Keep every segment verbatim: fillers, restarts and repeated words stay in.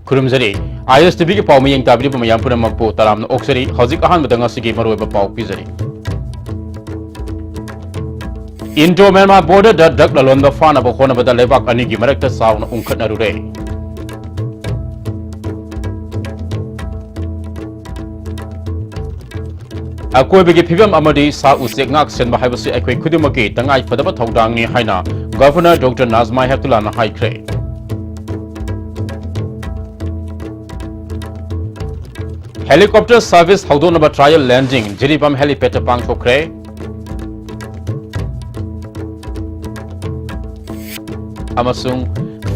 ꯈꯨꯔꯨꯝꯖꯔꯤ꯫ ꯑꯥꯏ S T ꯚꯤꯒꯤ ꯄꯥꯎ ꯃꯤꯠꯌꯦꯡ ꯇꯥꯕꯤꯔꯤꯕ ꯃꯌꯥꯝ ꯄꯨꯝꯅꯃꯛꯄꯨ ꯇꯔꯥꯝꯅ ꯑꯣꯛꯆꯔꯤ꯫ ꯍꯧꯖꯤꯛ ꯑꯍꯥꯟꯕꯗ ꯉꯁꯤꯒꯤ ꯃꯔꯨꯑꯣꯏꯕ ꯄꯥꯎ ꯄꯤꯖꯔꯤ꯫ ꯏꯟꯗꯣ ꯃ꯭ꯌꯥꯟꯃꯥꯔ ꯕꯣꯔꯗꯔꯗ ꯗ꯭ꯔꯒ ꯂꯂꯣꯟꯕ ꯐꯥꯅꯕ ꯍꯣꯠꯅꯕꯗ ꯂꯩꯕꯥꯛ ꯑꯅꯤꯒꯤ ꯃꯔꯛꯇ ꯆꯥꯎꯅ ꯎꯪꯈꯠꯅꯔꯨꯔꯦ꯫ ꯑꯀꯣꯏꯕꯒꯤ ꯐꯤꯕꯝ ꯑꯃꯗꯤ ꯁꯥ ꯎꯆꯦꯛ ꯉꯥꯛ ꯁꯦꯟꯕ ꯍꯥꯏꯕꯁꯤ ꯑꯩꯈꯣꯏ ꯈꯨꯗꯤꯡꯃꯛꯀꯤ ꯇꯉꯥꯏ ꯐꯗꯕ ꯊꯧꯗꯥꯡꯅꯤ ꯍꯥꯏꯅ ꯒꯚꯔꯅꯔ ꯗꯣꯛꯇꯔ ꯅꯥꯖꯃꯥ ꯍꯦꯞꯇꯨꯂꯥꯅ ꯍꯥꯏꯈ꯭ꯔꯦ꯫ ꯍꯦꯂꯤꯀꯣꯞꯇꯔ ꯁꯔꯚꯤꯁ ꯍꯧꯗꯣꯛꯅꯕ trial landing ꯖꯤꯔꯤꯕꯥꯝ ꯍꯦꯂꯤꯄꯦꯗꯇ ꯄꯥꯡꯊꯣꯛꯈ꯭ꯔꯦ꯫ ꯑꯃꯁꯨꯡ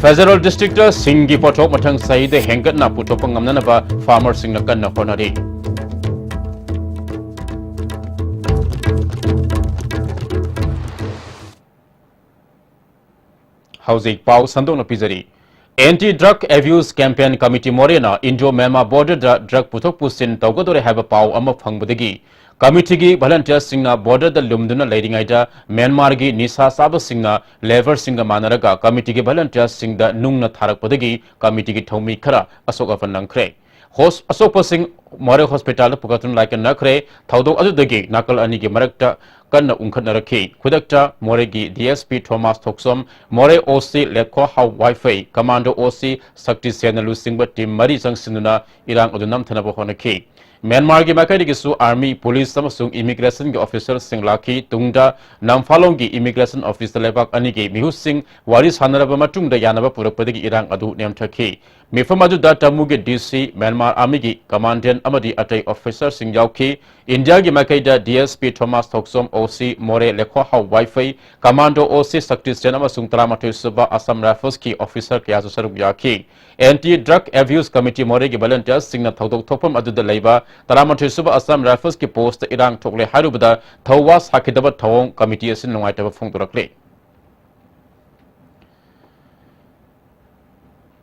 ꯐꯦꯗꯔꯦꯜ ꯗꯤꯁꯇ꯭ꯔꯤꯛꯇ ꯁꯤꯡꯒꯤ ꯄꯣꯠꯊꯣꯛ ꯃꯊꯪ ꯆꯍꯤꯗ ꯍꯦꯟꯒꯠꯅ ꯄꯨꯊꯣꯛꯄ ꯉꯝꯅꯅꯕ ꯐꯥꯔꯃꯔꯁꯤꯡꯅ ꯀꯟꯅ ꯍꯣꯠꯅꯔꯤ꯫ ꯍꯧꯖꯤꯛ ꯄꯥꯎ ꯁꯟꯗꯣꯛꯅ ꯄꯤꯖꯔꯤ꯫ Anti Drug Abuse Campaign Committee ꯃꯣꯔꯦꯅ ꯏꯟꯗꯣ ꯃ꯭ꯌꯥꯟꯃꯥꯔ ꯕꯣꯔꯗꯔꯗ ꯗ꯭ꯔꯒ ꯄꯨꯊꯣꯛ ꯄꯨꯁꯤꯟ ꯇꯧꯒꯗꯧꯔꯦ ꯍꯥꯏꯕ ꯄꯥꯎ ꯑꯃ ꯐꯪꯕꯗꯒꯤ ꯀꯃꯤꯇꯤꯒꯤ ꯚꯣꯂꯟꯇꯤꯌꯔꯁꯤꯡꯅ ꯕꯣꯔꯗꯔꯗ ꯂꯨꯝꯗꯨꯅ ꯂꯩꯔꯤꯉꯩꯗ ꯃ꯭ꯌꯥꯟꯃꯥꯔꯒꯤ ꯅꯤꯁꯥ ꯆꯥꯕꯁꯤꯡꯅ ꯂꯦꯕꯔꯁꯤꯡꯒ ꯃꯥꯟꯅꯔꯒ ꯀꯃꯤꯇꯤꯒꯤ ꯚꯣꯂꯟꯇꯤꯌꯔꯁꯤꯡꯗ ꯅꯨꯡꯅ ꯊꯥꯔꯛꯄꯗꯒꯤ ꯀꯃꯤꯇꯤꯒꯤ ꯊꯧꯃꯤ ꯈꯔ ꯑꯁꯣꯛ ꯑꯄꯟ ꯅꯪꯈ꯭ꯔꯦ꯫ ꯍꯣꯁ-, ꯑꯁꯣꯛꯄꯁꯤꯡ ꯃꯣꯔꯦ ꯍꯣꯁꯄꯤꯇꯥꯜꯗ ꯄꯨꯈꯠꯇꯨꯅ ꯂꯥꯏꯀꯠꯅꯈ꯭ꯔꯦ꯫ ꯊꯧꯗꯣꯛ ꯑꯗꯨꯗꯒꯤ ꯅꯥꯀꯜ ꯑꯅꯤꯒꯤ ꯃꯔꯛꯇ ꯀꯟꯅ ꯎꯪꯈꯠꯅꯔꯛꯈꯤ꯫ ꯈꯨꯗꯛꯇ ꯃꯣꯔꯦꯒꯤ ꯗꯤ ꯑꯦꯁ ꯄꯤ ꯊꯣꯃꯥꯁ ꯊꯣꯛꯆꯣꯝ, ꯃꯣꯔꯦ ꯑꯣ ꯁꯤ ꯂꯦꯞꯈꯣꯍꯥꯎ ꯋꯥꯏꯐꯩ, ꯀꯃꯥꯟꯗꯣ ꯑꯣ ꯁꯤ ꯁꯛꯇꯤ ꯁꯦꯟꯅ ꯂꯨꯆꯤꯡꯕ ꯇꯤꯝ ꯃꯔꯤ ꯆꯪꯁꯤꯟꯗꯨꯅ ꯏꯔꯥꯡ ꯑꯗꯨ ꯅꯝꯊꯅꯕ ꯍꯣꯠꯅꯈꯤ꯫ ꯃ꯭ꯌꯥꯟꯃꯥꯔꯒꯤ ꯃꯥꯏꯀꯩꯗꯒꯤꯁꯨ ꯑꯥꯔꯃꯤ, ꯄꯨꯂꯤꯁ ꯑꯃꯁꯨꯡ ꯏꯃꯤꯒ꯭ꯔꯦꯁꯟꯒꯤ ꯑꯣꯐꯤꯁꯔꯁꯤꯡ ꯂꯥꯛꯈꯤ꯫ ꯇꯨꯡꯗ ꯅꯝꯐꯥꯂꯣꯡꯒꯤ ꯏꯃꯤꯒ꯭ꯔꯦꯁꯟ ꯑꯣꯐꯤꯁꯇ ꯂꯩꯕꯥꯛ ꯑꯅꯤꯒꯤ ꯃꯤꯍꯨꯠꯁꯤꯡ ꯋꯥꯔꯤ ꯁꯥꯟꯅꯔꯕ ꯃꯇꯨꯡꯗ ꯌꯥꯅꯕ ꯄꯨꯔꯛꯄꯗꯒꯤ ꯏꯔꯥꯡ ꯑꯗꯨ ꯅꯦꯝꯊꯈꯤ꯫ ꯃꯤꯐꯝ ꯑꯗꯨꯗ ꯇꯃꯨꯒꯤ ꯗꯤ ꯁꯤ, ꯃ꯭ꯌꯥꯟꯃꯥꯔ ꯑꯥꯔꯃꯤꯒꯤ ꯀꯃꯥꯟꯗꯦꯟ ꯑꯃꯗꯤ ꯑꯇꯩ ꯑꯣꯐꯤꯁꯔꯁꯤꯡ ꯌꯥꯎꯈꯤ꯫ ꯏꯟꯗꯤꯌꯥꯒꯤ ꯃꯥꯏꯀꯩꯗ ꯗꯤ ꯑꯦꯁ ꯄꯤ ꯊꯣꯃꯥꯁ ꯊꯣꯛꯆꯣꯝ, ꯑꯣ ꯁꯤ ꯃꯣꯔꯦ ꯂꯦꯈꯣꯍꯥꯎ ꯋꯥꯏꯐꯩ, ꯀꯃꯥꯟꯗꯣ ꯑꯣ ꯁꯤ ꯁꯛꯇꯤꯁꯦꯟ ꯑꯃꯁꯨꯡ ꯇꯔꯥꯃꯥꯊꯣꯏ ꯁꯨꯕ ꯑꯁꯥꯝ ꯔꯥꯏꯐꯜꯁꯀꯤ ꯑꯣꯐꯤꯁꯔ ꯀꯌꯥꯁꯨ ꯁꯔꯨꯛ ꯌꯥꯈꯤ꯫ ꯑꯦꯟꯇꯤ ꯗ꯭ꯔꯒ ꯑꯦꯕ꯭ꯌꯨꯁ ꯀꯃꯤꯇꯤ ꯃꯣꯔꯦꯒꯤ ꯚꯣꯂꯟꯇꯤꯌꯔꯁꯤꯡꯅ ꯊꯧꯗꯣꯛ ꯊꯣꯛꯐꯝ ꯑꯗꯨꯗ ꯂꯩꯕ ꯇꯔꯥꯃꯥꯊꯣꯏ ꯁꯨꯕ ꯑꯁꯥꯝ ꯔꯥꯏꯐꯜꯁꯀꯤ ꯄꯣꯁꯇ ꯏꯔꯥꯡ ꯊꯣꯛꯂꯦ ꯍꯥꯏꯔꯨꯕꯗ ꯊꯧꯋꯥ ꯁꯥꯈꯤꯗꯕ ꯊꯧꯑꯣꯡ ꯀꯃꯤꯇꯤ ꯑꯁꯤꯅ ꯅꯨꯡꯉꯥꯏꯇꯕ ꯐꯣꯡꯗꯣꯔꯛꯂꯤ꯫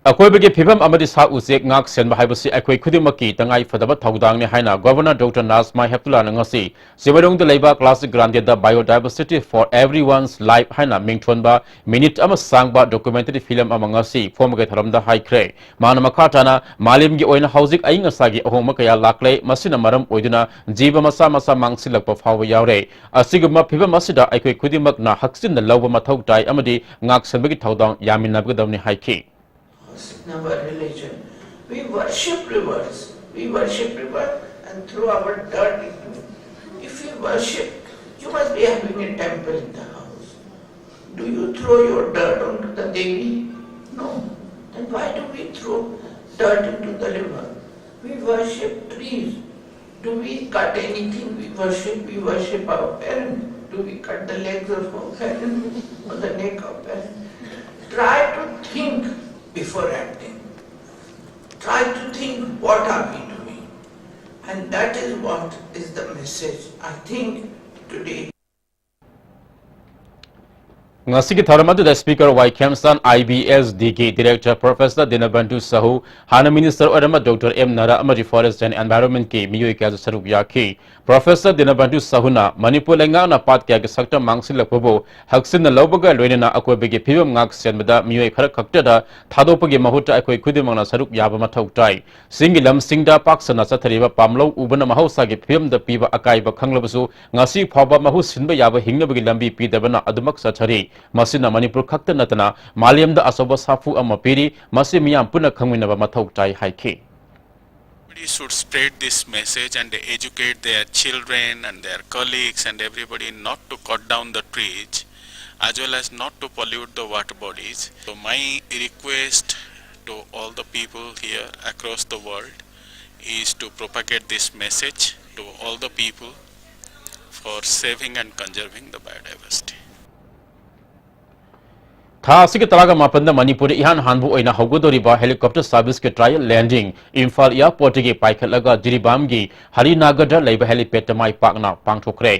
ꯑꯀꯣꯏꯕꯒꯤ ꯐꯤꯕꯝ ꯑꯃꯗꯤ ꯁꯥ ꯎꯆꯦꯛ ꯉꯥꯛ ꯁꯦꯟꯕ ꯍꯥꯏꯕꯁꯤ ꯑꯩꯈꯣꯏ ꯈꯨꯗꯤꯡꯃꯛꯀꯤ ꯇꯉꯥꯏ ꯐꯗꯕ ꯊꯧꯗꯥꯡꯅꯤ ꯍꯥꯏꯅ Governor Doctor Nazma Heptullahꯅ ꯉꯁꯤ ꯆꯤꯡꯃꯩꯔꯣꯡꯗ ꯂꯩꯕ Classic Grandeꯗ Biodiversity for Everyone's Life ꯍꯥꯏꯅ ꯃꯤꯡꯊꯣꯟꯕ ꯃꯤꯅꯤꯠ ꯑꯃ ꯁꯥꯡꯕ documentary film ꯑꯃ ꯉꯁꯤ ꯐꯣꯡꯕꯒꯤ ꯊꯧꯔꯝꯗ ꯍꯥꯏꯈ꯭ꯔꯦ꯫ ꯃꯥꯅ ꯃꯈꯥ ꯇꯥꯅ ꯃꯥꯂꯦꯝꯒꯤ ꯑꯣꯏꯅ ꯍꯧꯖꯤꯛ ꯑꯏꯪ ꯑꯁꯥꯒꯤ ꯑꯍꯣꯡꯕ ꯀꯌꯥ ꯂꯥꯛꯂꯦ, ꯃꯁꯤꯅ ꯃꯔꯝ ꯑꯣꯏꯗꯨꯅ ꯖꯤꯕ ꯃꯆꯥ ꯃꯆꯥ ꯃꯥꯡꯁꯤꯜꯂꯛꯄ ꯐꯥꯎꯕ ꯌꯥꯎꯔꯦ꯫ ꯑꯁꯤꯒꯨꯝꯕ ꯐꯤꯕꯝ ꯑꯁꯤꯗ ꯑꯩꯈꯣꯏ ꯈꯨꯗꯤꯡꯃꯛꯅ ꯍꯛꯆꯤꯟꯅ ꯂꯧꯕ ꯃꯊꯧ ꯇꯥꯏ ꯑꯃꯗꯤ ꯉꯥꯛꯁꯦꯟꯕꯒꯤ ꯊꯧꯗꯥꯡ ꯌꯥꯃꯤꯟꯅꯒꯗꯕꯅꯤ ꯍꯥꯏꯈꯤ꯫ In our religion, we worship rivers. We worship river and throw our dirt into it. If we worship, you must be having a temple in the house. Do you throw your dirt onto the Devi? No. Then why do we throw dirt into the river? We worship trees. Do we cut anything we worship? We worship our parents. Do we cut the legs of our parents or the neck of parents? Try to think before acting. Try to think what are we doing. And that is what is the message I think today. ꯉꯁꯤꯒꯤ ꯊꯧꯔꯝ ꯑꯗꯨꯗ Speaker ꯋꯥꯏ ꯈꯦꯝꯆꯥꯟ, IBSDꯒꯤ Director Professor ꯗꯤꯅꯕꯟꯙꯨ Shahu, ꯍꯥꯟꯅ Minister ꯑꯣꯏꯔꯝꯕ Doctor M ꯅꯥꯔꯥ ꯑꯃꯗꯤ Forest and Environmentꯀꯤ ꯃꯤꯑꯣꯏ ꯀꯌꯥꯁꯨ ꯁꯔꯨꯛ ꯌꯥꯈꯤ꯫ Professor ꯗꯤꯅꯕꯟꯙꯨ ꯁꯥꯍꯨꯅ ꯃꯅꯤꯄꯨꯔ ꯂꯩꯉꯥꯛꯅ ꯄꯥꯠ ꯀꯌꯥꯒꯤ ꯁꯛꯇꯝ ꯃꯥꯡꯁꯤꯜꯂꯛꯄꯕꯨ ꯍꯛꯆꯤꯟꯅ ꯂꯧꯕꯒ ꯂꯣꯏꯅꯅ ꯑꯀꯣꯏꯕꯒꯤ ꯐꯤꯕꯝ ꯉꯥꯛ ꯁꯦꯟꯕꯗ ꯃꯤꯑꯣꯏ ꯈꯔ ꯈꯛꯇꯗ ꯊꯥꯗꯣꯛꯄꯒꯤ ꯃꯍꯨꯠꯇ ꯑꯩꯈꯣꯏ ꯈꯨꯗꯤꯡꯃꯛꯅ ꯁꯔꯨꯛ ꯌꯥꯕ ꯃꯊꯧ ꯇꯥꯏ꯫ ꯆꯤꯡꯒꯤ ꯂꯝꯁꯤꯡꯗ ꯄꯥꯛ ꯁꯟꯅ ꯆꯠꯊꯔꯤꯕ ꯄꯥꯝꯂꯧ ꯎꯕꯅ ꯃꯍꯧꯁꯥꯒꯤ ꯐꯤꯕꯝꯗ ꯄꯤꯕ ꯑꯀꯥꯏꯕ ꯈꯪꯂꯕꯁꯨ, ꯉꯁꯤ ꯐꯥꯎꯕ ꯃꯍꯨꯠ ꯁꯤꯟꯕ ꯌꯥꯕ ꯍꯤꯡꯅꯕꯒꯤ ꯂꯝꯕꯤ ꯄꯤꯗꯕꯅ ꯑꯗꯨꯃꯛ ꯆꯠꯊꯔꯤ꯫ ꯃꯁꯤꯅ ꯃꯅꯤꯄꯨꯔ ꯈꯛꯇ ꯅꯠꯇꯅ ꯃꯥꯂꯦꯝꯗ ꯑꯆꯧꯕ ꯁꯥꯐꯨ ꯑꯃ ꯄꯤꯔꯤ꯫ ꯃꯁꯤ ꯃꯤꯌꯥꯝ ꯄꯨꯟꯅ ꯈꯪꯃꯤꯟꯅꯕ ꯃꯊꯧ ꯇꯥꯏ ꯍꯥꯏꯈꯤ꯫ Everybody should spread this message and educate their children and their colleagues and everybody not to cut down the trees as well as not to pollute the water bodies. So my request to all the people here across the world is to propagate this message to all the people for saving and conserving the biodiversity. ꯊꯥ ꯑꯁꯤꯒꯤ ꯇꯔꯥꯒ ꯃꯥꯄꯟꯗ ꯃꯅꯤꯄꯨꯔꯗ ꯏꯍꯥꯟ ꯍꯥꯟꯕ ꯑꯣꯏꯅ ꯍꯧꯒꯗꯧꯔꯤꯕ helicopter service ꯀꯤ trial landing Imphal airport ꯇꯒꯤ ꯄꯥꯏꯈꯠꯂꯒ ꯖꯤꯔꯤꯕꯥꯝꯒꯤ ꯍꯔꯤꯅꯥꯒꯔꯗ ꯂꯩꯕ helipad ꯇ ꯃꯥꯏ ꯄꯥꯛꯅ ꯄꯥꯡꯊꯣꯛꯈ꯭ꯔꯦ꯫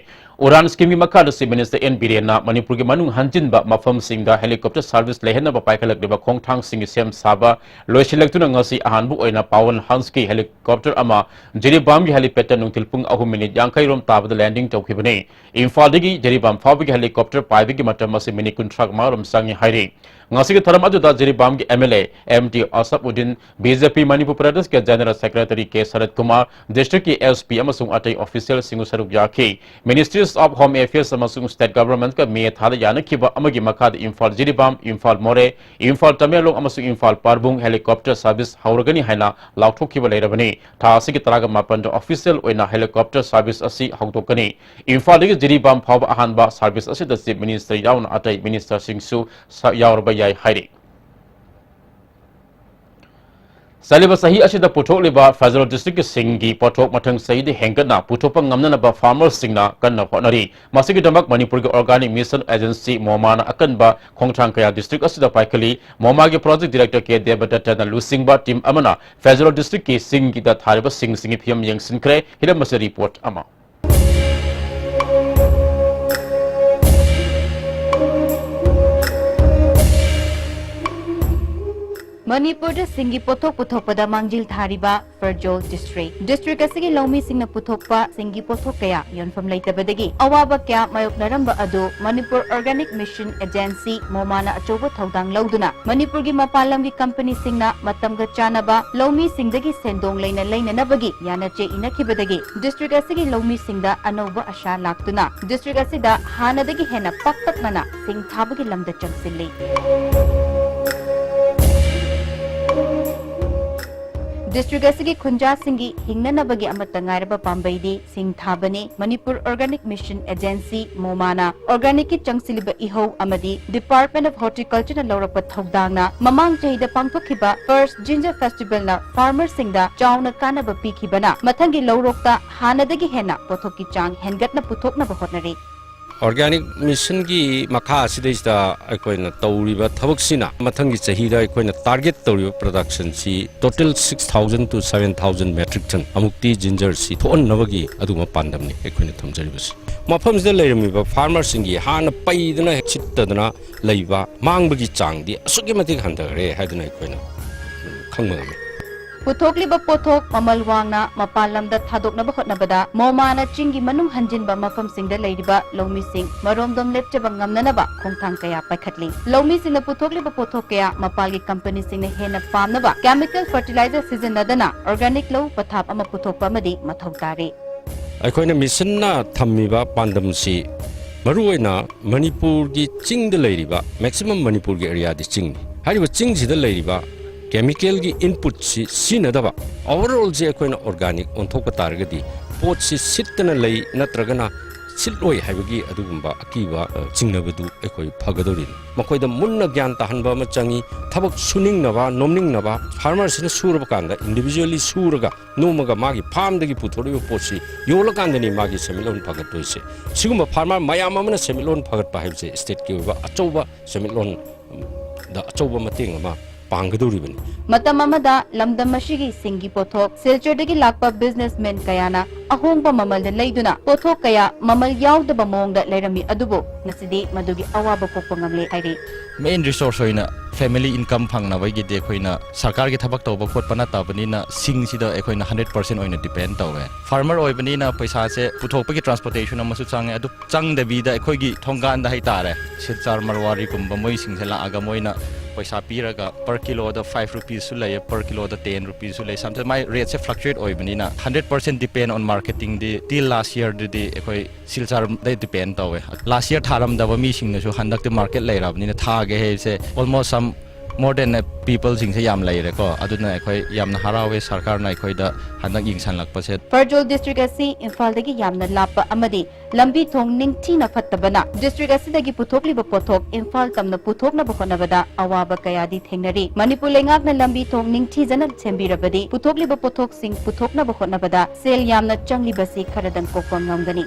ꯎꯔꯥꯟ scheme ꯒꯤ ꯃꯈꯥꯗ Chief Minister ꯑꯦꯟ ꯕꯤꯔꯦꯟꯅ ꯃꯅꯤꯄꯨꯔꯒꯤ ꯃꯅꯨꯡ ꯍꯟꯖꯤꯟꯕ ꯃꯐꯝꯁꯤꯡꯗ helicopter service ꯂꯩꯍꯟꯅꯕ ꯄꯥꯏꯈꯠꯂꯛꯂꯤꯕ ꯈꯣꯡꯊꯥꯡꯁꯤꯡꯒꯤ ꯁꯦꯝ ꯁꯥꯕ ꯂꯣꯏꯁꯤꯜꯂꯛꯇꯨꯅ ꯉꯁꯤ ꯑꯍꯥꯟꯕ ꯑꯣꯏꯅ ꯄꯥꯋꯟ ꯍꯟꯁꯀꯤ helicopter ꯑꯃ ꯖꯤꯔꯤꯕꯥꯝꯒꯤ helipad ꯇ ꯅꯨꯡꯊꯤꯜ ꯄꯨꯡ ꯑꯍꯨꯝ ꯃꯤꯅꯤꯠ ꯌꯥꯡꯈꯩ ꯔꯣꯝ ꯇꯥꯕꯗ landing ꯇꯧꯈꯤꯕꯅꯤ꯫ ꯏꯝꯐꯥꯜꯗꯒꯤ ꯖꯤꯔꯤꯕꯥꯝ ꯐꯥꯎꯕꯒꯤ helicopter ꯄꯥꯏꯕꯒꯤ ꯃꯇꯝ ꯑꯁꯤ ꯃꯤꯅꯤꯠ ꯀꯨꯟꯊ꯭ꯔꯥ ꯃꯉꯥ ꯔꯣꯝ ꯆꯪꯏ ꯍꯥꯏꯔꯤ꯫ ꯉꯁꯤꯒꯤ ꯊꯧꯔꯝ ꯑꯗꯨꯗ ꯖꯤꯔꯤꯕꯥꯝꯒꯤ M L A M T Asaf Uddin, B J P Manipur ꯄ꯭ꯔꯗꯦꯁꯀꯤ general secretary K Sarat Kumar, ꯗꯤꯁꯇ꯭ꯔꯤꯛꯀꯤ ꯑꯦꯁ ꯄꯤ ꯑꯃꯁꯨꯡ ꯑꯇꯩ ꯑꯣꯐꯤꯁꯤꯌꯦꯜꯁꯤꯡꯁꯨ ꯁꯔꯨꯛ ꯌꯥꯈꯤ꯫ Ministries of Home Affairs ꯑꯃꯁꯨꯡ state government ꯀ ꯃꯦ ꯊꯥꯗ ꯌꯥꯅꯈꯤꯕ ꯑꯃꯒꯤ ꯃꯈꯥꯗ ꯏꯝꯐꯥꯜ ꯖꯤꯔꯤꯕꯥꯝ, ꯏꯝꯐꯥꯜ ꯃꯣꯔꯦ, ꯏꯝꯐꯥꯜ ꯇꯃꯦꯡꯂꯣꯡ ꯑꯃꯁꯨꯡ ꯏꯝꯐꯥꯜ ꯄꯥꯔꯕꯨꯡ helicopter service ꯍꯧꯔꯒꯅꯤ ꯍꯥꯏꯅ ꯂꯥꯎꯊꯣꯛꯈꯤꯕ ꯂꯩꯔꯕꯅꯤ꯫ ꯊꯥ ꯑꯁꯤꯒꯤ ꯇꯔꯥꯒ ꯃꯥꯄꯟꯗ official ꯑꯣꯏꯅ helicopter service ꯑꯁꯤ ꯍꯧꯗꯣꯛꯀꯅꯤ꯫ ꯏꯝꯐꯥꯜꯗꯒꯤ ꯖꯤꯔꯤꯕꯥꯝ ꯐꯥꯎꯕ ꯑꯍꯥꯟꯕ service ꯑꯁꯤꯗ Chief Minister ꯌꯥꯎꯅ ꯑꯇꯩ ministerꯁꯤꯡꯁꯨ ꯁ-, ꯌꯥꯎꯔꯕ ꯌꯥꯏ ꯍꯥꯏꯔꯤ꯫ ꯆꯠꯂꯤꯕ ꯆꯍꯤ ꯑꯁꯤꯗ ꯄꯨꯊꯣꯛꯂꯤꯕ ꯐꯦꯖꯣꯜ district ꯀꯤ ꯁꯤꯡꯒꯤ ꯄꯣꯠꯊꯣꯛ ꯃꯊꯪ ꯆꯍꯤꯗ ꯍꯦꯟꯒꯠꯅ ꯄꯨꯊꯣꯛꯄ ꯉꯝꯅꯅꯕ farmerꯁꯤꯡꯅ ꯀꯟꯅ ꯍꯣꯠꯅꯔꯤ꯫ ꯃꯁꯤꯒꯤꯗꯃꯛ ꯃꯅꯤꯄꯨꯔꯒꯤ Organic Mission Agency ꯃꯣꯃꯥꯅ ꯑꯀꯟꯕ ꯈꯣꯡꯊꯥꯡ ꯀꯌꯥ district ꯑꯁꯤꯗ ꯄꯥꯏꯈꯠꯂꯤ꯫ ꯃꯣꯃꯥꯒꯤ project director ꯀꯦ ꯗꯦꯕꯗꯠꯇꯅ ꯂꯨꯆꯤꯡꯕ team ꯑꯃꯅ ꯐꯦꯖꯣꯜ district ꯀꯤ ꯁꯤꯡꯒꯤꯗ ꯊꯥꯔꯤꯕ ꯁꯤꯡꯁꯤꯡꯒꯤ ꯐꯤꯕꯝ ꯌꯦꯡꯁꯤꯟꯈ꯭ꯔꯦ꯫ ꯍꯤꯔꯝ ꯑꯁꯤꯗ report ꯑꯃ꯫ ꯃꯅꯤꯄꯨꯔꯗ ꯁꯤꯡꯒꯤ ꯄꯣꯠꯊꯣꯛ ꯄꯨꯊꯣꯛꯄꯗ ꯃꯥꯡꯖꯤꯜ ꯊꯥꯔꯤꯕ ꯐꯦꯖꯣꯜ district꯫ District ꯑꯁꯤꯒꯤ ꯂꯧꯃꯤꯁꯤꯡꯅ ꯄꯨꯊꯣꯛꯄ ꯁꯤꯡꯒꯤ ꯄꯣꯠꯊꯣꯛ ꯀꯌꯥ ꯌꯣꯟꯐꯝ ꯂꯩꯇꯕꯗꯒꯤ ꯑꯋꯥꯕ ꯀꯌꯥ ꯃꯥꯌꯣꯛꯅꯔꯝꯕ ꯑꯗꯨ ꯃꯅꯤꯄꯨꯔ Organic Mission Agency ꯃꯣꯃꯥꯅ ꯑꯆꯧꯕ ꯊꯧꯗꯥꯡ ꯂꯧꯗꯨꯅ ꯃꯅꯤꯄꯨꯔꯒꯤ ꯃꯄꯥꯟ ꯂꯝꯒꯤ companyꯁꯤꯡꯅ ꯃꯇꯝꯒ ꯆꯥꯟꯅꯕ ꯂꯧꯃꯤꯁꯤꯡꯗꯒꯤ ꯁꯦꯟꯗꯣꯡ ꯂꯩꯅ ꯂꯩꯅꯅꯕꯒꯤ ꯌꯥꯅꯆꯦ ꯏꯅꯈꯤꯕꯗꯒꯤ district ꯑꯁꯤꯒꯤ ꯂꯧꯃꯤꯁꯤꯡꯗ ꯑꯅꯧꯕ ꯑꯁꯥ ꯂꯥꯛꯇꯨꯅ district ꯑꯁꯤꯗ ꯍꯥꯟꯅꯗꯒꯤ ꯍꯦꯟꯅ ꯄꯥꯛꯇꯛꯅꯅ ꯁꯤꯡ ꯊꯥꯕꯒꯤ ꯂꯝꯗ ꯆꯪꯁꯤꯜꯂꯤ꯫ District ꯑꯁꯤꯒꯤ ꯈꯨꯟꯖꯥꯁꯤꯡꯒꯤ ꯍꯤꯡꯅꯅꯕꯒꯤ ꯑꯃꯠꯇ ꯉꯥꯏꯔꯕ ꯄꯥꯝꯕꯩꯗꯤ ꯁꯤꯡ ꯊꯥꯕꯅꯤ꯫ ꯃꯅꯤꯄꯨꯔ Organic Mission Agency ꯃꯣꯃꯥꯅ organicꯀꯤ ꯆꯪꯁꯤꯜꯂꯤꯕ ꯏꯍꯧ ꯑꯃꯗꯤ Department of Horticultureꯅ ꯂꯧꯔꯛꯄ ꯊꯧꯗꯥꯡꯅ ꯃꯃꯥꯡ ꯆꯍꯤꯗ ꯄꯥꯡꯊꯣꯛꯈꯤꯕ First Ginger Festivalꯅ farmerꯁꯤꯡꯗ ꯆꯥꯎꯅ ꯀꯥꯟꯅꯕ ꯄꯤꯈꯤꯕꯅ ꯃꯊꯪꯒꯤ ꯂꯧꯔꯣꯛꯇ ꯍꯥꯟꯅꯗꯒꯤ ꯍꯦꯟꯅ ꯄꯣꯠꯊꯣꯛꯀꯤ ꯆꯥꯡ ꯍꯦꯟꯒꯠꯅ ꯄꯨꯊꯣꯛꯅꯕ ꯍꯣꯠꯅꯔꯤ꯫ Organic Mission ꯒꯤ ꯃꯈꯥ ꯑꯁꯤꯗꯩꯁꯤꯗ ꯑꯩꯈꯣꯏꯅ ꯇꯧꯔꯤꯕ ꯊꯕꯛꯁꯤꯅ ꯃꯊꯪꯒꯤ ꯆꯍꯤꯗ ꯑꯩꯈꯣꯏꯅ target ꯇꯧꯔꯤꯕ production ꯁꯤ total six thousand to seven thousand metric ton ꯑꯃꯨꯛꯇꯤ ginger ꯁꯤ ꯊꯣꯛꯍꯟꯅꯕꯒꯤ ꯑꯗꯨꯒꯨꯝꯕ ꯄꯥꯟꯗꯝꯅꯤ ꯑꯩꯈꯣꯏꯅ ꯊꯝꯖꯔꯤꯕꯁꯤ꯫ ꯃꯐꯝꯁꯤꯗ ꯂꯩꯔꯝꯃꯤꯕ farmer ꯁꯤꯡꯒꯤ ꯍꯥꯟꯅ ꯄꯩꯗꯅ ꯁꯤꯠꯇꯗꯅ ꯂꯩꯕ ꯃꯥꯡꯕꯒꯤ ꯆꯥꯡꯗꯤ ꯑꯁꯨꯛꯀꯤ ꯃꯇꯤꯛ ꯍꯟꯊꯈ꯭ꯔꯦ ꯍꯥꯏꯗꯅ ꯑꯩꯈꯣꯏꯅ ꯈꯪꯕ ꯉꯝꯃꯤ꯫ ꯄꯨꯊꯣꯛꯂꯤꯕ ꯄꯣꯠꯊꯣꯛ ꯃꯃꯜ ꯋꯥꯡꯅ ꯃꯄꯥꯟ ꯂꯝꯗ ꯊꯥꯗꯣꯛꯅꯕ ꯍꯣꯠꯅꯕꯗ ꯃꯣꯃꯥꯅ ꯆꯤꯡꯒꯤ ꯃꯅꯨꯡ ꯍꯟꯖꯤꯟꯕ ꯃꯐꯝꯁꯤꯡꯗ ꯂꯩꯔꯤꯕ ꯂꯧꯃꯤꯁꯤꯡ ꯃꯔꯣꯝꯗꯣꯝ ꯂꯦꯞꯆꯕ ꯉꯝꯅꯅꯕ ꯈꯣꯡꯊꯥꯡ ꯀꯌꯥ ꯄꯥꯏꯈꯠꯂꯤ꯫ ꯂꯧꯃꯤꯁꯤꯡꯅ ꯄꯨꯊꯣꯛꯂꯤꯕ ꯄꯣꯠꯊꯣꯛ ꯀꯌꯥ ꯃꯄꯥꯟꯒꯤ company ꯁꯤꯡꯅ ꯍꯦꯟꯅ ꯄꯥꯝꯅꯕ chemical fertilizer ꯁꯤꯖꯤꯟꯅꯗꯅ organic ꯂꯧ ꯄꯊꯥꯞ ꯑꯃ ꯄꯨꯊꯣꯛꯄ ꯑꯃꯗꯤ ꯃꯊꯧ ꯇꯥꯔꯤ꯫ ꯑꯩꯈꯣꯏꯅ ꯃꯤꯁꯟꯅ ꯊꯝꯃꯤꯕ ꯄꯥꯟꯗꯝꯁꯤ ꯃꯔꯨꯑꯣꯏꯅ ꯃꯅꯤꯄꯨꯔꯒꯤ ꯆꯤꯡꯗ ꯂꯩꯔꯤꯕ maximum ꯃꯅꯤꯄꯨꯔꯒꯤ ꯑꯦꯔꯤꯌꯥꯗꯤ ꯆꯤꯡꯅꯤ꯫ ꯍꯥꯏꯔꯤꯕ ꯆꯤꯡꯁꯤꯗ ꯂꯩꯔꯤꯕ chemical ꯒꯤ input ꯁꯤ ꯁꯤꯖꯤꯟꯅꯗꯕ overall ꯁꯤ ꯑꯩꯈꯣꯏꯅ organic ꯑꯣꯟꯊꯣꯛꯄ ꯇꯥꯔꯒꯗꯤ ꯄꯣꯠꯁꯤ ꯁꯤꯠꯇꯅ ꯂꯩ ꯅꯠꯇ꯭ꯔꯒꯅ ꯁꯤꯠꯂꯣꯏ ꯍꯥꯏꯕꯒꯤ ꯑꯗꯨꯒꯨꯝꯕ ꯑꯀꯤꯕ, ꯑ, ꯆꯤꯡꯅꯕꯗꯨ ꯑꯩꯈꯣꯏ ꯐꯒꯗꯧꯔꯤꯅꯤ꯫ ꯃꯈꯣꯏꯗ ꯃꯨꯟꯅ ꯒ꯭ꯌꯥꯟ ꯇꯥꯍꯟꯕ ꯑꯃ ꯆꯪꯏ꯫ ꯊꯕꯛ ꯁꯨꯅꯤꯡꯅꯕ, ꯅꯣꯝꯅꯤꯡꯅꯕ, farmer ꯁꯤꯅ ꯁꯨꯔꯕ ꯀꯥꯟꯗ individually ꯁꯨꯔꯒ ꯅꯣꯡꯃꯒ ꯃꯥꯒꯤ farm ꯗꯒꯤ ꯄꯨꯊꯣꯔꯛꯏꯕ ꯄꯣꯠꯁꯤ ꯌꯣꯜꯂꯀꯥꯟꯗꯅꯤ ꯃꯥꯒꯤ ꯁꯦꯟꯃꯤꯠꯂꯣꯟ ꯐꯒꯠꯇꯣꯏꯁꯦ꯫ ꯁꯤꯒꯨꯝꯕ farmer ꯃꯌꯥꯝ ꯑꯃꯅ ꯁꯦꯟꯃꯤꯠꯂꯣꯟ ꯐꯒꯠꯄ ꯍꯥꯏꯕꯁꯦ state ꯀꯤ ꯑꯣꯏꯕ ꯑꯆꯧꯕ ꯁꯦꯟꯃꯤꯠꯂꯣꯟꯗ ꯑꯆꯧꯕ ꯃꯇꯦꯡ ꯑꯃ ꯄꯥꯡꯒꯗꯧꯔꯤꯕꯅꯤ꯫ ꯃꯇꯝ ꯑꯃꯗ ꯂꯝꯗꯝ ꯑꯁꯤꯒꯤ ꯁꯤꯡꯒꯤ ꯄꯣꯠꯊꯣꯛ ꯁꯤꯜꯆꯔꯗꯒꯤ ꯂꯥꯛꯄ businessman ꯀꯌꯥꯅ ꯑꯍꯣꯡꯕ ꯃꯃꯜꯗ ꯂꯩꯗꯨꯅ ꯄꯣꯠꯊꯣꯛ ꯀꯌꯥ ꯃꯃꯜ ꯌꯥꯎꯗꯕ ꯃꯑꯣꯡꯗ ꯂꯩꯔꯝꯃꯤ ꯑꯗꯨꯕꯨ ꯉꯁꯤꯗꯤ ꯃꯗꯨꯒꯤ ꯑꯋꯥꯕ ꯀꯣꯛꯄ ꯉꯝꯂꯦ ꯍꯥꯏꯔꯤ꯫ Main resource ꯑꯣꯏꯅ family income ꯐꯪꯅꯕꯒꯤꯗꯤ ꯑꯩꯈꯣꯏꯅ ꯁꯔꯀꯥꯔꯒꯤ ꯊꯕꯛ ꯇꯧꯕ ꯈꯣꯠꯄ ꯅꯠꯇꯕꯅꯤꯅ ꯁꯤꯡꯁꯤꯗ ꯑꯩꯈꯣꯏꯅ hundred percent ꯑꯣꯏꯅ depend ꯇꯧꯋꯦ꯫ Farmer ꯑꯣꯏꯕꯅꯤꯅ ꯄꯩꯁꯥꯁꯦ ꯄꯨꯊꯣꯛꯄꯒꯤ transportation ꯑꯃꯁꯨ ꯆꯪꯉꯦ, ꯑꯗꯨ ꯆꯪꯗꯕꯤꯗ ꯑꯩꯈꯣꯏꯒꯤ ꯊꯣꯡꯒꯥꯟꯗ ꯍꯥꯏꯇꯥꯔꯦ, ꯁꯤꯜꯆꯔ ꯃꯔꯋꯥꯔꯤꯒꯨꯝꯕ ꯃꯣꯏꯁꯤꯡꯁꯦ ꯂꯥꯛꯑꯒ ꯃꯣꯏꯅ ꯄꯩꯁꯥ ꯄꯤꯔꯒ per ꯀꯤꯂꯣꯗ five rupees ꯁꯨ ꯂꯩꯌꯦ, per ꯀꯤꯂꯣꯗ ten rupees ꯁꯨ ꯂꯩ꯫ Sometimes ꯃꯥꯏ rate ꯁꯦ fluctuate ꯑꯣꯏꯕꯅꯤꯅ hundred percent depend on marketing D till last year ꯗꯗꯤ ꯑꯩꯈꯣꯏ ꯁꯤꯜꯆꯔꯗ depend ꯇꯧꯋꯦ꯫ Last year ꯊꯥꯔꯝꯗꯕ ꯃꯤꯁꯤꯡꯅꯁꯨ ꯍꯟꯗꯛꯇꯤ market ꯂꯩꯔꯕꯅꯤꯅ ꯊꯥꯒꯦ ꯍꯥꯏꯕꯁꯦ almost some more than people ꯁꯤꯡꯁꯦ ꯌꯥꯝ ꯂꯩꯔꯦꯀꯣ꯫ ꯑꯗꯨꯅ ꯑꯩꯈꯣꯏ ꯌꯥꯝꯅ ꯍꯔꯥꯎꯋꯦ ꯁꯔꯀꯥꯔꯅ ꯑꯩꯈꯣꯏꯗ ꯍꯟꯗꯛ ꯌꯦꯡꯁꯤꯜꯂꯛꯄꯁꯦ꯫ ꯐꯔꯖꯣꯜ district ꯑꯁꯤ ꯏꯝꯐꯥꯜꯗꯒꯤ ꯌꯥꯝꯅ ꯂꯥꯞꯄ ꯑꯃꯗꯤ ꯂꯝꯕꯤ ꯊꯣꯡ ꯅꯤꯡꯊꯤꯅ ꯐꯠꯇꯕꯅ district ꯑꯁꯤꯗꯒꯤ ꯄꯨꯊꯣꯛꯂꯤꯕ ꯄꯣꯠꯊꯣꯛ ꯏꯝꯐꯥꯜ ꯇꯝꯅ ꯄꯨꯊꯣꯛꯅꯕ ꯍꯣꯠꯅꯕꯗ ꯑꯋꯥꯕ ꯀꯌꯥꯗꯤ ꯊꯦꯡꯅꯔꯤ꯫ ꯃꯅꯤꯄꯨꯔ ꯂꯩꯉꯥꯛꯅ ꯂꯝꯕꯤ ꯊꯣꯡ ꯅꯤꯡꯊꯤꯖꯅ ꯁꯦꯝꯕꯤꯔꯕꯗꯤ ꯄꯨꯊꯣꯛꯂꯤꯕ ꯄꯣꯠꯊꯣꯛꯁꯤꯡ ꯄꯨꯊꯣꯛꯅꯕ ꯍꯣꯠꯅꯕꯗ ꯁꯦꯜ ꯌꯥꯝꯅ ꯆꯪꯂꯤꯕꯁꯤ ꯈꯔꯗꯪ ꯀꯣꯛꯄ ꯉꯝꯒꯅꯤ꯫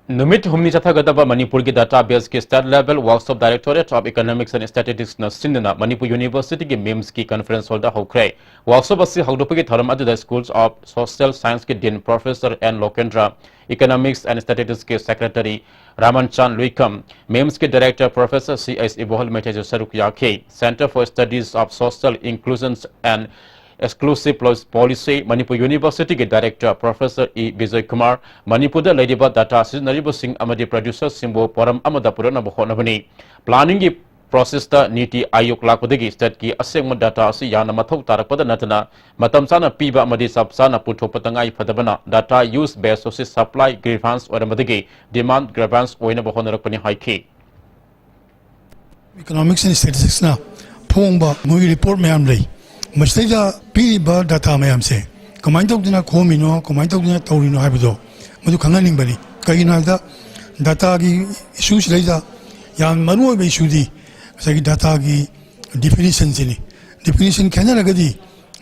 ꯅꯨꯃꯤꯠ ꯍꯨꯝꯅꯤ ꯆꯠꯊꯒꯗꯕ ꯃꯅꯤꯄꯨꯔꯒꯤ database ꯀꯤ State Level Workshop Directorate of Economics and Statistics ꯅ ꯁꯤꯟꯗꯨꯅ ꯃꯅꯤꯄꯨꯔ University ꯒꯤ MIMS ꯀꯤ conference hall ꯗ ꯍꯧꯈ꯭ꯔꯦ꯫ Workshop ꯑꯁꯤ ꯍꯧꯗꯣꯛꯄꯒꯤ ꯊꯧꯔꯝ ꯑꯗꯨꯗ Schools of Social Science ꯀꯤ Dean Professor N ꯂꯣꯀꯦꯟꯗ꯭ꯔ, Economics and Statistics ꯀꯤ Secretary ꯔꯥꯃꯟꯆꯥꯟ ꯂꯨꯏꯀꯝ, MIMS ꯀꯤ Director Professor C H ꯏꯕꯣꯍꯜ ꯃꯩꯇꯩꯁꯨ ꯁꯔꯨꯛ ꯌꯥꯈꯤ꯫ Centre for Studies of Social Inclusion and Exclusive Policy, Manipur University ꯒꯤ Director Professor E Bijoy Kumar, ꯃꯅꯤꯄꯨꯔꯗ ꯂꯩꯔꯤꯕ data ꯁꯤꯖꯤꯟꯅꯔꯤꯕꯁꯤꯡ ꯑꯃꯗꯤ producer ꯁꯤꯡꯕꯨ ꯄꯣꯔꯝ ꯑꯃꯗ ꯄꯨꯔꯛꯅꯕ ꯍꯣꯠꯅꯕꯅꯤ꯫ Planning ꯒꯤ process ꯇ ꯅꯤꯇꯤ ꯑꯥꯌꯣꯒ ꯂꯥꯛꯄꯗꯒꯤ state ꯀꯤ ꯑꯁꯦꯡꯕ data ꯑꯁꯤ ꯌꯥꯝꯅ ꯃꯊꯧ ꯇꯥꯔꯛꯄꯗ ꯅꯠꯇꯅ ꯃꯇꯝ ꯆꯥꯅ ꯄꯤꯕ ꯑꯃꯗꯤ ꯆꯞ ꯆꯥꯅ ꯄꯨꯊꯣꯛꯄ ꯇꯉꯥꯏ ꯐꯗꯕꯅ data use based ꯑꯁꯤ supply grievance ꯑꯣꯏꯔꯝꯕꯗꯒꯤ demand grievance ꯑꯣꯏꯅꯕ ꯍꯣꯠꯅꯔꯛꯄꯅꯤ ꯍꯥꯏꯈꯤ꯫ Economics and Statistics ꯅ ꯐꯣꯡꯕ ꯃꯣꯏꯒꯤ report ꯃꯌꯥꯝ ꯂꯩ꯫ ꯃꯁꯤꯗꯩꯗ ꯄꯤꯔꯤꯕ data ꯃꯌꯥꯝꯁꯦ ꯀꯃꯥꯏꯅ ꯇꯧꯗꯅ ꯈꯣꯝꯃꯤꯅꯣ, ꯀꯃꯥꯏꯅ ꯇꯧꯗꯅ ꯇꯧꯔꯤꯅꯣ ꯍꯥꯏꯕꯗꯣ ꯃꯗꯨ ꯈꯪꯍꯟꯅꯤꯡꯕꯅꯤ꯫ ꯀꯩꯒꯤꯅꯣ ꯍꯥꯏꯕꯗ data ꯒꯤ issue ꯁꯤꯗꯩꯗ ꯌꯥꯝ ꯃꯔꯨꯑꯣꯏꯕ issue ꯗꯤ ꯉꯁꯥꯏꯒꯤ data ꯒꯤ definition ꯁꯤꯅꯤ꯫ Definition ꯈꯦꯠꯅꯔꯒꯗꯤ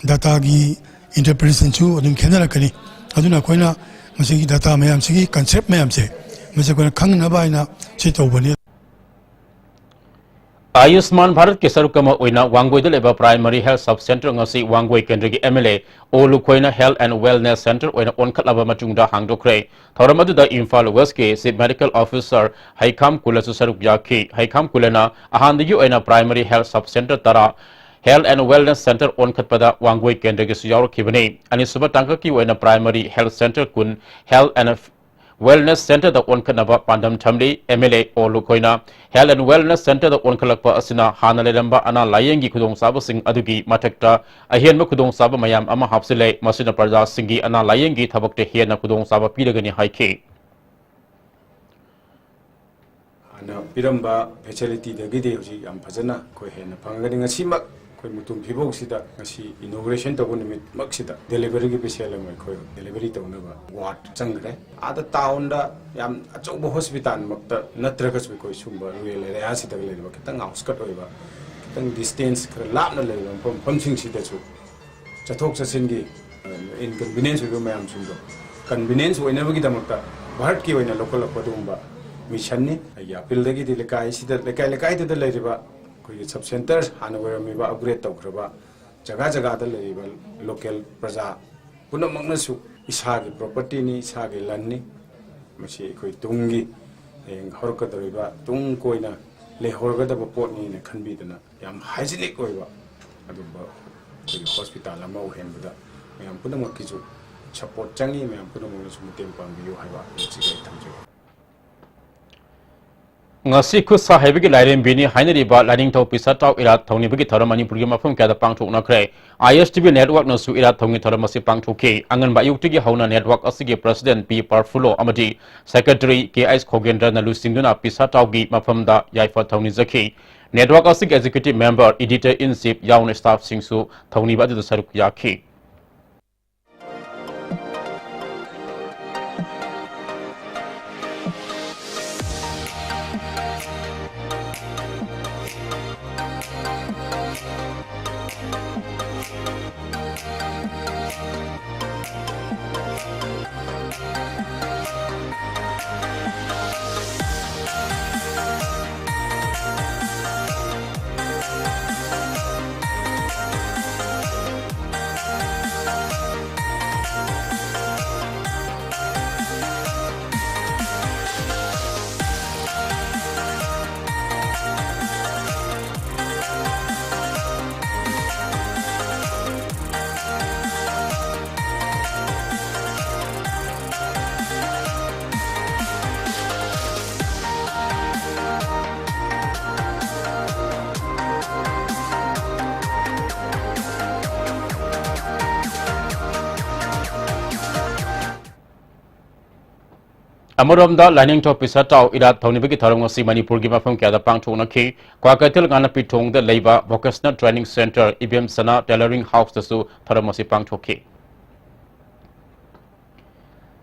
data ꯒꯤ interpretation ꯁꯨ ꯑꯗꯨꯝ ꯈꯦꯠꯅꯔꯛꯀꯅꯤ꯫ ꯑꯗꯨꯅ ꯑꯩꯈꯣꯏꯅ ꯃꯁꯤꯒꯤ data ꯃꯌꯥꯝꯁꯤꯒꯤ concept ꯃꯌꯥꯝꯁꯦ ꯃꯁꯤ ꯑꯩꯈꯣꯏꯅ ꯈꯪꯅꯕ ꯍꯥꯏꯅ ꯁꯤ ꯇꯧꯕꯅꯤ꯫ ꯑꯌꯨꯁꯃꯥꯟ ꯚꯥꯔꯠꯀꯤ ꯁꯔꯨꯛ ꯑꯃ ꯑꯣꯏꯅ ꯋꯥꯡꯒꯣꯏꯗ ꯂꯩꯕ primary health sub centre ꯉꯁꯤ ꯋꯥꯡꯒꯣꯏ ꯀꯦꯟꯗ꯭ꯔꯒꯤ MLA ꯑꯣ ꯂꯨꯈꯣꯏꯅ health and wellness centre ꯑꯣꯏꯅ ꯑꯣꯟꯈꯠꯂꯕ ꯃꯇꯨꯡꯗ ꯍꯥꯡꯗꯣꯛꯈ꯭ꯔꯦ꯫ ꯊꯧꯔꯝ ꯑꯗꯨꯗ ꯏꯝꯐꯥꯜ West ꯀꯤ Chief Medical Officer ꯍꯩꯈꯥꯝ ꯀꯨꯂꯁꯨ ꯁꯔꯨꯛ ꯌꯥꯈꯤ꯫ ꯍꯩꯈꯥꯝ ꯀꯨꯂꯅ ꯑꯍꯥꯟꯕꯒꯤ ꯑꯣꯏꯅ primary health sub centre ꯇꯔꯥ health and wellness centre ꯑꯣꯟꯈꯠꯄꯗ Wangoi ꯀꯦꯟꯗ꯭ꯔꯒꯤꯁꯨ ꯌꯥꯎꯔꯛꯈꯤꯕꯅꯤ꯫ ꯑꯅꯤꯁꯨꯕ ꯇꯥꯡꯀꯛꯀꯤ ꯑꯣꯏꯅ primary health centre ꯀꯨꯟ health and wellness centre ꯗ ꯑꯣꯟꯈꯠꯅꯕ ꯄꯥꯟꯗꯝ ꯊꯝꯂꯤ꯫ MLA ꯑꯣ ꯂꯨꯈꯣꯏꯅ health and wellness centre ꯗ ꯑꯣꯟꯈꯠꯂꯛꯄ ꯑꯁꯤꯅ ꯍꯥꯟꯅ ꯂꯩꯔꯝꯕ ꯑꯅꯥ ꯂꯥꯌꯦꯡꯒꯤ ꯈꯨꯗꯣꯡꯆꯥꯕꯁꯤꯡ ꯑꯗꯨꯒꯤ ꯃꯊꯛꯇ ꯑꯍꯦꯟꯕ ꯈꯨꯗꯣꯡꯆꯥꯕ ꯃꯌꯥꯝ ꯑꯃ ꯍꯥꯞꯆꯤꯜꯂꯦ꯫ ꯃꯁꯤꯅ ꯄ꯭ꯔꯖꯥꯁꯤꯡꯒꯤ ꯑꯅꯥ ꯂꯥꯌꯦꯡꯒꯤ ꯊꯕꯛꯇ ꯍꯦꯟꯅ ꯈꯨꯗꯣꯡꯆꯥꯕ ꯄꯤꯔꯒꯅꯤ ꯍꯥꯏꯈꯤ꯫ ꯍꯥꯟꯅ ꯄꯤꯔꯝꯕ facility ꯗꯒꯤꯗꯤ ꯍꯧꯖꯤꯛ ꯌꯥꯝ ꯐꯖꯅ ꯑꯩꯈꯣꯏ ꯍꯦꯟꯅ ꯐꯪꯒꯅꯤ꯫ ꯉꯁꯤꯃꯛ ꯑꯩꯈꯣꯏ ꯃꯨꯇꯨꯝ ꯐꯤꯕꯧꯁꯤꯗ ꯉꯁꯤ inauguration ꯇꯧꯕ ꯅꯨꯃꯤꯠꯃꯛꯁꯤꯗ delivery ꯒꯤ patient ꯑꯃ ꯑꯩꯈꯣꯏ delivery ꯇꯧꯅꯕ ward ꯆꯪꯈ꯭ꯔꯦ꯫ ꯑꯥꯗ town ꯗ ꯌꯥꯝ ꯑꯆꯧꯕ hospital ꯃꯛꯇ ꯅꯠꯇ꯭ꯔꯒꯁꯨ ꯑꯩꯈꯣꯏ ꯁꯨꯝꯕ rural area ꯁꯤꯗ ꯂꯩꯔꯤꯕ ꯈꯤꯇꯪ outskirt ꯑꯣꯏꯕ, ꯈꯤꯇꯪ distance ꯈꯔ ꯂꯥꯞꯅ ꯂꯩꯕ ꯃꯐꯝ ꯃꯐꯝꯁꯤꯡꯁꯤꯗꯁꯨ ꯆꯠꯊꯣꯛ ꯆꯠꯁꯤꯟꯒꯤ inconvenience ꯑꯣꯏꯕ ꯃꯌꯥꯝꯁꯤꯡꯗꯣ convenience ꯑꯣꯏꯅꯕꯒꯤꯗꯃꯛꯇ ꯚꯥꯔꯠꯀꯤ ꯑꯣꯏꯅ ꯂꯧꯈꯠꯂꯛꯄ ꯑꯗꯨꯒꯨꯝꯕ ꯃꯤꯁꯟꯅꯤ꯫ ꯑꯩꯒꯤ ꯑꯄꯤꯜꯗꯒꯤꯗꯤ ꯂꯩꯀꯥꯏꯁꯤꯗ, ꯂꯩꯀꯥꯏ ꯂꯩꯀꯥꯏꯗꯨꯗ ꯂꯩꯔꯤꯕ ꯑꯩꯈꯣꯏꯒꯤ ꯁꯕ ꯁꯦꯟꯇꯔ ꯍꯥꯟꯅ ꯑꯣꯏꯔꯝꯃꯤꯕ ꯑꯞꯒ꯭ꯔꯦꯗ ꯇꯧꯈ꯭ꯔꯕ ꯖꯒꯥ ꯖꯒꯥꯗ ꯂꯩꯔꯤꯕ ꯂꯣꯀꯦꯜ ꯄ꯭ꯔꯖꯥ ꯄꯨꯝꯅꯃꯛꯅꯁꯨ ꯏꯁꯥꯒꯤ ꯄ꯭ꯔꯣꯄꯔꯇꯤꯅꯤ, ꯏꯁꯥꯒꯤ ꯂꯟꯅꯤ꯫ ꯃꯁꯤ ꯑꯩꯈꯣꯏ ꯇꯨꯡꯒꯤ, ꯍꯌꯦꯡ ꯍꯧꯔꯛꯀꯗꯧꯔꯤꯕ ꯇꯨꯡ ꯀꯣꯏꯅ ꯂꯩꯍꯧꯔꯒꯗꯕ ꯄꯣꯠꯅꯤꯅ ꯈꯟꯕꯤꯗꯅ ꯌꯥꯝ ꯍꯥꯏꯖꯤꯅꯤꯛ ꯑꯣꯏꯕ ꯑꯗꯨꯒꯨꯝꯕ ꯑꯩꯈꯣꯏꯒꯤ ꯍꯣꯁꯄꯤꯇꯥꯜ ꯑꯃ ꯑꯣꯏꯍꯟꯕꯗ ꯃꯌꯥꯝ ꯄꯨꯝꯅꯃꯛꯀꯤꯁꯨ ꯁꯄꯣꯔꯠ ꯆꯪꯉꯤ, ꯃꯌꯥꯝ ꯄꯨꯝꯅꯃꯛꯅꯁꯨ ꯃꯇꯦꯡ ꯄꯥꯡꯕꯤꯌꯨ ꯍꯥꯏꯕ ꯃꯁꯤꯗ ꯑꯩ ꯊꯝꯖꯒꯦ꯫ ꯉꯁꯤ ꯈꯨꯠ ꯁꯥ ꯍꯩꯕꯒꯤ ꯂꯥꯏꯔꯦꯝꯕꯤꯅꯤ ꯍꯥꯏꯅꯔꯤꯕ ꯂꯥꯏꯅꯤꯡꯊꯧ ꯄꯤꯁꯥꯇꯥꯎ ꯏꯔꯥꯠ ꯊꯧꯅꯤꯕꯒꯤ ꯊꯧꯔꯝ ꯃꯅꯤꯄꯨꯔꯒꯤ ꯃꯐꯝ ꯀꯌꯥꯗ ꯄꯥꯡꯊꯣꯛꯅꯈ꯭ꯔꯦ꯫ ꯑꯥꯏ ꯑꯦꯁ ꯇꯤ ꯚꯤ ꯅꯦꯠꯋꯥꯔꯛꯅꯁꯨ ꯏꯔꯥꯠ ꯊꯧꯅꯤ ꯊꯧꯔꯝ ꯑꯁꯤ ꯄꯥꯡꯊꯣꯛꯈꯤ꯫ ꯑꯉꯟꯕ ꯑꯌꯨꯛꯇꯒꯤ ꯍꯧꯅ ꯅꯦꯠꯋꯥꯔꯛ ꯑꯁꯤꯒꯤ ꯄ꯭ꯔꯁꯤꯗꯦꯟ ꯄꯤ ꯄꯥꯔꯐꯨꯂꯣ ꯑꯃꯗꯤ ꯁꯦꯀ꯭ꯔꯦꯇꯔꯤ ꯀꯦ ꯑꯩꯆ ꯈꯣꯒꯦꯟꯗ꯭ꯔꯅ ꯂꯨꯆꯤꯡꯗꯨꯅ ꯄꯤꯁꯥꯇꯥꯎꯒꯤ ꯃꯐꯝꯗ ꯌꯥꯏꯐ ꯊꯧꯅꯤꯖꯈꯤ꯫ ꯅꯦꯠꯋꯥꯔꯛ ꯑꯁꯤꯒꯤ ꯑꯦꯛꯖꯤꯀ꯭ꯌꯨꯇꯤꯚ ꯃꯦꯝꯕꯔ, ꯏꯗꯤꯇꯔ ꯏꯟ ꯆꯤꯐ ꯌꯥꯎꯅ ꯁ꯭ꯇꯥꯐꯁꯤꯡꯁꯨ ꯊꯧꯅꯤꯕ ꯑꯗꯨꯗ ꯁꯔꯨꯛ ꯌꯥꯈꯤ꯫ ꯑꯃꯔꯣꯝꯗ, ꯂꯥꯏꯅꯤꯡꯊꯧ ꯄꯤꯁꯥꯇꯥꯎ ꯏꯔꯥꯠ ꯊꯧꯅꯤꯕꯒꯤ ꯊꯧꯔꯝ ꯑꯁꯤ ꯃꯅꯤꯄꯨꯔꯒꯤ ꯃꯐꯝ ꯀꯌꯥꯗ ꯄꯥꯡꯊꯣꯛꯅꯈꯤ꯫ ꯀ꯭ꯋꯥꯀꯩꯊꯦꯜ ꯉꯥꯅꯄꯤꯊꯣꯡꯗ ꯂꯩꯕ ꯚꯣꯀꯦꯁꯅꯦꯜ ꯇ꯭ꯔꯦꯅꯤꯡ ꯁꯦꯟꯇꯔ ꯏꯕꯦꯝꯁꯅꯥ ꯇꯦꯂꯔꯤꯡ ꯍꯥꯎꯁꯇꯁꯨ ꯊꯧꯔꯝ ꯑꯁꯤ ꯄꯥꯡꯊꯣꯛꯈꯤ꯫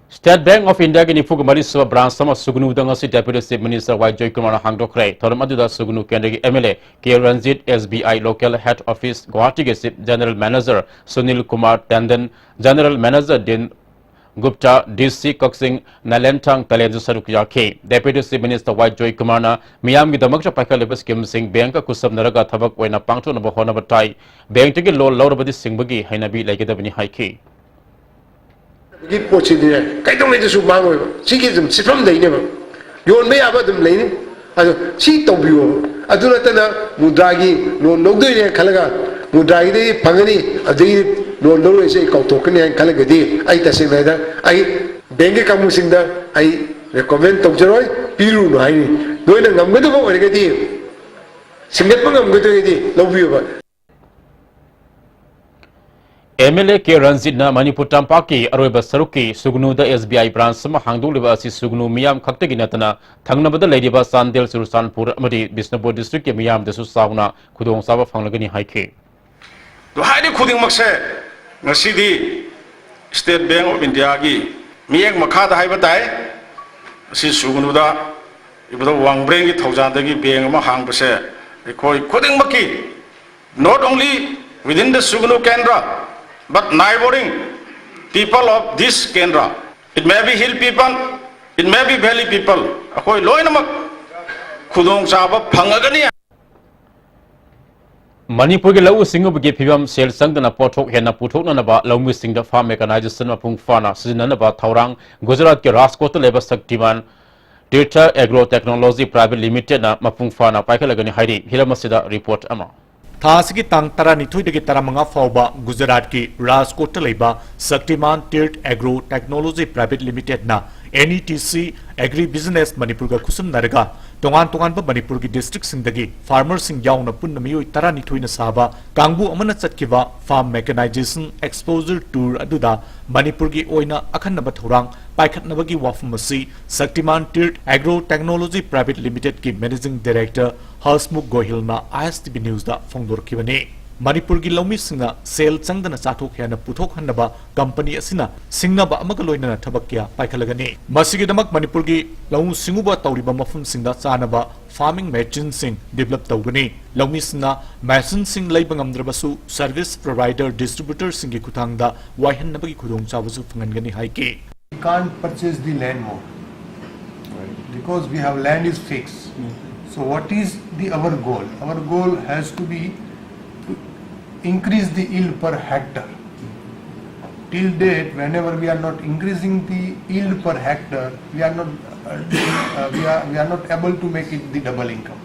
ꯁ꯭ꯇꯦꯠ ꯕꯦꯡꯛ ꯑꯣꯐ ꯏꯟꯗꯤꯌꯥꯒꯤ ꯅꯤꯐꯨꯒ ꯃꯔꯤ ꯁꯨꯕ ꯕ꯭ꯔꯥꯟꯁ ꯑꯃ ꯁꯨꯒꯅꯨꯗ ꯉꯁꯤ ꯗꯦꯄ꯭ꯌꯨꯇꯤ ꯆꯤꯐ ꯃꯤꯅꯤꯁꯇꯔ ꯋꯥꯏ ꯖꯣꯏꯀꯨꯃꯥꯔꯅ ꯍꯥꯡꯗꯣꯛꯈ꯭ꯔꯦ꯫ ꯊꯧꯔꯝ ꯑꯗꯨꯗ ꯁꯨꯒꯅꯨ ꯀꯦꯟꯗ꯭ꯔꯒꯤ M L A K Ranjit, S B I local head office ꯒꯨꯋꯥꯍꯥꯇꯤꯒꯤ chief general manager Sunil Kumar Tandon, general manager Din Gupta, D C ꯀꯛꯆꯤꯡ ꯅꯥꯏꯂꯦꯟꯊꯥꯡ ꯇꯥꯂꯦꯟꯁꯨ ꯁꯔꯨꯛ ꯌꯥꯈꯤ꯫ ꯗꯦꯄ꯭ꯌꯨꯇꯤ ꯆꯤꯐ ꯃꯤꯅꯤꯁꯇꯔ ꯋꯥꯏ ꯖꯣꯏꯀꯨꯃꯥꯔꯅ ꯃꯤꯌꯥꯝꯒꯤꯗꯃꯛꯇ ꯄꯥꯏꯈꯠꯂꯤꯕ ꯁ꯭ꯀꯤꯝꯁꯤꯡ ꯕꯦꯡꯛꯀ ꯈꯨꯠꯁꯝꯅꯔꯒ ꯊꯕꯛ ꯑꯣꯏꯅ ꯄꯥꯡꯊꯣꯛꯅꯕ ꯍꯣꯠꯅꯕ ꯇꯥꯏ꯫ ꯕꯦꯡꯛꯇꯒꯤ ꯂꯣꯟ ꯂꯧꯔꯕꯗꯤ ꯁꯤꯡꯕꯒꯤ ꯍꯩꯅꯕꯤ ꯂꯩꯒꯗꯕꯅꯤ ꯍꯥꯏꯈꯤ꯫ ꯒꯤ ꯄꯣꯠꯁꯤꯗꯤꯅꯦ ꯀꯩꯗꯧꯉꯩꯗꯁꯨ ꯃꯥꯡꯉꯣꯏꯕ꯫ ꯁꯤꯒꯤ ꯑꯗꯨꯝ ꯁꯤꯠꯐꯝ ꯂꯩꯅꯦꯕ꯫ ꯌꯣꯟꯕ ꯌꯥꯕ ꯑꯗꯨꯝ ꯂꯩꯅꯤ꯫ ꯑꯗꯣ ꯁꯤ ꯇꯧꯕꯤꯌꯣꯕ꯫ ꯑꯗꯨ ꯅꯠꯇꯅ ꯃꯨꯗ꯭ꯔꯥꯒꯤ ꯂꯣꯟ ꯂꯧꯗꯣꯏꯅꯦ ꯈꯜꯂꯒ ꯃꯨꯗ꯭ꯔꯥꯒꯤꯗꯒꯤ ꯐꯪꯒꯅꯤ, ꯑꯗꯒꯤ ꯂꯣꯟ ꯂꯧꯔꯣꯏꯁꯦ ꯑꯩ ꯀꯥꯎꯊꯣꯛꯀꯅꯤ ꯍꯥꯏꯅ ꯈꯜꯂꯒꯗꯤ ꯑꯩ ꯇꯁꯦꯡꯅ ꯍꯥꯏꯗ ꯑꯩ ꯕꯦꯡꯛꯀꯤ ꯀꯥꯡꯕꯨꯁꯤꯡꯗ ꯑꯩ ꯔꯤꯀꯃꯦꯟ ꯇꯧꯖꯔꯣꯏ, ꯄꯤꯔꯨꯅꯨ ꯍꯥꯏꯅꯤ꯫ ꯅꯣꯏꯅ ꯉꯝꯒꯗꯕ ꯑꯣꯏꯔꯒꯗꯤ, ꯁꯤꯡꯒꯠꯄ ꯉꯝꯒꯗꯣꯏꯒꯗꯤ ꯂꯧꯕꯤꯌꯣꯕ꯫ ꯑꯦꯝ ꯑꯦꯜ ꯑꯦ ꯀꯦ ꯔꯟꯖꯤꯠꯅ ꯃꯅꯤꯄꯨꯔ ꯇꯝꯄꯥꯛꯀꯤ ꯑꯔꯣꯏꯕ ꯁꯔꯨꯛꯀꯤ ꯁꯨꯒꯅꯨꯗ ꯑꯦꯁ ꯕꯤ ꯑꯥꯏ ꯕ꯭ꯔꯥꯟꯁ ꯑꯃ ꯍꯥꯡꯗꯣꯛꯂꯤꯕ ꯑꯁꯤ ꯁꯨꯒꯅꯨ ꯃꯤꯌꯥꯝ ꯈꯛꯇꯒꯤ ꯅꯠꯇꯅ ꯊꯪꯅꯕꯗ ꯂꯩꯔꯤꯕ ꯆꯥꯟꯗꯦꯜ, ꯆꯨꯔꯆꯥꯟꯄꯨꯔ ꯑꯃꯗꯤ ꯕꯤꯁꯅꯨꯄꯨꯔ ꯗꯤꯁꯇ꯭ꯔꯤꯛꯀꯤ ꯃꯤꯌꯥꯝꯗꯁꯨ ꯆꯥꯎꯅ ꯈꯨꯗꯣꯡꯆꯥꯕ ꯐꯪꯂꯒꯅꯤ ꯍꯥꯏꯈꯤ꯫ ꯑꯗꯣ ꯍꯥꯏꯔꯤꯕ ꯈꯨꯗꯤꯡꯃꯛꯁꯦ ꯉꯁꯤꯗꯤ State Bank of Indiaꯒꯤ ꯃꯤꯠꯌꯦꯡ ꯃꯈꯥꯗ ꯍꯥꯏꯕ ꯇꯥꯏ, ꯑꯁꯤ ꯁꯨꯒꯅꯨꯗ ꯏꯕꯨꯙꯧ ꯋꯥꯡꯕ꯭ꯔꯦꯟꯒꯤ ꯊꯧꯖꯥꯜꯗꯒꯤ ꯕꯦꯡꯛ ꯑꯃ ꯍꯥꯡꯕꯁꯦ ꯑꯩꯈꯣꯏ ꯈꯨꯗꯤꯡꯃꯛꯀꯤ, not only within the Sugnu Kendra, but neighboring people of this Kendra, it may be hill people, it may be valley people, ꯑꯩꯈꯣꯏ ꯂꯣꯏꯅꯃꯛ ꯈꯨꯗꯣꯡꯆꯥꯕ ꯐꯪꯉꯒꯅꯤ꯫ ꯃꯅꯤꯄꯨꯔꯒꯤ ꯂꯧꯎ ꯁꯤꯡꯎꯕꯒꯤ ꯐꯤꯕꯝ ꯁꯦꯜ ꯆꯪꯗꯅ ꯄꯣꯠꯊꯣꯛ ꯍꯦꯟꯅ ꯄꯨꯊꯣꯛꯅꯅꯕ ꯂꯧꯃꯤꯁꯤꯡꯗ farm mechanization ꯃꯄꯨꯡ ꯐꯥꯅ ꯁꯤꯖꯤꯟꯅꯅꯕ ꯊꯧꯔꯥꯡ ꯒꯨꯖꯔꯥꯠꯀꯤ ꯔꯥꯖꯀꯣꯠꯇ ꯂꯩꯕ Shaktiman Tirth agro technology private ꯂꯤꯃꯤꯇꯦꯗꯅ ꯃꯄꯨꯡ ꯐꯥꯅ ꯄꯥꯏꯈꯠꯂꯒꯅꯤ ꯍꯥꯏꯔꯤ꯫ ꯍꯤꯔꯝ ꯑꯁꯤꯗ ꯔꯤꯄꯣꯔꯠ ꯑꯃ꯫ ꯊꯥ ꯑꯁꯤꯒꯤ ꯇꯥꯡ ꯇꯔꯥꯅꯤꯊꯣꯏꯗꯒꯤ ꯇꯔꯥꯃꯉꯥ ꯐꯥꯎꯕ ꯒꯨꯖꯔꯥꯠꯀꯤ ꯔꯥꯖꯀꯣꯠꯇ ꯂꯩꯕ Shaktiman Tirth agro technology private ꯂꯤꯃꯤꯇꯦꯗꯅ N E T C agri business ꯃꯅꯤꯄꯨꯔꯒ ꯈꯨꯠꯁꯝꯅꯔꯒ ꯇꯣꯉꯥꯟ ꯇꯣꯉꯥꯟꯕ ꯃꯅꯤꯄꯨꯔꯒꯤ ꯗꯤꯁꯇ꯭ꯔꯤꯛꯁꯤꯡꯗꯒꯤ ꯐꯥꯔꯃꯔꯁꯤꯡ ꯌꯥꯎꯅ ꯄꯨꯟꯅ ꯃꯤꯑꯣꯏ ꯇꯔꯥꯅꯤꯊꯣꯏꯅ ꯁꯥꯕ ꯀꯥꯡꯕꯨ ꯑꯃꯅ ꯆꯠꯈꯤꯕ farm mechanization exposure tour ꯑꯗꯨꯗ ꯃꯅꯤꯄꯨꯔꯒꯤ ꯑꯣꯏꯅ ꯑꯈꯟꯅꯕ ꯊꯧꯔꯥꯡ ꯄꯥꯏꯈꯠꯅꯕꯒꯤ ꯋꯥꯐꯝ ꯑꯁꯤ Shaktiman Tirth agro technology private ꯂꯤꯃꯤꯇꯦꯗꯀꯤ ꯃꯦꯅꯦꯖꯤꯡ ꯗꯥꯏꯔꯦꯛꯇꯔ ꯍꯔꯁꯃꯨꯈ ꯒꯣꯍꯤꯜꯅ ꯑꯥꯏ ꯑꯦꯁ ꯇꯤ ꯚꯤ ꯅ꯭ꯌꯨꯁꯇ ꯐꯣꯡꯗꯣꯔꯛꯈꯤꯕꯅꯤ꯫ ꯃꯅꯤꯄꯨꯔꯒꯤ ꯂꯧꯃꯤꯁꯤꯡꯅ ꯁꯦꯜ ꯆꯪꯗꯅ ꯆꯥꯊꯣꯛ ꯍꯦꯟꯅ ꯄꯨꯊꯣꯛꯍꯟꯅꯕ ꯀꯝꯄꯅꯤ ꯑꯁꯤꯅ ꯁꯤꯡꯅꯕ ꯑꯃꯒ ꯂꯣꯏꯅꯅ ꯊꯕꯛ ꯀꯌꯥ ꯄꯥꯏꯈꯠꯂꯒꯅꯤ꯫ ꯃꯁꯤꯒꯤꯗꯃꯛ ꯃꯅꯤꯄꯨꯔꯒꯤ ꯂꯧꯎ ꯁꯤꯡꯎꯕ ꯇꯧꯔꯤꯕ ꯃꯐꯝꯁꯤꯡꯗ ꯆꯥꯅꯕ farming machineꯁꯤꯡ develop ꯇꯧꯒꯅꯤ꯫ ꯂꯧꯃꯤꯁꯤꯡꯅ machineꯁꯤꯡ ꯂꯩꯕ ꯉꯝꯗ꯭ꯔꯕꯁꯨ service provider distributorꯁꯤꯡꯒꯤ ꯈꯨꯠꯊꯥꯡꯗ ꯋꯥꯏꯍꯟꯅꯕꯒꯤ ꯈꯨꯗꯣꯡꯆꯥꯕꯁꯨ ꯐꯪꯍꯟꯒꯅꯤ ꯍꯥꯏꯈꯤ꯫ We can't purchase the land more because we have land is fixed. So what is the our goal? Our goal has to be to increase the yield per hectare. Till date, whenever we are not increasing the yield per hectare, we are not uh, uh, we are we are not able to make it the double income.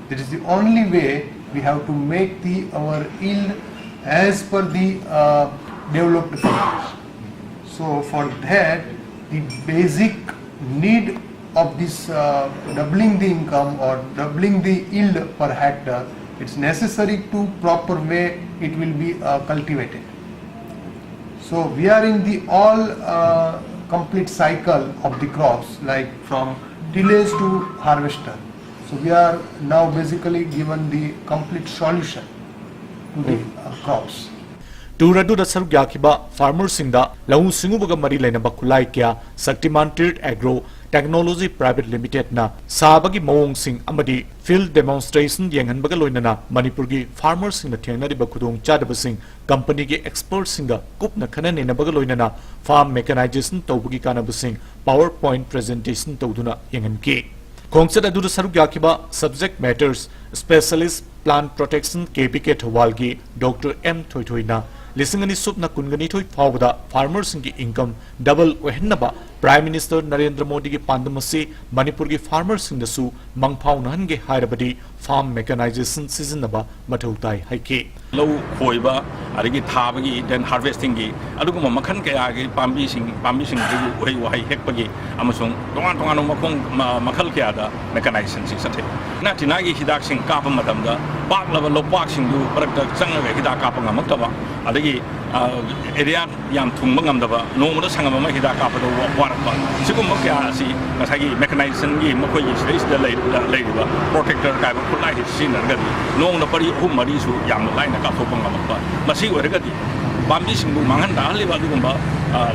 That is the only way we have to make the our yield as per the uh, developed countries. So for that, the basic need of this uh, doubling the income or doubling the yield per hectare, it's necessary to proper way it will be uh, cultivated. So we are in the all uh, complete cycle of the crops, like from tillage to harvester. So we are now basically given the complete solution to the uh, crops. Tour ꯑꯗꯨꯗ ꯁꯔꯨꯛ ꯌꯥꯈꯤꯕ farmerꯁꯤꯡꯗ ꯂꯧꯎ ꯁꯤꯡꯎꯕꯒ ꯃꯔꯤ ꯂꯩꯅꯕ ꯈꯨꯠꯂꯥꯏ ꯀꯌꯥ Shaktiman Tirt Agro Technology Private Limitedꯅ ꯁꯥꯕꯒꯤ ꯃꯑꯣꯡꯁꯤꯡ ꯑꯃꯗꯤ field demonstration ꯌꯦꯡꯍꯟꯕꯒ ꯂꯣꯏꯅꯅ ꯃꯅꯤꯄꯨꯔꯒꯤ farmerꯁꯤꯡꯅ ꯊꯦꯡꯅꯔꯤꯕ ꯈꯨꯗꯣꯡꯆꯥꯗꯕꯁꯤꯡ ꯀꯝꯄꯅꯤꯒꯤ expertꯁꯤꯡꯒ ꯀꯨꯞꯅ ꯈꯟꯅ ꯅꯩꯅꯕꯒ ꯂꯣꯏꯅꯅ farm mechanization ꯇꯧꯕꯒꯤ ꯀꯥꯟꯅꯕꯁꯤꯡ PowerPoint presentation ꯇꯧꯗꯨꯅ ꯌꯦꯡꯍꯟꯈꯤ꯫ ꯈꯣꯡꯆꯠ ꯑꯗꯨꯗ ꯁꯔꯨꯛ ꯌꯥꯈꯤꯕ subject matters specialist plant protection KVK ꯊꯧꯕꯥꯜꯒꯤ Doctor M ꯊꯣꯏꯊꯣꯏꯅ ꯂꯤꯁꯤꯡ ꯑꯅꯤ ꯁꯨꯞꯅ ꯀꯨꯟꯒ ꯅꯤꯊꯣꯏ ꯐꯥꯎꯕꯗ farmerꯁꯤꯡꯒꯤ income double ꯑꯣꯏꯍꯟꯅꯕ Prime Minister ꯅꯔꯦꯟꯗ꯭ꯔ ꯃꯣꯗꯤꯒꯤ ꯄꯥꯟꯗꯝ ꯑꯁꯤ ꯃꯅꯤꯄꯨꯔꯒꯤ farmerꯁꯤꯡꯗꯁꯨ ꯃꯪꯐꯥꯎꯅꯍꯟꯒꯦ ꯍꯥꯏꯔꯕꯗꯤ farm mechanization ꯁꯤꯖꯤꯟꯅꯕ ꯃꯊꯧ ꯇꯥꯏ ꯍꯥꯏꯈꯤ꯫ ꯂꯧ ꯈꯣꯏꯕ, ꯑꯗꯒꯤ ꯊꯥꯕꯒꯤ, then harvestingꯒꯤ, ꯑꯗꯨꯒꯨꯝꯕ ꯃꯈꯜ ꯀꯌꯥꯒꯤ ꯄꯥꯝꯕꯤꯁꯤꯡ ꯄꯥꯝꯕꯤꯁꯤꯡꯗꯒꯤ ꯎꯍꯩ ꯋꯥꯍꯩ ꯍꯦꯛꯄꯒꯤ ꯑꯃꯁꯨꯡ ꯇꯣꯉꯥꯟ ꯇꯣꯉꯥꯟꯕ ꯃꯈꯣꯡ ꯃꯈꯜ ꯀꯌꯥꯗ mechanizationꯁꯤ ꯆꯠꯊꯩ꯫ ꯂꯥꯏꯅꯥ ꯇꯤꯟꯅꯥꯒꯤ ꯍꯤꯗꯥꯛꯁꯤꯡ ꯀꯥꯞꯄ ꯃꯇꯝꯗ ꯄꯥꯛꯂꯕ ꯂꯧꯄꯥꯛꯁꯤꯡꯗꯨ ꯃꯔꯛꯇ ꯆꯪꯉꯒ ꯍꯤꯗꯥꯛ ꯀꯥꯞꯄ ꯉꯝꯃꯛꯇꯕ, ꯑꯗꯒꯤ area ꯌꯥꯝ ꯊꯨꯡꯕ ꯉꯝꯗꯕ, ꯅꯣꯡꯃꯗ ꯁꯪꯒꯝ ꯑꯃ ꯍꯤꯗꯥꯛ ꯀꯥꯞꯄꯗ ꯁꯤꯒꯨꯝꯕ ꯀꯌꯥ ꯑꯁꯤ ꯉꯁꯥꯏꯒꯤ ꯃꯦꯀꯅꯥꯏꯖꯦꯁꯟꯒꯤ ꯃꯈꯣꯏꯒꯤ ꯁꯤꯗꯩꯁꯤꯗ ꯂꯩꯔꯤꯕ ꯄ꯭ꯔꯣꯇꯦꯛꯇꯔ ꯀꯥꯏꯕ ꯈꯨꯠꯂꯥꯏꯁꯤ ꯁꯤꯖꯤꯟꯅꯔꯒꯗꯤ ꯅꯣꯡꯃꯗ ꯄꯔꯤ ꯑꯍꯨꯝ ꯃꯔꯤꯁꯨ ꯌꯥꯝꯅ ꯂꯥꯏꯅ ꯀꯥꯞꯊꯣꯛꯄ ꯉꯝꯃꯛꯄ, ꯃꯁꯤ ꯑꯣꯏꯔꯒꯗꯤ ꯄꯥꯝꯕꯤꯁꯤꯡꯕꯨ ꯃꯥꯡꯍꯟ ꯇꯥꯍꯜꯂꯤꯕ ꯑꯗꯨꯒꯨꯝꯕ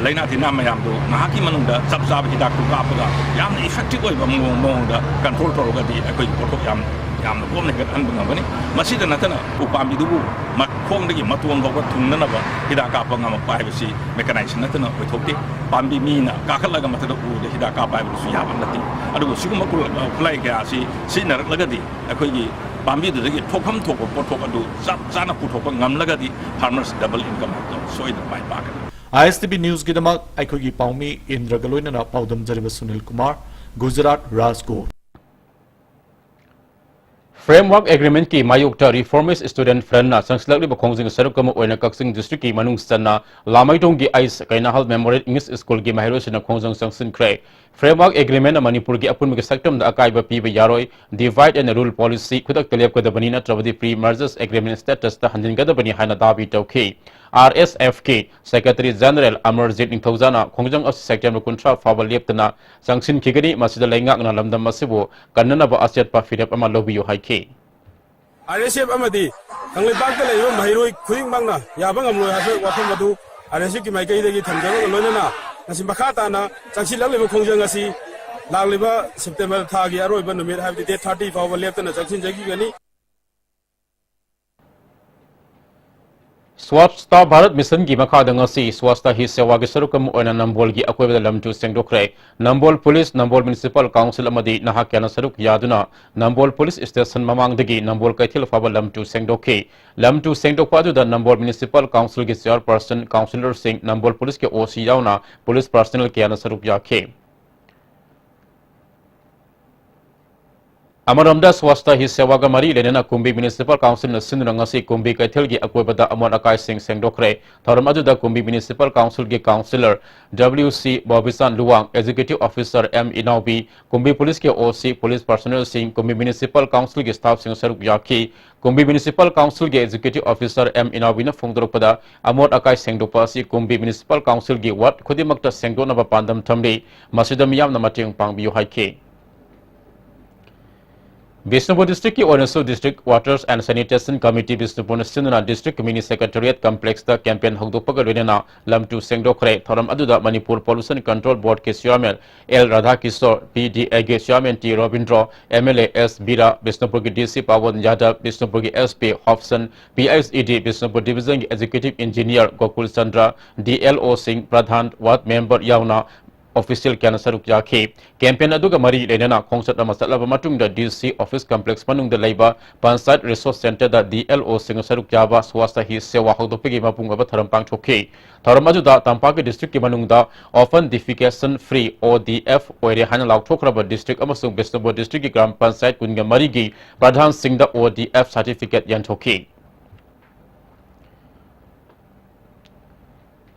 ꯂꯥꯏꯅꯥ ꯇꯤꯟꯅꯥ ꯃꯌꯥꯝꯗꯣ ꯉꯥꯏꯍꯥꯛꯀꯤ ꯃꯅꯨꯡꯗ ꯆꯞ ꯆꯥꯕ ꯍꯤꯗꯥꯛꯇꯨ ꯀꯥꯞꯄꯒ ꯌꯥꯝꯅ ꯏꯐꯦꯛꯇꯤꯕ ꯑꯣꯏꯕ ꯃꯑꯣꯡꯗ ꯀꯟꯇ꯭ꯔꯣꯜ ꯇꯧꯔꯒꯗꯤ ꯑꯩꯈꯣꯏꯒꯤ ꯄꯣꯠꯊꯣꯛ ꯌꯥꯝ ꯌꯥꯝꯅ ꯀꯣꯝꯅ ꯍꯦꯟꯒꯠꯍꯟꯕ ꯉꯝꯒꯅꯤ꯫ ꯃꯁꯤꯗ ꯅꯠꯇꯅ ꯎꯄꯥꯝꯕꯤꯗꯨꯕꯨ ꯃꯈꯣꯡꯗꯒꯤ ꯃꯇꯣꯟ ꯐꯥꯎꯕ ꯊꯨꯡꯅꯅꯕ ꯍꯤꯗꯥꯛ ꯀꯥꯞꯄ ꯉꯝꯃꯛꯄ ꯍꯥꯏꯕꯁꯤ ꯃꯦꯀꯅꯥꯏꯖꯦꯁꯟ ꯅꯠꯇꯅ ꯑꯣꯏꯊꯣꯛꯇꯦ꯫ ꯄꯥꯝꯕꯤ ꯃꯤꯅ ꯀꯥꯈꯠꯂꯒ ꯃꯊꯛꯇ ꯎꯗ ꯍꯤꯗꯥꯛ ꯀꯥꯞꯄ ꯍꯥꯏꯕꯗꯨꯁꯨ ꯌꯥꯕ ꯅꯠꯇꯦ꯫ ꯑꯗꯨꯕꯨ ꯁꯤꯒꯨꯝꯕ ꯈꯨꯠꯂꯥꯏ ꯀꯌꯥ ꯑꯁꯤ ꯁꯤꯖꯤꯟꯅꯔꯛꯂꯒꯗꯤ ꯑꯩꯈꯣꯏꯒꯤ ꯄꯥꯝꯕꯤꯗꯨꯗꯒꯤ ꯊꯣꯛꯐꯝ ꯊꯣꯛꯄ ꯄꯣꯠꯊꯣꯛ ꯑꯗꯨ ꯆꯞ ꯆꯥꯅ ꯄꯨꯊꯣꯛꯄ ꯉꯝꯂꯒꯗꯤ farmers double income ꯍꯥꯏꯕꯗꯣ ꯁꯣꯏꯗꯅ ꯃꯥꯏ ꯄꯥꯛꯀꯅꯤ꯫ ISTV Newsꯒꯤꯗꯃꯛ ꯑꯩꯈꯣꯏꯒꯤ ꯄꯥꯎꯃꯤ ꯏꯟꯗ꯭ꯔꯒ ꯂꯣꯏꯅꯅ ꯄꯥꯎꯗꯝꯖꯔꯤꯕ ꯁꯨꯅꯤꯜ ꯀꯨꯃꯥꯔ, ꯒꯨꯖꯔꯥꯠ, ꯔꯥꯖꯀꯣꯠ꯫ Framework Agreementꯀꯤ ꯃꯥꯌꯣꯛꯇ Reformist Student Frontꯅ ꯆꯪꯁꯤꯜꯂꯛꯂꯤꯕ ꯈꯣꯡꯖꯪ ꯁꯔꯨꯛ ꯑꯃ ꯑꯣꯏꯅ ꯀꯛꯆꯤꯡ districtꯀꯤ ꯃꯅꯨꯡ ꯆꯟꯅ ꯂꯥꯃꯩꯗꯣꯡꯒꯤ ꯑꯩꯁ ꯀꯩꯅꯥꯍꯜ Memorial English Schoolꯒꯤ ꯃꯍꯩꯔꯣꯏꯁꯤꯡꯅ ꯈꯣꯡꯖꯪ ꯆꯪꯁꯤꯟꯈ꯭ꯔꯦ꯫ Framework Agreementꯅ ꯃꯅꯤꯄꯨꯔꯒꯤ ꯑꯄꯨꯟꯕꯒꯤ ꯁꯛꯇꯝꯗ ꯑꯀꯥꯏꯕ ꯄꯤꯕ ꯌꯥꯔꯣꯏ, divide and rule policy ꯈꯨꯗꯛꯇ ꯂꯦꯞꯀꯗꯕꯅꯤ, ꯅꯠꯇ꯭ꯔꯕꯗꯤ pre-mergers agreement statusꯇ ꯍꯟꯖꯤꯟꯒꯗꯕꯅꯤ ꯍꯥꯏꯅ ꯗꯥꯕꯤ ꯇꯧꯈꯤ꯫ RSFꯀꯤ Secretary General ꯑꯃꯔꯖꯤꯠ ꯅꯤꯡꯊꯧꯖꯥꯅ ꯈꯣꯡꯖꯪ ꯑꯁꯤ September ꯀꯨꯟꯊ꯭ꯔꯥ ꯐꯥꯎꯕ ꯂꯦꯞꯇꯅ ꯆꯪꯁꯤꯟꯈꯤꯒꯅꯤ, ꯃꯁꯤꯗ ꯂꯩꯉꯥꯛꯅ ꯂꯝꯗꯝ ꯑꯁꯤꯕꯨ ꯀꯟꯅꯅꯕ ꯑꯆꯦꯠꯄ ꯐꯤꯔꯦꯞ ꯑꯃ ꯂꯧꯕꯤꯌꯨ ꯍꯥꯏꯈꯤ꯫ ISF ꯑꯃꯗꯤ ꯀꯪꯂꯩꯄꯥꯛꯇ ꯂꯩꯔꯤꯕ ꯃꯍꯩꯔꯣꯏ ꯈꯨꯗꯤꯡꯃꯛꯅ ꯌꯥꯕ ꯉꯝꯂꯣꯏ ꯍꯥꯏꯕ ꯋꯥꯐꯝ ꯑꯗꯨ ISFꯀꯤ ꯃꯥꯏꯀꯩꯗꯒꯤ ꯊꯝꯖꯕꯒ ꯂꯣꯏꯅꯅ ꯉꯁꯤ ꯃꯈꯥ ꯇꯥꯅ ꯆꯪꯁꯤꯜꯂꯛꯂꯤꯕ ꯈꯣꯡꯖꯪ ꯑꯁꯤ ꯂꯥꯛꯂꯤꯕ September ꯊꯥꯒꯤ ꯑꯔꯣꯏꯕ ꯅꯨꯃꯤꯠ ꯍꯥꯏꯕꯗꯤ date thirty ꯐꯥꯎꯕ ꯂꯦꯞꯇꯅ ꯆꯪꯁꯤꯟꯖꯈꯤꯒꯅꯤ꯫ Swachhta Bharat Missionꯒꯤ ꯃꯈꯥꯗ ꯉꯁꯤ Swachhta Hi Sevaꯒꯤ ꯁꯔꯨꯛ ꯑꯃ ꯑꯣꯏꯅ ꯅꯝꯕꯣꯜꯒꯤ ꯑꯀꯣꯏꯕꯗ ꯂꯝ ꯇꯨ ꯁꯦꯡꯗꯣꯛꯈ꯭ꯔꯦ꯫ ꯅꯝꯕꯣꯜ Police, ꯅꯝꯕꯣꯜ Municipal Council ꯑꯃꯗꯤ ꯅꯍꯥ ꯀꯌꯥꯅ ꯁꯔꯨꯛ ꯌꯥꯗꯨꯅ ꯅꯝꯕꯣꯜ Police Station ꯃꯃꯥꯡꯗꯒꯤ ꯅꯝꯕꯣꯜ ꯀꯩꯊꯦꯜ ꯐꯥꯎꯕ ꯂꯝ ꯇꯨ ꯁꯦꯡꯗꯣꯛꯈꯤ꯫ ꯂꯝ ꯇꯨ ꯁꯦꯡꯗꯣꯛꯄ ꯑꯗꯨꯗ ꯅꯝꯕꯣꯜ Municipal Councilꯒꯤ Chairperson, Councillorꯁꯤꯡ, ꯅꯝꯕꯣꯜ Policeꯀꯤ OC ꯌꯥꯎꯅ Police personnel ꯀꯌꯥꯅ ꯁꯔꯨꯛ ꯌꯥꯈꯤ꯫ ꯑꯃꯔꯣꯝꯗ, ꯁ꯭ꯋꯥꯁꯊ ꯍꯤ ꯁꯦꯋꯥꯒ ꯃꯔꯤ ꯂꯩꯅꯅ ꯀꯨꯝꯕꯤ ꯃ꯭ꯌꯨꯅꯤꯁꯤꯄꯥꯜ ꯀꯥꯎꯟꯁꯤꯜꯅ ꯁꯤꯟꯗꯨꯅ ꯉꯁꯤ ꯀꯨꯝꯕꯤ ꯀꯩꯊꯦꯜꯒꯤ ꯑꯀꯣꯏꯕꯗ ꯑꯃꯣꯠ ꯑꯀꯥꯏꯁꯤꯡ ꯁꯦꯡꯗꯣꯛꯈ꯭ꯔꯦ꯫ ꯊꯧꯔꯝ ꯑꯗꯨꯗ ꯀꯨꯝꯕꯤ ꯃ꯭ꯌꯨꯅꯤꯁꯤꯄꯥꯜ ꯀꯥꯎꯟꯁꯤꯜꯒꯤ ꯀꯥꯎꯟꯁꯤꯂꯔ ꯗꯕ꯭ꯂꯤꯎ ꯁꯤ ꯕꯣꯕꯤꯆꯥꯟ ꯂꯨꯋꯥꯡ, ꯑꯦꯛꯖꯤꯀ꯭ꯌꯨꯇꯤꯚ ꯑꯣꯐꯤꯁꯔ ꯑꯦꯝ ꯏꯅꯥꯎꯕꯤ, ꯀꯨꯝꯕꯤ ꯄꯨꯂꯤꯁꯀꯤ ꯑꯣ ꯁꯤ, ꯄꯨꯂꯤꯁ ꯄꯥꯔꯁꯣꯅꯦꯜꯁꯤꯡ, ꯀꯨꯝꯕꯤ ꯃ꯭ꯌꯨꯅꯤꯁꯤꯄꯥꯜ ꯀꯥꯎꯟꯁꯤꯜꯒꯤ ꯁ꯭ꯇꯥꯐꯁꯤꯡ ꯁꯔꯨꯛ ꯌꯥꯈꯤ꯫ ꯀꯨꯝꯕꯤ ꯃ꯭ꯌꯨꯅꯤꯁꯤꯄꯥꯜ ꯀꯥꯎꯟꯁꯤꯜꯒꯤ ꯑꯦꯛꯖꯤꯀ꯭ꯌꯨꯇꯤꯚ ꯑꯣꯐꯤꯁꯔ ꯑꯦꯝ ꯏꯅꯥꯎꯕꯤꯅ ꯐꯣꯡꯗꯣꯔꯛꯄꯗ, ꯑꯃꯣꯠ ꯑꯀꯥꯏ ꯁꯦꯡꯗꯣꯛꯄ ꯑꯁꯤ ꯀꯨꯝꯕꯤ ꯃ꯭ꯌꯨꯅꯤꯁꯤꯄꯥꯜ ꯀꯥꯎꯟꯁꯤꯜꯒꯤ ꯋꯥꯔꯗ ꯈꯨꯗꯤꯡꯃꯛꯇ ꯁꯦꯡꯗꯣꯛꯅꯕ ꯄꯥꯟꯗꯝ ꯊꯝꯂꯤ꯫ ꯃꯁꯤꯗ ꯃꯤꯌꯥꯝꯅ ꯃꯇꯦꯡ ꯄꯥꯡꯕꯤꯌꯨ ꯍꯥꯏꯈꯤ꯫ ꯕꯤꯁꯅꯨꯄꯨꯔ ꯗꯤꯁꯇ꯭ꯔꯤꯛꯀꯤ ꯑꯣꯏꯅꯁꯨ District Waters and Sanitation Committee ꯕꯤꯁꯅꯨꯄꯨꯔꯅ ꯁꯤꯟꯗꯨꯅ ꯗꯤꯁꯇ꯭ꯔꯤꯛ ꯃꯤꯅꯤ ꯁꯦꯀ꯭ꯔꯦꯇꯦꯔꯤꯌꯦꯠ ꯀꯝꯄ꯭ꯂꯦꯛꯁꯇ ꯀꯦꯝꯄꯦꯟ ꯍꯧꯗꯣꯛꯄꯒ ꯂꯣꯏꯅꯅ ꯂꯝ ꯇꯨ ꯁꯦꯡꯗꯣꯛꯈ꯭ꯔꯦ꯫ ꯊꯧꯔꯝ ꯑꯗꯨꯗ ꯃꯅꯤꯄꯨꯔ ꯄꯣꯂꯨꯁꯟ ꯀꯟꯇ꯭ꯔꯣꯜ ꯕꯣꯔꯗꯀꯤ chairman L Radhakishore, P D ꯑꯦꯒꯤ chairman T Robindro, M L A S Bira, ꯕꯤꯁꯅꯨꯄꯨꯔꯒꯤ ꯗꯤ ꯁꯤ ꯄꯥꯋꯟ ꯌꯥꯗꯕ, ꯕꯤꯁꯅꯨꯄꯨꯔꯒꯤ S P Hopson, P H E D Bishnupur ꯗꯤꯕꯤꯖꯟꯒꯤ executive engineer Gokul Chandra, D L ꯑꯣꯁꯤꯡ, ꯄ꯭ꯔꯙꯥꯟ, ꯋꯥꯔꯗ ꯃꯦꯝꯕꯔ ꯌꯥꯎꯅ ꯑꯣꯐꯤꯁꯤꯌꯦꯜ ꯀꯌꯥꯅ ꯁꯔꯨꯛ ꯌꯥꯈꯤ꯫ ꯀꯦꯝꯄꯦꯟ ꯑꯗꯨꯒ ꯃꯔꯤ ꯂꯩꯅꯅ ꯈꯣꯡꯆꯠ ꯑꯃ ꯆꯠꯂꯕ ꯃꯇꯨꯡꯗ ꯗꯤ ꯁꯤ ꯑꯣꯐꯤꯁ ꯀꯝꯄ꯭ꯂꯦꯛꯁ ꯃꯅꯨꯡꯗ ꯂꯩꯕ ꯄꯟꯆꯥꯌꯠ ꯔꯤꯁꯣꯔꯁ ꯁꯦꯟꯇꯔꯗ ꯗꯤ ꯑꯦꯜ ꯑꯣꯁꯤꯡꯅ ꯁꯔꯨꯛ ꯌꯥꯕ ꯁ꯭ꯋꯥꯁꯊ ꯍꯤ ꯁꯦꯋꯥ ꯍꯧꯗꯣꯛꯄꯒꯤ ꯃꯄꯨꯡ ꯑꯣꯏꯕ ꯊꯧꯔꯝ ꯄꯥꯡꯊꯣꯛꯈꯤ꯫ ꯊꯧꯔꯝ ꯑꯗꯨꯗ ꯇꯝꯄꯥꯛꯀꯤ ꯗꯤꯁꯇ꯭ꯔꯤꯛꯀꯤ ꯃꯅꯨꯡꯗ ꯑꯣꯄꯟ ꯗꯤꯐꯤꯀꯦꯁꯟ ꯐ꯭ꯔꯤ, ꯑꯣ ꯗꯤ ꯑꯦꯐ, ꯑꯣꯏꯔꯦ ꯍꯥꯏꯅ ꯂꯥꯎꯊꯣꯛꯈ꯭ꯔꯕ ꯗꯤꯁꯇ꯭ꯔꯤꯛ ꯑꯃꯁꯨꯡ ꯕꯤꯁꯅꯨꯄꯨꯔ ꯗꯤꯁꯇ꯭ꯔꯤꯛꯀꯤ ꯒ꯭ꯔꯥꯝ ꯄꯟꯆꯥꯌꯠ ꯀꯨꯟꯒ ꯃꯔꯤꯒꯤ ꯄ꯭ꯔꯙꯥꯟꯁꯤꯡꯗ ꯑꯣ ꯗꯤ ꯑꯦꯐ ꯁꯥꯔꯇꯤꯐꯤꯀꯦꯠ ꯌꯦꯟꯊꯣꯛꯈꯤ꯫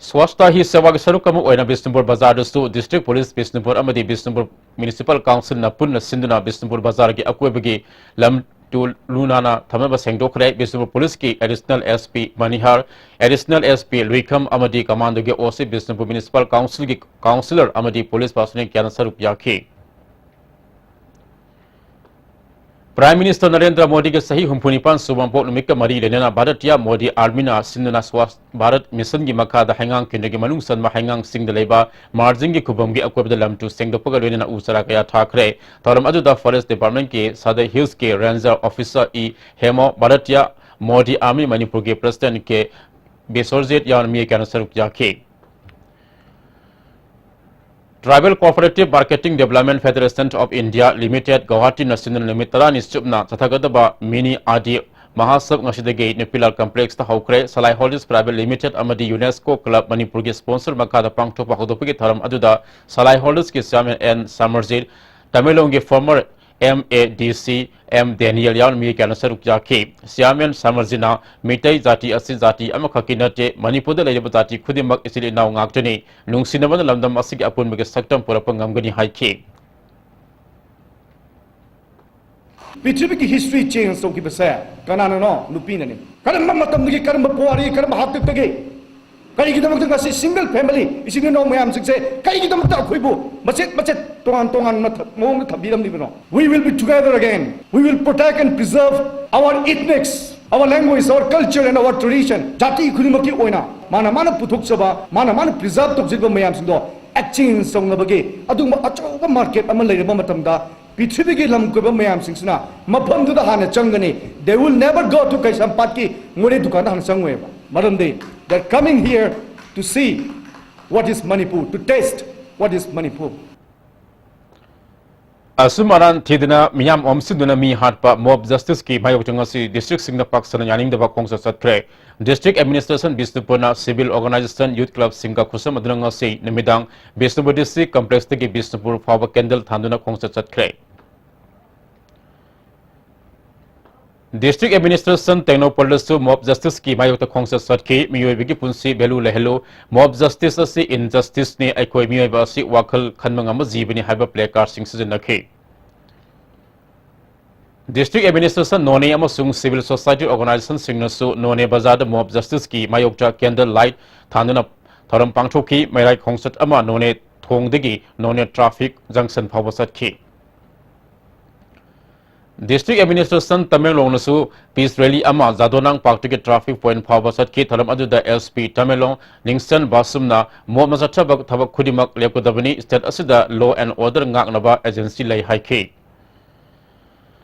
ꯁ꯭ꯋꯥꯁꯊ ꯍꯤ ꯁꯦꯋꯥꯒꯤ ꯁꯔꯨꯛ ꯑꯃ ꯑꯣꯏꯅ ꯕꯤꯁꯅꯨꯄꯨꯔ ꯕꯖꯥꯔꯗꯁꯨ ꯗꯤꯁꯇ꯭ꯔꯤꯛ ꯄꯨꯂꯤꯁ ꯕꯤꯁꯅꯨꯄꯨꯔ ꯑꯃꯗꯤ ꯕꯤꯁꯅꯨꯄꯨꯔ ꯃ꯭ꯌꯨꯅꯤꯁꯤꯄꯥꯜ ꯀꯥꯎꯟꯁꯤꯜꯅ ꯄꯨꯟꯅ ꯁꯤꯟꯗꯨꯅ ꯕꯤꯁꯅꯨꯄꯨꯔ ꯕꯖꯥꯔꯒꯤ ꯑꯀꯣꯏꯕꯒꯤ ꯂꯝ ꯇꯨ ꯂꯨ ꯅꯥꯟꯅ ꯊꯝꯅꯕ ꯁꯦꯡꯗꯣꯛꯈ꯭ꯔꯦ꯫ ꯕꯤꯁꯅꯨꯄꯨꯔ ꯄꯨꯂꯤꯁꯀꯤ additional S P ꯃꯅꯤꯍꯥꯔ, additional S P ꯂꯨꯏꯈꯝ ꯑꯃꯗꯤ ꯀꯃꯥꯟꯗꯣꯒꯤ ꯑꯣ ꯁꯤ ꯕꯤꯁꯅꯨꯄꯨꯔ ꯃ꯭ꯌꯨꯅꯤꯁꯤꯄꯥꯜ ꯀꯥꯎꯟꯁꯤꯜꯒꯤ ꯀꯥꯎꯟꯁꯤꯂꯔ ꯑꯃꯗꯤ ꯄꯨꯂꯤꯁ ꯄꯥꯔꯁꯣꯅꯦꯜ ꯀꯌꯥꯅ ꯁꯔꯨꯛ ꯌꯥꯈꯤ꯫ ꯄ꯭ꯔꯥꯏꯝ ꯃꯤꯅꯤꯁꯇꯔ ꯅꯔꯦꯟꯗ꯭ꯔ ꯃꯣꯗꯤꯒꯤ ꯆꯍꯤ ꯍꯨꯝꯐꯨ ꯅꯤꯄꯥꯟ ꯁꯨꯕ ꯃꯄꯣꯛ ꯅꯨꯃꯤꯠꯀ ꯃꯔꯤ ꯂꯩꯅꯅ ꯚꯥꯔꯇꯤꯌꯥ ꯃꯣꯗꯤ ꯑꯥꯔꯃꯤꯅ ꯁꯤꯟꯗꯨꯅ ꯁ꯭ꯋꯥꯁ ꯚꯥꯔꯠ ꯃꯤꯁꯟꯒꯤ ꯃꯈꯥꯗ ꯍꯩꯉꯥꯡ ꯀꯦꯟꯗ꯭ꯔꯒꯤ ꯃꯅꯨꯡ ꯆꯟꯕ ꯍꯩꯉꯥꯡꯁꯤꯡꯗ ꯂꯩꯕ ꯃꯥꯔꯖꯤꯡꯒꯤ ꯈꯨꯕꯝꯒꯤ ꯑꯀꯣꯏꯕꯗ ꯂꯝ ꯇꯨ ꯁꯦꯡꯗꯣꯛꯄꯒ ꯂꯣꯏꯅꯅ ꯎ ꯆꯥꯔꯥ ꯀꯌꯥ ꯊꯥꯈ꯭ꯔꯦ꯫ ꯊꯧꯔꯝ ꯑꯗꯨꯗ ꯐꯣꯔꯦꯁ ꯗꯤꯄꯥꯔꯠꯃꯦꯟꯠꯀꯤ ꯁꯥꯗꯩ ꯍꯤꯜꯁꯀꯤ ranger officer E ꯍꯦꯃꯣ, Bharatiya Modi army ꯃꯅꯤꯄꯨꯔꯒꯤ ꯄ꯭ꯔꯁꯤꯗꯦꯟꯠ ꯀꯦ ꯕꯤꯁꯣꯔꯖꯤꯠ ꯌꯥꯎꯅ ꯃꯤꯑꯣꯏ ꯀꯌꯥꯅ ꯁꯔꯨꯛ ꯌꯥꯈꯤ꯫ Tribal Cooperative Marketing Development Federation of India Limited, ꯒꯧꯍꯥꯇꯤꯅ ꯁꯤꯟꯗꯨꯅ ꯅꯨꯃꯤꯠ ꯇꯔꯥꯅꯤ ꯆꯨꯞꯅ ꯆꯠꯊꯒꯗꯕ ꯃꯤꯅꯤ ꯑꯥꯗꯤ ꯃꯍꯥꯁꯕ ꯉꯁꯤꯗꯒꯤ ꯅꯨꯄꯤꯂꯥꯜ ꯀꯝꯄ꯭ꯂꯦꯛꯁꯇ ꯍꯧꯈ꯭ꯔꯦ꯫ ꯁꯂꯥꯏ ꯍꯣꯜꯗꯤꯁ ꯄ꯭ꯔꯥꯏꯚꯦꯠ ꯂꯤꯃꯤꯇꯦꯗ ꯑꯃꯗꯤ ꯌꯨꯅꯦꯁꯀꯣ ꯀ꯭ꯂꯕ ꯃꯅꯤꯄꯨꯔꯒꯤ ꯁ꯭ꯄꯣꯟꯁꯔ ꯃꯈꯥꯗ ꯄꯥꯡꯊꯣꯛꯄ ꯍꯧꯗꯣꯛꯄꯒꯤ ꯊꯧꯔꯝ ꯑꯗꯨꯗ ꯁꯂꯥꯏ ꯍꯣꯜꯗꯤꯁꯀꯤ ꯆꯤꯌꯥꯔꯃꯦꯟ ꯑꯦꯟ ꯁꯃꯔꯖꯤꯠ, ꯇꯃꯦꯡꯂꯣꯡꯒꯤ former M A D C, M Daniel ꯌꯥꯎꯅ ꯃꯤꯑꯣꯏ ꯀꯌꯥꯅ ꯁꯔꯨꯛ ꯌꯥꯈꯤ꯫ Chairman ꯁꯃꯔꯖꯤꯅ ꯃꯤꯇꯩ ꯖꯥꯇꯤ ꯑꯁꯤ ꯖꯥꯇꯤ ꯑꯃꯈꯛꯀꯤ ꯅꯠꯇꯦ, ꯃꯅꯤꯄꯨꯔꯗ ꯂꯩꯔꯤꯕ ꯖꯥꯇꯤ ꯈꯨꯗꯤꯡꯃꯛ ꯏꯆꯤꯜ ꯏꯅꯥꯎ ꯉꯥꯛꯇꯅꯤ, ꯅꯨꯡꯁꯤꯅꯕꯅ ꯂꯝꯗꯝ ꯑꯁꯤꯒꯤ ꯑꯄꯨꯟꯕꯒꯤ ꯁꯛꯇꯝ ꯄꯨꯔꯛꯄ ꯉꯝꯒꯅꯤ ꯍꯥꯏꯈꯤ꯫ ꯄ꯭ꯔꯤꯊꯤꯕꯤꯒꯤ ꯍꯤꯁꯇ꯭ꯔꯤ ꯆꯦꯟꯖ ꯇꯧꯈꯤꯕꯁꯦ ꯀꯅꯥꯅꯅꯣ? ꯅꯨꯄꯤꯅꯅꯤ꯫ ꯀꯔꯝꯕ ꯃꯇꯝꯗꯒꯤ, ꯀꯔꯝꯕ ꯄꯨꯋꯥꯔꯤ, ꯀꯔꯝꯕ ꯍꯥꯛꯇꯛꯇꯒꯤ? ꯀꯔꯤꯒꯤꯗꯃꯛꯇ ꯉꯁꯤ ꯁꯤꯡꯒꯜ ꯐꯦꯃꯤꯂꯤ ꯏꯆꯤꯟ ꯏꯅꯥꯎ ꯃꯌꯥꯝꯁꯤꯡꯁꯦ ꯀꯔꯤꯒꯤꯗꯃꯛꯇ ꯑꯩꯈꯣꯏꯕꯨ ꯃꯆꯦꯠ ꯃꯆꯦꯠ, ꯇꯣꯉꯥꯟ ꯇꯣꯉꯥꯟꯕ ꯊ- ꯃꯑꯣꯡꯗ ꯊꯝꯕꯤꯔꯝꯂꯤꯕꯅꯣ? We will be together again. We will protect and preserve our ethnics, our language, our culture and our tradition. ꯖꯥꯇꯤ ꯈꯨꯗꯤꯡꯃꯛꯀꯤ ꯑꯣꯏꯅ ꯃꯥꯅ ꯃꯥꯅ ꯄꯨꯊꯣꯛꯆꯕ, ꯃꯥꯅ ꯃꯥꯅ ꯄ꯭ꯔꯤꯖꯥꯔꯚ ꯇꯧꯖꯔꯤꯕ ꯃꯌꯥꯝꯁꯤꯡꯗꯣ ꯑꯦꯛꯆꯦꯟꯖ ꯇꯧꯅꯕꯒꯤ ꯑꯗꯨꯒꯨꯝꯕ ꯑꯆꯧꯕ ꯃꯥꯔꯀꯦꯠ ꯑꯃ ꯂꯩꯔꯕ ꯃꯇꯝꯗ, ꯄ꯭ꯔꯤꯊꯤꯕꯤꯒꯤ ꯂꯝ ꯀꯣꯏꯕ ꯃꯌꯥꯝꯁꯤꯡꯁꯤꯅ ꯃꯐꯝꯗꯨꯗ ꯍꯥꯟꯅ ꯆꯪꯒꯅꯤ꯫ They will never go to ꯀꯩꯁꯥꯝꯄꯥꯠꯀꯤ ꯃꯣꯔꯦ ꯗꯨꯀꯥꯟꯗ ꯍꯥꯟꯅ ꯆꯪꯉꯣꯏꯕ꯫ ꯃꯔꯝꯗꯤ they're coming here to see what is Manipur, to taste what is Manipur. ꯑꯆꯨꯝ ꯑꯔꯥꯟ ꯊꯤꯗꯅ ꯃꯤꯌꯥꯝ ꯑꯣꯝꯁꯤꯟꯗꯨꯅ ꯃꯤ ꯍꯥꯠꯄ ꯃꯣꯕ ꯖꯁꯇꯤꯁꯀꯤ ꯃꯥꯌꯣꯛꯇ ꯉꯁꯤ ꯗꯤꯁꯇ꯭ꯔꯤꯛꯁꯤꯡꯗ ꯄꯥꯛ ꯁꯟꯅ ꯌꯥꯅꯤꯡꯗꯕ ꯈꯣꯡꯆꯠ ꯆꯠꯈ꯭ꯔꯦ꯫ ꯗꯤꯁꯇ꯭ꯔꯤꯛ ꯑꯦꯗꯃꯤꯅꯤꯁꯇ꯭ꯔꯦꯁꯟ ꯕꯤꯁꯅꯨꯄꯨꯔꯅ ꯁꯤꯚꯤꯜ ꯑꯣꯔꯒꯅꯥꯏꯖꯦꯁꯟ, ꯌꯨꯊ ꯀ꯭ꯂꯕꯁꯤꯡꯒ ꯈꯨꯠꯁꯝꯅꯗꯨꯅ ꯉꯁꯤ ꯅꯨꯃꯤꯗꯥꯡ ꯕꯤꯁꯅꯨꯄꯨꯔ ꯗꯤꯁꯇ꯭ꯔꯤꯛ ꯀꯝꯄ꯭ꯂꯦꯛꯁꯇꯒꯤ ꯕꯤꯁꯅꯨꯄꯨꯔ ꯐꯥꯎꯕ ꯀꯦꯟꯗꯜ ꯊꯥꯟꯗꯨꯅ ꯈꯣꯡꯆꯠ ꯆꯠꯈ꯭ꯔꯦ꯫ ꯗꯤꯁꯇ꯭ꯔꯤꯛ ꯑꯦꯗꯃꯤꯅꯤꯁꯇ꯭ꯔꯦꯁꯟ ꯇꯦꯡꯅꯧꯄꯜꯗꯁꯨ ꯃꯣꯕ ꯖꯁꯇꯤꯁꯀꯤ ꯃꯥꯌꯣꯛꯇ ꯈꯣꯡꯆꯠ ꯆꯠꯈꯤ꯫ "ꯃꯤꯑꯣꯏꯕꯒꯤ ꯄꯨꯟꯁꯤ ꯚꯦꯂꯨ ꯂꯩꯍꯜꯂꯨ, ꯃꯣꯕ ꯖꯁꯇꯤꯁ ꯑꯁꯤ ꯏꯟꯖꯁꯇꯤꯁꯅꯤ, ꯑꯩꯈꯣꯏ ꯃꯤꯑꯣꯏꯕ ꯑꯁꯤ ꯋꯥꯈꯜ ꯈꯟꯕ ꯉꯝꯕ ꯖꯤꯕꯅꯤ" ꯍꯥꯏꯕ ꯄ꯭ꯂꯦ ꯀꯥꯔꯗꯁꯤꯡ ꯁꯤꯖꯤꯟꯅꯈꯤ꯫ ꯗꯤꯁꯇ꯭ꯔꯤꯛ ꯑꯦꯗꯃꯤꯅꯤꯁꯇ꯭ꯔꯦꯁꯟ, ꯅꯣꯅꯦ ꯑꯃꯁꯨꯡ ꯁꯤꯚꯤꯜ ꯁꯣꯁꯥꯏꯇꯤ ꯑꯣꯔꯒꯅꯥꯏꯖꯦꯁꯟꯁꯤꯡꯅꯁꯨ ꯅꯣꯅꯦ ꯕꯖꯥꯔꯗ ꯃꯣꯕ ꯖꯁꯇꯤꯁꯀꯤ ꯃꯥꯌꯣꯛꯇ ꯀꯦꯟꯗꯜ ꯂꯥꯏꯠ ꯊꯥꯟꯗꯨꯅ ꯊꯧꯔꯝ ꯄꯥꯡꯊꯣꯛꯈꯤ꯫ ꯃꯩꯔꯥꯏ ꯈꯣꯡꯆꯠ ꯑꯃ ꯅꯣꯅꯦ ꯊꯣꯡꯗꯒꯤ ꯅꯣꯅꯦ ꯇ꯭ꯔꯥꯐꯤꯛ ꯖꯪꯁꯟ ꯐꯥꯎꯕ ꯆꯠꯈꯤ꯫ ꯗꯤꯁꯇ꯭ꯔꯤꯛ ꯑꯦꯗꯃꯤꯅꯤꯁꯇ꯭ꯔꯦꯁꯟ ꯇꯃꯦꯡꯂꯣꯡꯅꯁꯨ ꯄꯤꯁ ꯔꯦꯂꯤ ꯑꯃ ꯖꯥꯗꯣꯅꯥꯡ ꯄꯥꯔꯛꯇꯒꯤ ꯇ꯭ꯔꯥꯐꯤꯛ ꯄꯣꯏꯟꯠ ꯐꯥꯎꯕ ꯆꯠꯈꯤ꯫ ꯊꯧꯔꯝ ꯑꯗꯨꯗ ꯑꯦꯁ ꯄꯤ ꯇꯃꯦꯡꯂꯣꯡ ꯅꯤꯡꯁꯟ ꯕꯥꯁꯨꯝꯅ ꯃꯣꯕꯅ ꯆꯠꯊꯕ ꯊꯕꯛ ꯈꯨꯗꯤꯡꯃꯛ ꯂꯦꯞꯀꯗꯕꯅꯤ, ꯁ꯭ꯇꯦꯠ ꯑꯁꯤꯗ ꯂꯣ ꯑꯦꯟ ꯑꯣꯔꯗꯔ ꯉꯥꯛꯅꯕ ꯑꯦꯖꯦꯟꯁꯤ ꯂꯩ ꯍꯥꯏꯈꯤ꯫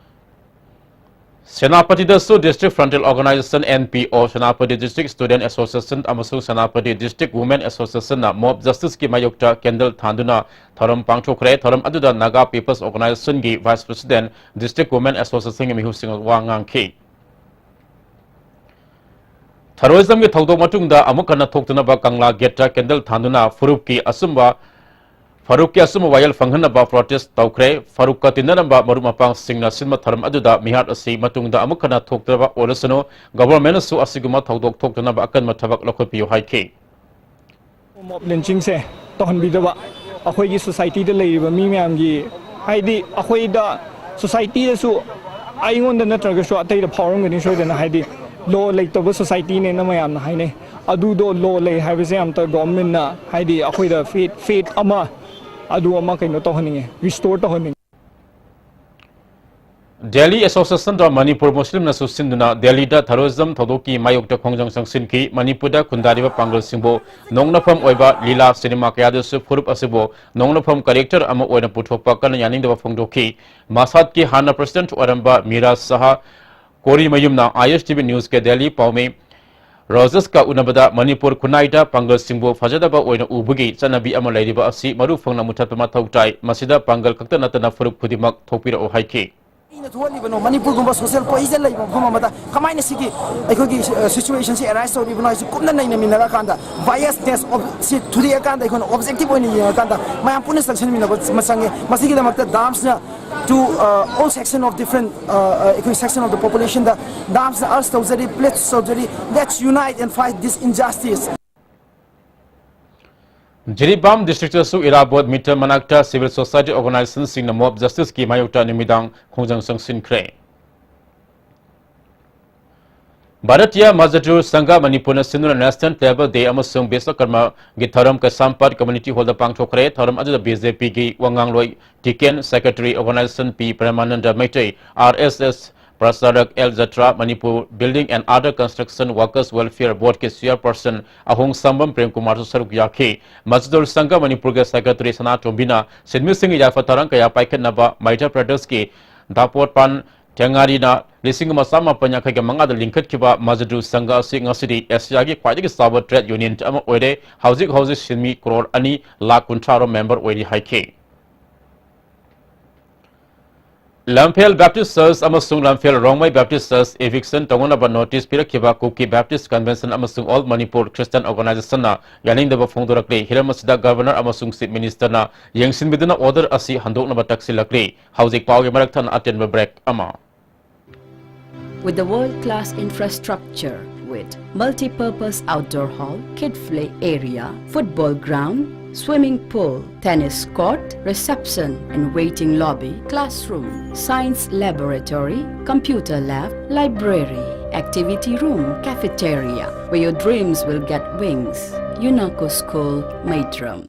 ꯁꯦꯅꯥꯄꯇꯤꯗꯁꯨ district frontal organization, N P O, Senapati district student association ꯑꯃꯁꯨꯡ ꯁꯦꯅꯥꯄꯇꯤ ꯗꯤꯁꯇ꯭ꯔꯤꯛ ꯋꯨꯃꯦꯟ ꯑꯦꯁꯣꯁꯤꯌꯦꯁꯟꯅ ꯃꯣꯕ ꯖꯁꯇꯤꯁꯀꯤ ꯃꯥꯌꯣꯛꯇ ꯀꯦꯟꯗꯜ ꯊꯥꯟꯗꯨꯅ ꯊꯧꯔꯝ ꯄꯥꯡꯊꯣꯛꯈ꯭ꯔꯦ꯫ ꯊꯧꯔꯝ ꯑꯗꯨꯗ ꯅꯥꯒꯥ ꯄꯤꯄꯜꯁ ꯑꯣꯔꯒꯅꯥꯏꯖꯦꯁꯟꯒꯤ ꯚꯥꯏꯁ ꯄ꯭ꯔꯁꯤꯗꯦꯟꯠ, ꯗꯤꯁꯇ꯭ꯔꯤꯛ ꯋꯨꯃꯦꯟ ꯑꯦꯁꯣꯁꯤꯌꯦꯁꯟꯒꯤ ꯃꯤꯍꯨꯠꯁꯤꯡ ꯋꯥ ꯉꯥꯡꯈꯤ꯫ ꯊꯔꯣꯏꯖꯝꯒꯤ ꯊꯧꯗꯣꯛ ꯃꯇꯨꯡꯗ ꯑꯃꯨꯛ ꯍꯟꯅ ꯊꯣꯛꯇꯅꯕ ꯀꯪꯂꯥ ꯒꯦꯠꯇ ꯀꯦꯟꯗꯜ ꯊꯥꯟꯗꯨꯅ ꯐꯨꯔꯨꯞꯀꯤ ꯑꯆꯨꯝꯕ ꯐꯥꯔꯨꯛꯀꯤ ꯑꯆꯨꯝꯕ ꯋꯥꯌꯦꯜ ꯐꯪꯍꯟꯅꯕ protest ꯇꯧꯈ꯭ꯔꯦ꯫ ꯐꯥꯔꯨꯛꯀ ꯇꯤꯟꯅꯔꯝꯕ ꯃꯔꯨꯞ ꯃꯄꯥꯡꯁꯤꯡꯅ ꯁꯤꯟꯕ ꯊꯧꯔꯝ ꯑꯗꯨꯗ ꯃꯤꯍꯥꯠ ꯑꯁꯤ ꯃꯇꯨꯡꯗ ꯑꯃꯨꯛ ꯍꯟꯅ ꯊꯣꯛꯇꯅꯕ ꯑꯣꯏꯔꯁꯅꯨ, government ꯅꯁꯨ ꯑꯁꯤꯒꯨꯝꯕ ꯊꯧꯗꯣꯛ ꯊꯣꯛꯇꯅꯕ ꯑꯀꯟꯕ ꯊꯕꯛ ꯂꯧꯈꯠꯄꯤꯌꯨ ꯍꯥꯏꯈꯤ꯫ Mob lynching ꯁꯦ ꯇꯧꯍꯟꯕꯤꯗꯕ, ꯑꯩꯈꯣꯏꯒꯤ society ꯗ ꯂꯩꯔꯤꯕ ꯃꯤ ꯃꯌꯥꯝꯒꯤ, ꯍꯥꯏꯗꯤ ꯑꯩꯈꯣꯏꯗ society ꯗꯁꯨ ꯑꯩꯉꯣꯟꯗ ꯅꯠꯇ꯭ꯔꯒꯁꯨ ꯑꯇꯩꯗ ꯐꯥꯎꯔꯝꯒꯅꯤ ꯁꯣꯏꯗꯅ, ꯍꯥꯏꯗꯤ law ꯂꯩꯇꯕ society ꯅꯦꯅ ꯃꯌꯥꯝꯅ ꯍꯥꯏꯅꯩ꯫ ꯑꯗꯨꯗꯣ law ꯂꯩ ꯍꯥꯏꯕꯁꯦ ꯑꯝꯇ government ꯅ ꯍꯥꯏꯗꯤ ꯑꯩꯈꯣꯏꯗ faith, faith ꯑꯃ ꯑꯗꯨ ꯑꯃ ꯀꯩꯅꯣ ꯇꯧꯍꯟꯅꯤꯡꯉꯦ, restore ꯇꯧꯍꯟꯅꯤꯡꯉꯦ꯫ Delhi Association of Manipur Muslim ꯅꯁꯨ ꯁꯤꯟꯗꯨꯅ ꯗꯦꯜꯂꯤꯗ terrorism ꯊꯧꯗꯣꯛꯀꯤ ꯃꯥꯌꯣꯛꯇ ꯈꯣꯡꯖꯪ ꯆꯪꯁꯤꯟꯈꯤ꯫ ꯃꯅꯤꯄꯨꯔꯗ ꯈꯨꯟꯗꯥꯔꯤꯕ ꯄꯥꯡꯒꯜꯁꯤꯡꯕꯨ ꯅꯣꯛꯅꯐꯝ ꯑꯣꯏꯕ ꯂꯤꯂꯥ ꯁꯤꯅꯦꯃꯥ ꯀꯌꯥꯗꯁꯨ ꯐꯨꯔꯨꯞ ꯑꯁꯤꯕꯨ ꯅꯣꯛꯅꯐꯝ character ꯑꯃ ꯑꯣꯏꯅ ꯄꯨꯊꯣꯛꯄ ꯀꯟꯅ ꯌꯥꯅꯤꯡꯗꯕ ꯐꯣꯡꯗꯣꯛꯈꯤ꯫ ꯃꯁꯥꯗꯀꯤ ꯍꯥꯟꯅ president ꯑꯣꯏꯔꯝꯕ ꯃꯤꯔꯥꯖ ꯁꯍꯥ ꯀꯣꯔꯤꯃꯌꯨꯝꯅ ISTV News ꯀ ꯗꯦꯜꯂꯤ ꯄꯥꯎꯃꯤ ꯔꯣꯖꯦꯁꯀ ꯎꯅꯕꯗ ꯃꯅꯤꯄꯨꯔ ꯈꯨꯟꯅꯥꯏꯗ ꯄꯥꯡꯒꯜꯁꯤꯡꯕꯨ ꯐꯖꯗꯕ ꯑꯣꯏꯅ ꯎꯕꯒꯤ ꯆꯠꯅꯕꯤ ꯑꯃ ꯂꯩꯔꯤꯕ ꯑꯁꯤ ꯃꯔꯨ ꯐꯪꯅ ꯃꯨꯊꯠꯄ ꯃꯊꯧ ꯇꯥꯏ꯫ ꯃꯁꯤꯗ ꯄꯥꯡꯒꯜ ꯈꯛꯇ ꯅꯠꯇꯅ ꯐꯨꯔꯨꯞ ꯈꯨꯗꯤꯡꯃꯛ ꯊꯣꯛꯄꯤꯔꯛꯎ ꯍꯥꯏꯈꯤ꯫ ꯀꯩꯅ ꯊꯣꯛꯍꯜꯂꯤꯕꯅꯣ? ꯃꯅꯤꯄꯨꯔꯒꯨꯝꯕ social cohesion ꯂꯩꯕ ꯃꯐꯝ ꯑꯃꯗ ꯀꯃꯥꯏꯅ ꯁꯤꯒꯤ ꯑꯩꯈꯣꯏꯒꯤ situation ꯁꯤ arise ꯇꯧꯔꯤꯕꯅꯣ ꯍꯥꯏꯁꯤ ꯀꯨꯞꯅ ꯅꯩꯅꯃꯤꯟꯅꯔꯀꯥꯟꯗ, biasness ꯁꯤ ꯊꯨꯗꯦꯛꯑꯀꯥꯟꯗ ꯑꯩꯈꯣꯏꯅ objective ꯑꯣꯏꯅ ꯌꯦꯡꯉꯀꯥꯟꯗ ꯃꯌꯥꯝ ꯄꯨꯟꯅ ꯆꯪꯁꯤꯟꯃꯤꯟꯅꯕ ꯑꯃ ꯆꯪꯉꯦ꯫ ꯃꯁꯤꯒꯤꯗꯃꯛꯇ dance ꯅ to all section of different ꯑꯩꯈꯣꯏ section of the population the dance ꯅ urge ꯇꯧꯖꯔꯤ, pledge ꯇꯧꯖꯔꯤ, let's unite and fight this injustice. Jiribam district ꯇꯁꯨ ꯏꯔꯥꯕꯣꯠ meter ꯃꯅꯥꯛꯇ civil society organization ꯁꯤꯡꯅ mob justice ꯀꯤ ꯃꯥꯌꯣꯛꯇ ꯅꯨꯃꯤꯗꯥꯡ ꯈꯣꯡꯖꯪ ꯆꯪꯁꯤꯟꯈ꯭ꯔꯦ꯫ ꯚꯥꯔꯇꯤꯌꯥ ꯃꯖꯗꯨꯔ ꯁꯪꯘ ꯃꯅꯤꯄꯨꯔꯅ ꯁꯤꯟꯗꯨꯅ National Tribal Day ꯑꯃꯁꯨꯡ ꯕꯤꯁ꯭ꯋꯀꯔꯃꯒꯤ ꯊꯧꯔꯝ ꯀꯩꯁꯥꯝꯄꯥꯠ community hall ꯗ ꯄꯥꯡꯊꯣꯛꯈ꯭ꯔꯦ꯫ ꯊꯧꯔꯝ ꯑꯗꯨꯗ BJP ꯒꯤ ꯋꯥ ꯉꯥꯡꯂꯣꯏ Tiken, secretary organization P Premananda Meitei, RSS pracharak L Jatra, Manipur Building and Other Construction Workers Welfare Board ꯀꯤ chairperson ꯑꯍꯣꯡ ꯁꯝꯕꯝ ꯄ꯭ꯔꯦꯝ ꯀꯨꯃꯥꯔꯁꯨ ꯁꯔꯨꯛ ꯌꯥꯈꯤ꯫ ꯃꯖꯗꯨꯔ ꯁꯪꯘ ꯃꯅꯤꯄꯨꯔꯒꯤ secretary ꯁꯅꯥꯇꯣꯝꯕꯤꯅ ꯁꯤꯟꯃꯤꯁꯤꯡꯒꯤ ꯌꯥꯏꯐ ꯊꯧꯔꯥꯡ ꯀꯌꯥ ꯄꯥꯏꯈꯠꯅꯕ ꯃꯙ꯭ꯌ ꯄ꯭ꯔꯗꯦꯁꯀꯤ ꯗꯥꯄꯣꯠꯄꯥꯟ ꯊꯦꯡꯉꯥꯔꯤꯅ ꯂꯤꯁꯤꯡ ꯑꯃ ꯆꯥꯃꯥꯄꯟ ꯌꯥꯡꯈꯩꯒ ꯃꯉꯥꯗ ꯂꯤꯡꯈꯠꯈꯤꯕ ꯃꯖꯗꯨꯔ ꯁꯪꯘ ꯑꯁꯤ ꯉꯁꯤꯗꯤ ꯑꯦꯁꯤꯌꯥꯒꯤ ꯈ꯭ꯋꯥꯏꯗꯒꯤ ꯆꯥꯎꯕ trade union ꯑꯃ ꯑꯣꯏꯔꯦ꯫ ꯍꯧꯖꯤꯛ ꯍꯧꯖꯤꯛ ꯁꯤꯟꯃꯤ ꯀ꯭ꯔꯣꯔ ꯑꯅꯤ ꯂꯥꯈ ꯀꯨꯟꯊ꯭ꯔꯥ ꯔꯣꯝ member ꯑꯣꯏꯔꯤ ꯍꯥꯏꯈꯤ꯫ ꯂꯝꯐꯦꯜ Baptist Church ꯑꯃꯁꯨꯡ ꯂꯝꯐꯦꯜ ꯔꯣꯡꯃꯩ Baptist Church eviction ꯇꯧꯅꯅꯕ notice ꯄꯤꯔꯛꯈꯤꯕ ꯀꯨꯀꯤ Baptist Convention ꯑꯃꯁꯨꯡ All Manipur Christian Organization ꯅ ꯌꯥꯅꯤꯡꯗꯕ ꯐꯣꯡꯗꯣꯔꯛꯂꯤ꯫ ꯍꯤꯔꯝ ꯑꯁꯤꯗ Governor ꯑꯃꯁꯨꯡ Chief Minister ꯅ ꯌꯦꯡꯁꯤꯟꯕꯤꯗꯨꯅ order ꯑꯁꯤ ꯍꯟꯗꯣꯛꯅꯕ ꯇꯛꯁꯤꯜꯂꯛꯂꯤ꯫ ꯍꯧꯖꯤꯛ ꯄꯥꯎꯒꯤ ꯃꯔꯛ ꯊꯠꯅ ꯑꯇꯦꯟꯕ break ꯑꯃ꯫ With the world-class infrastructure, with multi-purpose outdoor hall, kid play area, football ground, swimming pool, tennis court, reception and waiting lobby, classroom, science laboratory, computer lab, library, activity room, cafeteria, where your dreams will get wings. Unako School, Maitram.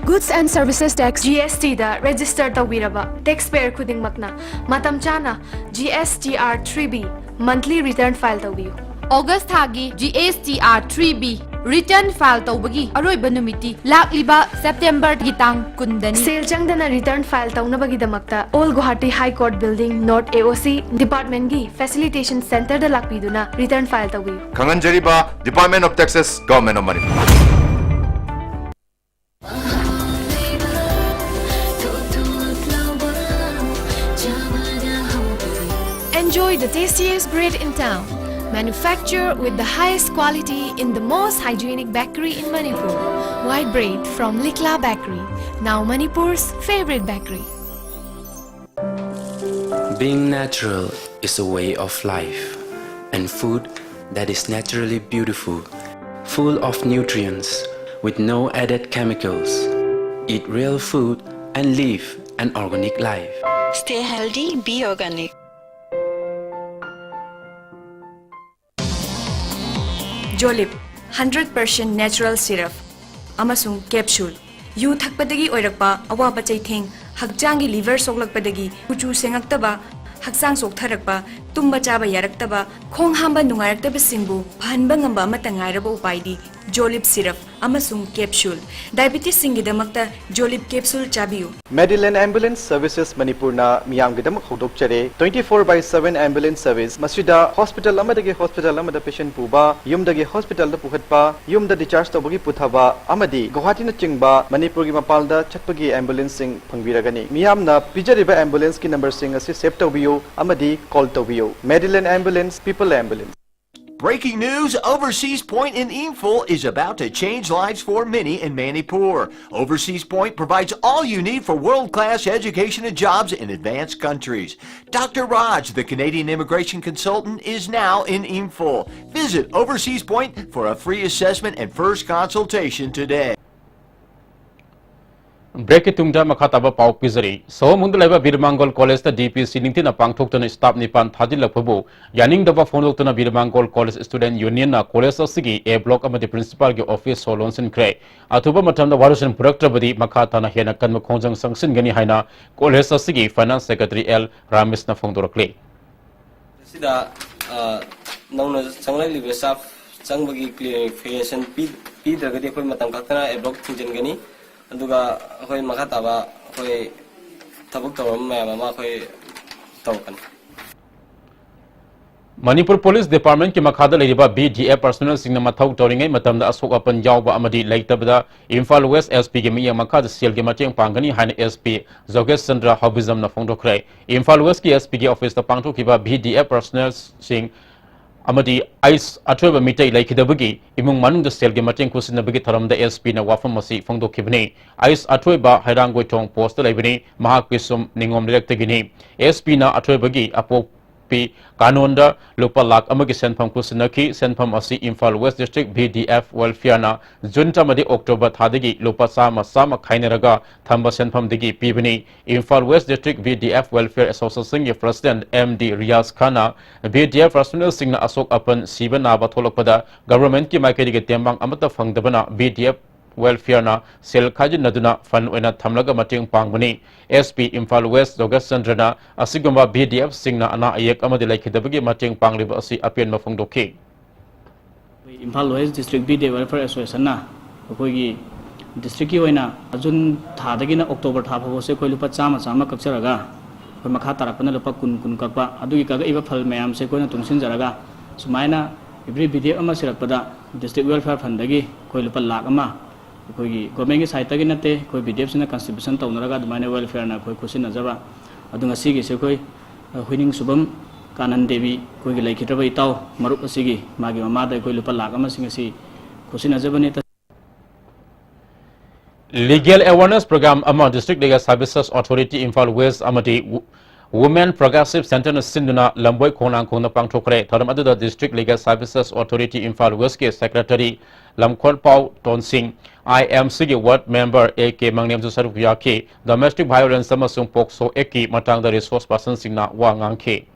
Goods and Services Tax, G S T the register ꯇꯧꯕꯤꯔꯕ taxpayer ꯈꯨꯗꯤꯡꯃꯛꯅ ꯃꯇꯝ ꯆꯥꯅ G S T R three B monthly return file ꯇꯧꯕꯤꯌꯨ꯫ August ꯊꯥꯒꯤ G S T R three B return file ꯇꯧꯕꯒꯤ ꯑꯔꯣꯏꯕ ꯅꯨꯃꯤꯠꯇꯤ ꯂꯥꯛꯂꯤꯕ September ꯒꯤ ꯇꯥꯡ ꯀꯨꯟꯗꯅꯤ꯫ ꯁꯦꯜ ꯆꯪꯗꯅ return file ꯇꯧꯅꯕꯒꯤꯗꯃꯛꯇ Old Guwahati High Court Building, North A O C Department ꯒꯤ Facilitation Center ꯗ ꯂꯥꯛꯄꯤꯗꯨꯅ return file ꯇꯧꯕꯤꯌꯨ꯫ ꯈꯪꯍꯟꯖꯔꯤꯕ Department of Taxes, Government of Manipur꯫ Enjoy the tastiest bread in town. Manufacture with the highest quality in the most hygienic bakery in Manipur. White bread from Likla Bakery, now Manipur's favorite bakery. Being natural is a way of life, and food that is naturally beautiful, full of nutrients, with no added chemicals. Eat real food and live an organic life. Stay healthy, be organic. Jolib, hundred percent natural syrup ꯑꯃꯁꯨꯡ capsule꯫ U ꯊꯛꯄꯗꯒꯤ ꯑꯣꯏꯔꯛꯄ ꯑꯋꯥꯕ ꯆꯩꯊꯦꯡ, ꯍꯛꯆꯥꯡꯒꯤ liver ꯁꯣꯛꯂꯛꯄꯗꯒꯤ ꯀꯨꯆꯨ ꯁꯦꯡꯉꯛꯇꯕ, ꯍꯛꯆꯥꯡ ꯆꯣꯛꯊꯔꯛꯄ, ꯇꯨꯝꯕ ꯆꯥꯕ ꯌꯥꯔꯛꯇꯕ, ꯈꯣꯡ ꯍꯥꯝꯕ ꯅꯨꯡꯉꯥꯏꯔꯛꯇꯕꯁꯤꯡꯕꯨ ꯐꯍꯟꯕ ꯉꯝꯕ ꯑꯃꯠꯇ ꯉꯥꯏꯔꯕ ꯎꯄꯥꯏꯗꯤ Jolib syrup꯫ ꯑꯃꯁꯨꯡ ꯀꯦꯞꯁꯨꯜ꯫ ꯗꯥꯏꯕꯤꯇꯤꯁꯁꯤꯡꯒꯤꯗꯃꯛꯇ ꯖꯣꯂꯤꯞ ꯀꯦꯞꯁꯨꯜ ꯆꯥꯕꯤꯌꯨ꯫ Medillion Ambulance Services ꯃꯅꯤꯄꯨꯔꯅ ꯃꯤꯌꯥꯝꯒꯤꯗꯃꯛ ꯍꯧꯗꯣꯛꯆꯔꯦ twenty four by seven ambulance service꯫ ꯃꯁꯤꯗ ꯍꯣꯁꯄꯤꯇꯥꯜ ꯑꯃꯗꯒꯤ ꯍꯣꯁꯄꯤꯇꯥꯜ ꯑꯃꯗ ꯄꯦꯁꯦꯟ ꯄꯨꯕ, ꯌꯨꯝꯗꯒꯤ ꯍꯣꯁꯄꯤꯇꯥꯜꯗ ꯄꯨꯈꯠꯄ, ꯌꯨꯝꯗ ꯗꯤꯁꯆꯥꯔꯖ ꯇꯧꯕꯒꯤ ꯄꯨꯊꯕ ꯑꯃꯗꯤ ꯒꯨꯋꯥꯍꯥꯇꯤꯅꯆꯤꯡꯕ ꯃꯅꯤꯄꯨꯔꯒꯤ ꯃꯄꯥꯟꯗ ꯆꯠꯄꯒꯤ ꯑꯦꯝꯕꯨꯂꯦꯟꯁꯁꯤꯡ ꯐꯪꯕꯤꯔꯒꯅꯤ꯫ ꯃꯤꯌꯥꯝꯅ ꯄꯤꯖꯔꯤꯕ ꯑꯦꯝꯕꯨꯂꯦꯟꯁꯀꯤ ꯅꯝꯕꯔꯁꯤꯡ ꯑꯁꯤ ꯁꯦꯚ ꯇꯧꯕꯤꯌꯨ ꯑꯃꯗꯤ ꯀꯣꯜ ꯇꯧꯕꯤꯌꯨ꯫ Medillion Ambulance, People Ambulance꯫ Breaking news, Overseas Point in Imphal is about to change lives for many in Manipur. Overseas Point provides all you need for world-class education and jobs in advanced countries. Doctor Raj, the Canadian immigration consultant, is now in Imphal. Visit Overseas Point for a free assessment and first consultation today. ꯕ꯭ꯔꯦꯛꯀꯤ ꯇꯨꯡꯗ ꯃꯈꯥ ꯇꯥꯕ ꯄꯥꯎ ꯄꯤꯖꯔꯤ꯫ ꯁꯣꯍꯣꯃꯨꯡꯗ ꯂꯩꯕ ꯕꯤꯔꯃꯥꯡꯒꯣꯜ ꯀꯣꯂꯦꯖꯇ ꯗꯤ ꯄꯤ ꯁꯤ ꯅꯤꯡꯊꯤꯅ ꯄꯥꯡꯊꯣꯛꯇꯨꯅ staff ꯅꯤꯄꯥꯟ ꯊꯥꯖꯤꯜꯂꯛꯄꯕꯨ ꯌꯥꯅꯤꯡꯗꯕ ꯐꯣꯡꯗꯣꯛꯇꯨꯅ ꯕꯤꯔꯃꯥꯡꯒꯣꯜ ꯀꯣꯂꯦꯖ ꯁ꯭ꯇꯨꯗꯦꯟꯠ ꯌꯨꯅꯤꯌꯟꯅ ꯀꯣꯂꯦꯖ ꯑꯁꯤꯒꯤ ꯑꯦ ꯕ꯭ꯂꯣꯛ ꯑꯃꯗꯤ ꯄ꯭ꯔꯤꯟꯁꯤꯄꯥꯜꯒꯤ ꯑꯣꯐꯤꯁ ꯁꯣ ꯂꯣꯟꯁꯤꯟꯈ꯭ꯔꯦ꯫ ꯑꯊꯨꯕ ꯃꯇꯝꯗ ꯋꯥꯔꯣꯏꯁꯤꯟ ꯄꯨꯔꯛꯇ꯭ꯔꯕꯗꯤ ꯃꯈꯥ ꯇꯥꯅ ꯍꯦꯟꯅ ꯀꯟꯕ ꯈꯣꯡꯖꯪ ꯆꯪꯁꯤꯟꯒꯅꯤ ꯍꯥꯏꯅ ꯀꯣꯂꯦꯖ ꯑꯁꯤꯒꯤ ꯐꯥꯏꯅꯥꯟꯁ ꯁꯦꯀ꯭ꯔꯦꯇꯔꯤ ꯑꯦꯜ ꯔꯥꯃꯦꯁꯅ ꯐꯣꯡꯗꯣꯔꯛꯂꯤ꯫ ꯁꯤꯗ ꯑ, ꯅꯧꯅ ꯆꯪꯂꯛꯂꯤꯕ ꯁ꯭ꯇꯥꯐ ꯆꯪꯕꯒꯤ ꯀ꯭ꯂꯦꯔꯤꯐꯤꯀꯦꯁꯟ ꯄꯤ-, ꯄꯤꯗ꯭ꯔꯒꯗꯤ ꯑꯩꯈꯣꯏ ꯃꯇꯝ ꯈꯛꯇꯅ ꯑꯦ ꯕ꯭ꯂꯣꯛ ꯊꯤꯡꯖꯤꯟꯒꯅꯤ꯫ ꯑꯗꯨꯒ ꯑꯩꯈꯣꯏ ꯃꯈꯥ ꯇꯥꯕ ꯑꯩꯈꯣꯏ ꯊꯕꯛ ꯇꯧꯔꯝꯕ ꯃꯌꯥꯝ ꯑꯃ ꯑꯩꯈꯣꯏ ꯇꯧꯔꯛꯀꯅꯤ꯫ ꯃꯅꯤꯄꯨꯔ ꯄꯨꯂꯤꯁ ꯗꯤꯄꯥꯔꯠꯃꯦꯟꯠꯀꯤ ꯃꯈꯥꯗ ꯂꯩꯔꯤꯕ ꯕꯤ ꯗꯤ ꯑꯦꯐ ꯄꯔꯁꯣꯅꯦꯜꯁꯤꯡꯅ ꯃꯊꯧ ꯇꯧꯔꯤꯉꯩ ꯃꯇꯝꯗ ꯑꯁꯣꯛ ꯑꯄꯟ ꯌꯥꯎꯕ ꯑꯃꯗꯤ ꯂꯩꯇꯕꯗ ꯏꯝꯐꯥꯜ ꯋꯦꯁ ꯑꯦꯁ ꯄꯤꯒꯤ ꯃꯤꯠꯌꯦꯡ ꯃꯈꯥꯗ ꯁꯦꯜꯒꯤ ꯃꯇꯦꯡ ꯄꯥꯡꯒꯅꯤ ꯍꯥꯏꯅ ꯑꯦꯁ ꯄꯤ ꯖꯣꯒꯦꯁ ꯆꯟꯗ꯭ꯔ ꯍꯥꯎꯕꯤꯖꯝꯅ ꯐꯣꯡꯗꯣꯛꯈ꯭ꯔꯦ꯫ ꯏꯝꯐꯥꯜ ꯋꯦꯁꯀꯤ ꯑꯦꯁ ꯄꯤꯒꯤ ꯑꯣꯐꯤꯁꯇ ꯄꯥꯡꯊꯣꯛꯈꯤꯕ ꯕꯤ ꯗꯤ ꯑꯦꯐ ꯄꯔꯁꯣꯅꯦꯜꯁꯤꯡ ꯑꯃꯗꯤ ꯑꯥꯏꯁ ꯑꯊꯣꯏꯕ ꯃꯤꯇꯩ ꯂꯩꯈꯤꯗꯕꯒꯤ ꯏꯃꯨꯡ ꯃꯅꯨꯡꯗ ꯁꯦꯜꯒꯤ ꯃꯇꯦꯡ ꯈꯨꯠꯁꯤꯟꯅꯕꯒꯤ ꯊꯧꯔꯝꯗ ꯑꯦꯁ ꯄꯤꯅ ꯋꯥꯐꯝ ꯑꯁꯤ ꯐꯣꯡꯗꯣꯛꯈꯤꯕꯅꯤ꯫ ꯑꯥꯏꯁ ꯑꯊꯣꯏꯕ ꯍꯩꯔꯥꯡꯒꯣꯏꯊꯣꯡ ꯄꯣꯁꯇ ꯂꯩꯕꯅꯤ꯫ ꯃꯍꯥꯛ ꯄꯤꯁꯨꯝ ꯅꯤꯉꯣꯝ ꯂꯩꯔꯛꯇꯒꯤꯅꯤ꯫ ꯑꯦꯁ ꯄꯤꯅ ꯑꯊꯣꯏꯕꯒꯤ ꯑꯄꯣꯛꯄꯤ ꯀꯥꯅꯣꯟꯗ ꯂꯨꯄꯥ ꯂꯥꯈ ꯑꯃꯒꯤ ꯁꯦꯟꯐꯝ ꯈꯨꯠꯁꯤꯟꯅꯈꯤ꯫ ꯁꯦꯟꯐꯝ ꯑꯁꯤ Imphal west district B D F ꯋꯦꯜꯐꯤꯌꯔꯅ ꯖꯨꯟ ꯇꯔꯥꯃꯔꯤ ꯑꯣꯛꯇꯣꯕꯔ ꯊꯥꯗꯒꯤ ꯂꯨꯄꯥ ꯆꯥꯝꯃ ꯆꯥꯝꯃ ꯈꯥꯏꯅꯔꯒ ꯊꯝꯕ ꯁꯦꯟꯐꯝꯗꯒꯤ ꯄꯤꯕꯅꯤ꯫ Imphal west district B D F welfare ꯑꯦꯁꯣꯁꯤꯌꯦꯁꯟꯒꯤ ꯄ꯭ꯔꯁꯤꯗꯦꯟꯠ ꯑꯦꯝ ꯗꯤ ꯔꯤꯌꯥꯖ ꯈꯥꯟꯅ ꯕꯤ ꯗꯤ ꯑꯦꯐ ꯄꯔꯁꯣꯅꯦꯜꯁꯤꯡꯅ ꯑꯁꯣꯛ ꯑꯄꯟ, ꯁꯤꯕ ꯅꯥꯕ ꯊꯣꯛꯂꯛꯄꯗ ꯒꯚꯔꯟꯃꯦꯟꯠꯀꯤ ꯃꯥꯏꯀꯩꯗꯒꯤ ꯇꯦꯡꯕꯥꯡ ꯑꯃꯠꯇ ꯐꯪꯗꯕꯅ ꯕꯤ ꯗꯤ ꯑꯦꯐ ꯋꯦꯜꯐꯤꯌꯔꯅ ꯁꯦꯜ ꯈꯥꯏꯖꯤꯟꯅꯗꯨꯅ ꯐꯟ ꯑꯣꯏꯅ ꯊꯝꯂꯒ ꯃꯇꯦꯡ ꯄꯥꯡꯕꯅꯤ꯫ ꯑꯦꯁ ꯄꯤ ꯏꯝꯐꯥꯜ ꯋꯦꯁ ꯖꯣꯒꯦꯁ ꯆꯟꯗ꯭ꯔꯅ ꯑꯁꯤꯒꯨꯝꯕ ꯕꯤ ꯗꯤ ꯑꯦꯐꯁꯤꯡꯅ ꯑꯅꯥ ꯑꯌꯦꯛ ꯑꯃꯗꯤ ꯂꯩꯈꯤꯗꯕꯒꯤ ꯃꯇꯦꯡ ꯄꯥꯡꯂꯤꯕ ꯑꯁꯤ ꯑꯄꯦꯟꯕ ꯐꯣꯡꯗꯣꯛꯈꯤ꯫ Imphal west district B D F welfare ꯑꯦꯁꯣꯁꯤꯌꯦꯁꯟꯅ ꯑꯩꯈꯣꯏꯒꯤ ꯗꯤꯁꯇ꯭ꯔꯤꯛꯀꯤ ꯑꯣꯏꯅ ꯖꯨꯟ ꯊꯥꯗꯒꯤꯅ ꯑꯣꯛꯇꯣꯕꯔ ꯊꯥ ꯐꯥꯎꯕꯁꯦ ꯑꯩꯈꯣꯏ ꯂꯨꯄꯥ ꯆꯥꯝꯃ ꯆꯥꯝꯃ ꯀꯛꯆꯔꯒ, ꯑꯩꯈꯣꯏ ꯃꯈꯥ ꯇꯥꯔꯛꯄꯅ ꯂꯨꯄꯥ ꯀꯨꯟ ꯀꯨꯟ ꯀꯛꯄ, ꯑꯗꯨꯒꯤ ꯀꯛꯂꯛꯏꯕ ꯐꯜ ꯃꯌꯥꯝꯁꯦ ꯑꯩꯈꯣꯏꯅ ꯇꯨꯡꯁꯤꯟꯖꯔꯒ, ꯁꯨꯃꯥꯏꯅ ꯑꯦꯕ꯭ꯔꯤ ꯕꯤ ꯗꯤ ꯑꯦꯐ ꯑꯃ ꯁꯤꯔꯛꯄꯗ ꯗꯤꯁꯇ꯭ꯔꯤꯛ ꯋꯦꯜꯐꯤꯌꯔ ꯐꯟꯗꯒꯤ ꯑꯩꯈꯣꯏ ꯂꯨꯄꯥ ꯂꯥꯈ ꯑꯃ ꯑꯩꯈꯣꯏꯒꯤ ꯒꯣꯔꯃꯦꯟꯒꯤ ꯁꯥꯏꯠꯇꯒꯤ ꯅꯠꯇꯦ, ꯑꯩꯈꯣꯏ ꯕꯤ ꯗꯤ ꯑꯦꯐꯁꯤꯅ ꯀꯟꯇ꯭ꯔꯤꯕ꯭ꯌꯨꯁꯟ ꯇꯧꯅꯔꯒ ꯑꯗꯨꯃꯥꯏꯅ ꯋꯦꯜꯐꯤꯌꯔꯅ ꯑꯩꯈꯣꯏ ꯈꯨꯠꯁꯤꯟꯅꯖꯕ꯫ ꯑꯗꯨ ꯉꯁꯤꯒꯤꯁꯦ ꯑꯩꯈꯣꯏ, ꯑ, ꯍꯨꯏꯅꯤꯡ ꯁꯨꯕꯝ ꯀꯥꯅꯟ ꯗꯦꯕꯤ, ꯑꯩꯈꯣꯏꯒꯤ ꯂꯩꯈꯤꯗ꯭ꯔꯕ ꯏꯇꯥꯎ ꯃꯔꯨꯞ ꯑꯁꯤꯒꯤ ꯃꯥꯒꯤ ꯃꯃꯥꯗ ꯑꯩꯈꯣꯏ ꯂꯨꯄꯥ ꯂꯥꯈ ꯑꯃꯁꯤꯡ ꯑꯁꯤ ꯈꯨꯠꯁꯤꯟꯅꯖꯕꯅꯤ꯫ Legal Awareness Program ꯑꯃ District Legal Services Authority Imphal West ꯑꯃꯗꯤ Wo-, Women Progressive Centreꯅ ꯁꯤꯟꯗꯨꯅ ꯂꯝꯕꯣꯏ ꯈꯣꯡꯅꯥꯡꯈꯣꯡꯗ ꯄꯥꯡꯊꯣꯛꯈ꯭ꯔꯦ꯫ ꯊꯧꯔꯝ ꯑꯗꯨꯗ District Legal Services Authority Imphal Westꯀꯤ Secretary ꯂꯝꯈꯣꯟꯄꯥꯎ ꯇꯣꯟꯁꯤꯡ, I M Cꯒꯤ Ward Member A K ꯃꯪꯂꯦꯝꯁꯨ ꯁꯔꯨꯛ ꯌꯥꯈꯤ꯫ Domestic violence ꯑꯃꯁꯨꯡ POCSO Actꯀꯤ ꯃꯇꯥꯡꯗ resource personꯁꯤꯡꯅ ꯋꯥ ꯉꯥꯡꯈꯤ꯫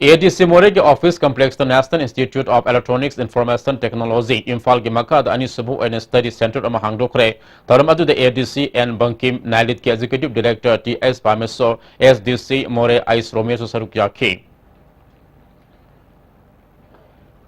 A D C ꯃꯣꯔꯦꯒꯤ office complexꯇ National Institute of Electronics Information Technology ꯏꯝꯐꯥꯜꯒꯤ ꯃꯈꯥꯗ ꯑꯅꯤꯁꯨꯕ ꯑꯣꯏꯅ study centre ꯑꯃ ꯍꯥꯡꯗꯣꯛꯈ꯭ꯔꯦ꯫ ꯊꯧꯔꯝ ꯑꯗꯨꯗ A D C N Bangkim, ꯅꯥꯏꯂꯤꯠꯀꯤ executive director T S ꯄꯥꯃꯦꯁꯣꯔ, S D C ꯃꯣꯔꯦ ꯑꯩꯁ ꯔꯣꯃꯦꯁꯁꯨ ꯁꯔꯨꯛ ꯌꯥꯈꯤ꯫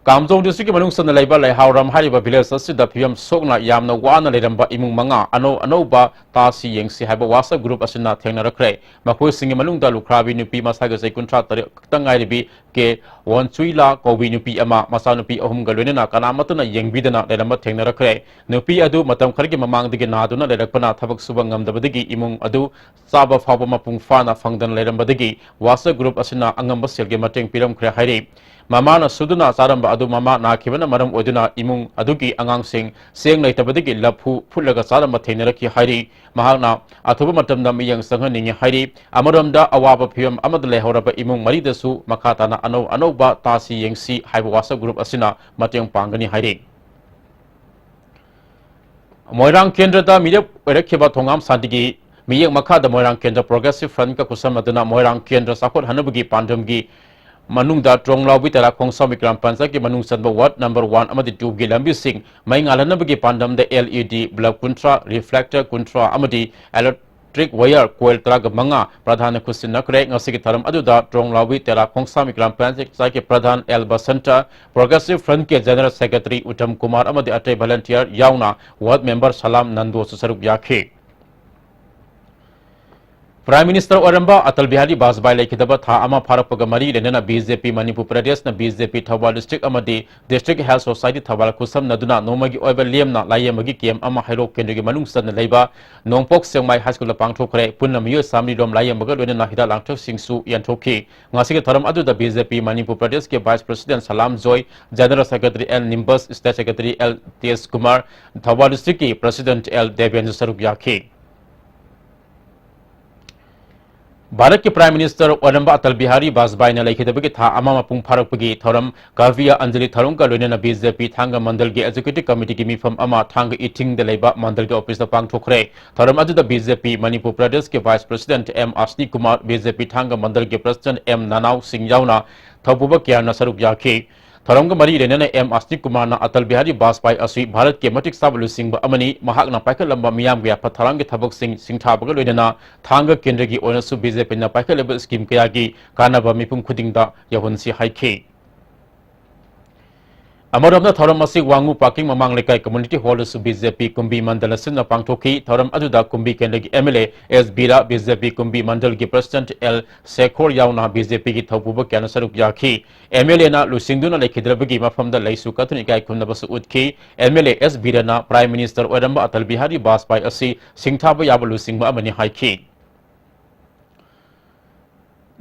ꯀꯥꯝꯖꯣꯡ districtꯀꯤ ꯃꯅꯨꯡ ꯆꯟꯅ ꯂꯩꯕ ꯂꯩꯍꯥꯎꯔꯝ ꯍꯥꯏꯔꯤꯕ village ꯑꯁꯤꯗ ꯐꯤꯕꯝ ꯁꯣꯛꯅ ꯌꯥꯝꯅ ꯋꯥꯅ ꯂꯩꯔꯝꯕ ꯏꯃꯨꯡ ꯃꯉꯥ ꯑꯅꯧ ꯑꯅꯧꯕ ꯇꯥꯁꯤ ꯌꯦꯡꯁꯤ ꯍꯥꯏꯕ WhatsApp group ꯑꯁꯤꯅ ꯊꯦꯡꯅꯔꯛꯈ꯭ꯔꯦ꯫ ꯃꯈꯣꯏꯁꯤꯡꯒꯤ ꯃꯅꯨꯡꯗ ꯂꯨꯈ꯭ꯔꯥꯕꯤ ꯅꯨꯄꯤ ꯃꯁꯥꯒꯤ ꯆꯍꯤ ꯀꯨꯟꯊ꯭ꯔꯥ ꯇꯔꯦꯠ ꯈꯛꯇ ꯉꯥꯏꯔꯤꯕꯤ ꯀꯦ ꯋꯣꯟꯆꯨꯏꯂꯥ ꯀꯧꯕꯤ ꯅꯨꯄꯤ ꯑꯃ, ꯃꯆꯥꯅꯨꯄꯤ ꯑꯍꯨꯝꯒ ꯂꯣꯏꯅꯅ ꯀꯅꯥꯃꯠꯇꯅ ꯌꯦꯡꯕꯤꯗꯅ ꯂꯩꯔꯝꯕ ꯊꯦꯡꯅꯔꯛꯈ꯭ꯔꯦ꯫ ꯅꯨꯄꯤ ꯑꯗꯨ ꯃꯇꯝ ꯈꯔꯒꯤ ꯃꯃꯥꯡꯗꯒꯤ ꯅꯥꯗꯨꯅ ꯂꯩꯔꯛꯄꯅ ꯊꯕꯛ ꯁꯨꯕ ꯉꯝꯗꯕꯗꯒꯤ ꯏꯃꯨꯡ ꯑꯗꯨ ꯆꯥꯕ ꯐꯥꯎꯕ ꯃꯄꯨꯡ ꯐꯥꯅ ꯐꯪꯗꯅ ꯂꯩꯔꯝꯕꯗꯒꯤ WhatsApp group ꯑꯁꯤꯅ ꯑꯉꯝꯕ ꯁꯦꯜꯒꯤ ꯃꯇꯦꯡ ꯄꯤꯔꯝꯈ꯭ꯔꯦ ꯍꯥꯏꯔꯤ꯫ ꯃꯃꯥꯅ ꯁꯨꯗꯨꯅ ꯆꯥꯔꯝꯕ ꯑꯗꯨ ꯃꯃꯥ ꯅꯥꯈꯤꯕꯅ ꯃꯔꯝ ꯑꯣꯏꯗꯨꯅ ꯏꯃꯨꯡ ꯑꯗꯨꯒꯤ ꯑꯉꯥꯡꯁꯤꯡ ꯆꯦꯡ ꯂꯩꯇꯕꯗꯒꯤ ꯂꯐꯨ ꯐꯨꯠꯂꯒ ꯆꯥꯔꯝꯕ ꯊꯦꯡꯅꯔꯛꯈꯤ ꯍꯥꯏꯔꯤ꯫ ꯃꯍꯥꯛꯅ ꯑꯊꯨꯕ ꯃꯇꯝꯗ ꯃꯤꯠꯌꯦꯡ ꯆꯪꯍꯟꯅꯤꯡꯏ ꯍꯥꯏꯔꯤ꯫ ꯑꯃꯔꯣꯝꯗ ꯑꯋꯥꯕ ꯐꯤꯚꯝ ꯑꯃꯗ ꯂꯩꯍꯧꯔꯕ ꯏꯃꯨꯡ ꯃꯔꯤꯗꯁꯨ ꯃꯈꯥ ꯇꯥꯅ ꯑꯅꯧ ꯑꯅꯧꯕ ꯇꯥꯁꯤ ꯌꯦꯡꯁꯤ ꯍꯥꯏꯕ WhatsApp group ꯑꯁꯤꯅ ꯃꯇꯦꯡ ꯄꯥꯡꯒꯅꯤ ꯍꯥꯏꯔꯤ꯫ ꯃꯣꯏꯔꯥꯡ ꯀꯦꯟꯗ꯭ꯔꯗ ꯃꯤꯔꯦꯞ ꯑꯣꯏꯔꯛꯈꯤꯕ ꯊꯣꯉꯥꯝ ꯁꯥꯟꯇꯤꯒꯤ ꯃꯤꯠꯌꯦꯡ ꯃꯈꯥꯗ ꯃꯣꯏꯔꯥꯡ ꯀꯦꯟꯗ꯭ꯔ Progressive Frontꯀ ꯈꯨꯠꯁꯝꯅꯗꯨꯅ ꯃꯣꯏꯔꯥꯡ ꯀꯦꯟꯗ꯭ꯔ ꯆꯥꯎꯈꯠꯍꯟꯅꯕꯒꯤ ꯄꯥꯟꯗꯝꯒꯤ ꯃꯅꯨꯡꯗ ꯇ꯭ꯔꯣꯡꯂꯥꯎꯕꯤ ꯇꯦꯔꯥꯈꯣꯡ ꯁꯥꯎꯃꯤ ꯒ꯭ꯔꯥꯝ ꯄꯟꯆꯥꯌꯠꯀꯤ ꯃꯅꯨꯡ ꯆꯟꯕ ward number one ꯑꯃꯗꯤ twoꯒꯤ ꯂꯝꯕꯤꯁꯤꯡ ꯃꯩ ꯉꯥꯜꯍꯟꯅꯕꯒꯤ ꯄꯥꯟꯗꯝꯗ L E D bulb ꯀꯨꯟꯊ꯭ꯔꯥ, reflector ꯀꯨꯟꯊ꯭ꯔꯥ ꯑꯃꯗꯤ alert electric wire coil ꯇꯔꯥꯒ ꯃꯉꯥ ꯄ꯭ꯔꯙꯥꯟꯅ ꯈꯨꯠꯁꯤꯟꯅꯈ꯭ꯔꯦ꯫ ꯉꯁꯤꯒꯤ ꯊꯧꯔꯝ ꯑꯗꯨꯗ ꯇ꯭ꯔꯣꯡꯂꯥꯎꯕꯤ ꯇꯦꯔꯥ ꯈꯣꯡꯁꯥꯃꯤ ꯒ꯭ꯔꯥꯝ ꯄꯟꯆꯥꯌꯠꯀꯤ ꯄ꯭ꯔꯙꯥꯟ ꯑꯦꯜ ꯕꯁꯟꯇ, Progressive Front ꯀꯤ General Secretary ꯎꯠꯇꯝ ꯀꯨꯃꯥꯔ ꯑꯃꯗꯤ ꯑꯇꯩ volunteer ꯌꯥꯎꯅ ward member ꯁꯂꯥꯝ ꯅꯟꯗꯣꯁꯨ ꯁꯔꯨꯛ ꯌꯥꯈꯤ꯫ Prime Minister ꯑꯣꯏꯔꯝꯕ ꯑꯇꯜ ꯕꯤꯍꯥꯔꯤ ꯕꯥꯖꯄꯥꯏ ꯂꯩꯈꯤꯗꯕ ꯊꯥ ꯑꯃ ꯐꯥꯔꯛꯄꯒ ꯃꯔꯤ ꯂꯩꯅꯅ BJP Manipur ꯄ꯭ꯔꯗꯦꯁꯅ BJP Thoubal district ꯑꯃꯗꯤ District Health Society ꯊꯧꯕꯥꯜ ꯈꯨꯠꯁꯝꯅꯗꯨꯅ ꯅꯣꯡꯃꯒꯤ ꯑꯣꯏꯕ ꯂꯦꯝꯅ ꯂꯥꯌꯦꯡꯕꯒꯤ camp ꯑꯃ ꯍꯩꯔꯣꯛ ꯀꯦꯟꯗ꯭ꯔꯒꯤ ꯃꯅꯨꯡ ꯆꯟꯅ ꯂꯩꯕ ꯅꯣꯡꯄꯣꯛ ꯁꯦꯛꯃꯥꯏ High School ꯗ ꯄꯥꯡꯊꯣꯛꯈ꯭ꯔꯦ꯫ ꯄꯨꯟꯅ ꯃꯤꯑꯣꯏ ꯆꯥꯃꯔꯤ ꯔꯣꯝ ꯂꯥꯌꯦꯡꯕꯒ ꯂꯣꯏꯅꯅ ꯍꯤꯗꯥꯛ ꯂꯥꯡꯊꯛꯁꯤꯡꯁꯨ ꯌꯦꯟꯊꯣꯛꯈꯤ꯫ ꯉꯁꯤꯒꯤ ꯊꯧꯔꯝ ꯑꯗꯨꯗ BJP ꯃꯅꯤꯄꯨꯔ ꯄ꯭ꯔꯗꯦꯁꯀꯤ Vice President Salam Joy, General Secretary L Nimbus, State Secretary L Tej Kumar, Thoubal district ꯀꯤ President ꯑꯦꯜ ꯗꯦꯕꯦꯟꯁꯨ ꯁꯔꯨꯛ ꯌꯥꯈꯤ꯫ ꯚꯥꯔꯠꯀꯤ Prime Minister ꯑꯣꯏꯔꯝꯕ ꯑꯇꯜ ꯕꯤꯍꯥꯔꯤ ꯕꯥꯖꯄꯥꯏꯅ ꯂꯩꯈꯤꯗꯕꯒꯤ ꯊꯥ ꯑꯃ ꯃꯄꯨꯡ ꯐꯥꯔꯛꯄꯒꯤ ꯊꯧꯔꯝ ꯀꯥꯚ꯭ꯌ ꯑꯟꯖꯂꯤ ꯊꯧꯔꯝꯒ ꯂꯣꯏꯅꯅ BJP ꯊꯥꯡꯒ ꯃꯟꯗꯜꯒꯤ Executive Committee ꯒꯤ ꯃꯤꯐꯝ ꯑꯃ ꯊꯥꯡꯒ ꯏꯊꯤꯡꯗ ꯂꯩꯕ ꯃꯟꯗꯜꯒꯤ office ꯇ ꯄꯥꯡꯊꯣꯛꯈ꯭ꯔꯦ꯫ ꯊꯧꯔꯝ ꯑꯗꯨꯗ BJP ꯃꯅꯤꯄꯨꯔ ꯄ꯭ꯔꯗꯦꯁꯀꯤ Vice President M Asani Kumar, BJP Thanga ꯃꯟꯗꯜꯒꯤ President M ꯅꯅꯥꯎ ꯁꯤꯡ ꯌꯥꯎꯅ ꯊꯧꯄꯨꯕ ꯀꯌꯥꯅ ꯁꯔꯨꯛ ꯌꯥꯈꯤ꯫ ꯊꯧꯔꯝꯒ ꯃꯔꯤ ꯂꯩꯅꯅ ꯑꯦꯝ ꯑꯁꯅꯤ ꯀꯨꯃꯥꯔꯅ ꯑꯇꯜ ꯕꯤꯍꯥꯔꯤ ꯕꯥꯖꯄꯥꯏ ꯑꯁꯤ ꯚꯥꯔꯠꯀꯤ ꯃꯇꯤꯛ ꯆꯥꯕ ꯂꯨꯆꯤꯡꯕ ꯑꯃꯅꯤ꯫ ꯃꯍꯥꯛꯅ ꯄꯥꯏꯈꯠꯂꯝꯕ ꯃꯤꯌꯥꯝꯒꯤ ꯌꯥꯐ ꯊꯧꯔꯥꯡꯒꯤ ꯊꯕꯛꯁꯤꯡ ꯁꯤꯡꯊꯥꯕꯒ ꯂꯣꯏꯅꯅ ꯊꯥꯡꯒ ꯀꯦꯟꯗ꯭ꯔꯒꯤ ꯑꯣꯏꯅꯁꯨ BJP ꯅ ꯄꯥꯏꯈꯠꯂꯤꯕ scheme ꯀꯌꯥꯒꯤ ꯀꯥꯟꯅꯕ ꯃꯤꯄꯨꯝ ꯈꯨꯗꯤꯡꯗ ꯌꯧꯍꯟꯁꯤ ꯍꯥꯏꯈꯤ꯫ ꯑꯃꯔꯣꯝꯗ ꯊꯧꯔꯝ ꯑꯁꯤ ꯋꯥꯡꯉꯨ ꯄꯥꯀꯤꯡ ꯃꯃꯥꯡ ꯂꯩꯀꯥꯏ Community Hall ꯗꯁꯨ BJP ꯀꯨꯝꯕꯤ ꯃꯟꯗꯜ ꯑꯁꯤꯅ ꯄꯥꯡꯊꯣꯛꯈꯤ꯫ ꯊꯧꯔꯝ ꯑꯗꯨꯗ ꯀꯨꯝꯕꯤ ꯀꯦꯟꯗ꯭ꯔꯒꯤ MLA ꯑꯦꯁ ꯕꯤꯔꯥ, BJP ꯀꯨꯝꯕꯤ ꯃꯟꯗꯜꯒꯤ President ꯑꯦꯜ ꯁꯦꯈꯣꯔ ꯌꯥꯎꯅ BJP ꯒꯤ ꯊꯧꯄꯨꯕ ꯀꯌꯥꯅ ꯁꯔꯨꯛ ꯌꯥꯈꯤ꯫ MLA ꯅ ꯂꯨꯆꯤꯡꯗꯨꯅ ꯂꯩꯈꯤꯗ꯭ꯔꯕꯒꯤ ꯃꯐꯝꯗ ꯂꯩꯁꯨ ꯀꯠꯇꯨꯅ ꯏꯀꯥꯏ ꯈꯨꯝꯅꯕꯁꯨ ꯎꯠꯈꯤ꯫ MLA ꯑꯦꯁ ꯕꯤꯔꯥꯅ Prime Minister ꯑꯣꯏꯔꯝꯕ ꯑꯇꯜ ꯕꯤꯍꯥꯔꯤ ꯕꯥꯖꯄꯥꯏ ꯑꯁꯤ ꯁꯤꯡꯊꯥꯕ ꯌꯥꯕ ꯂꯨꯆꯤꯡꯕ ꯑꯃꯅꯤ ꯍꯥꯏꯈꯤ꯫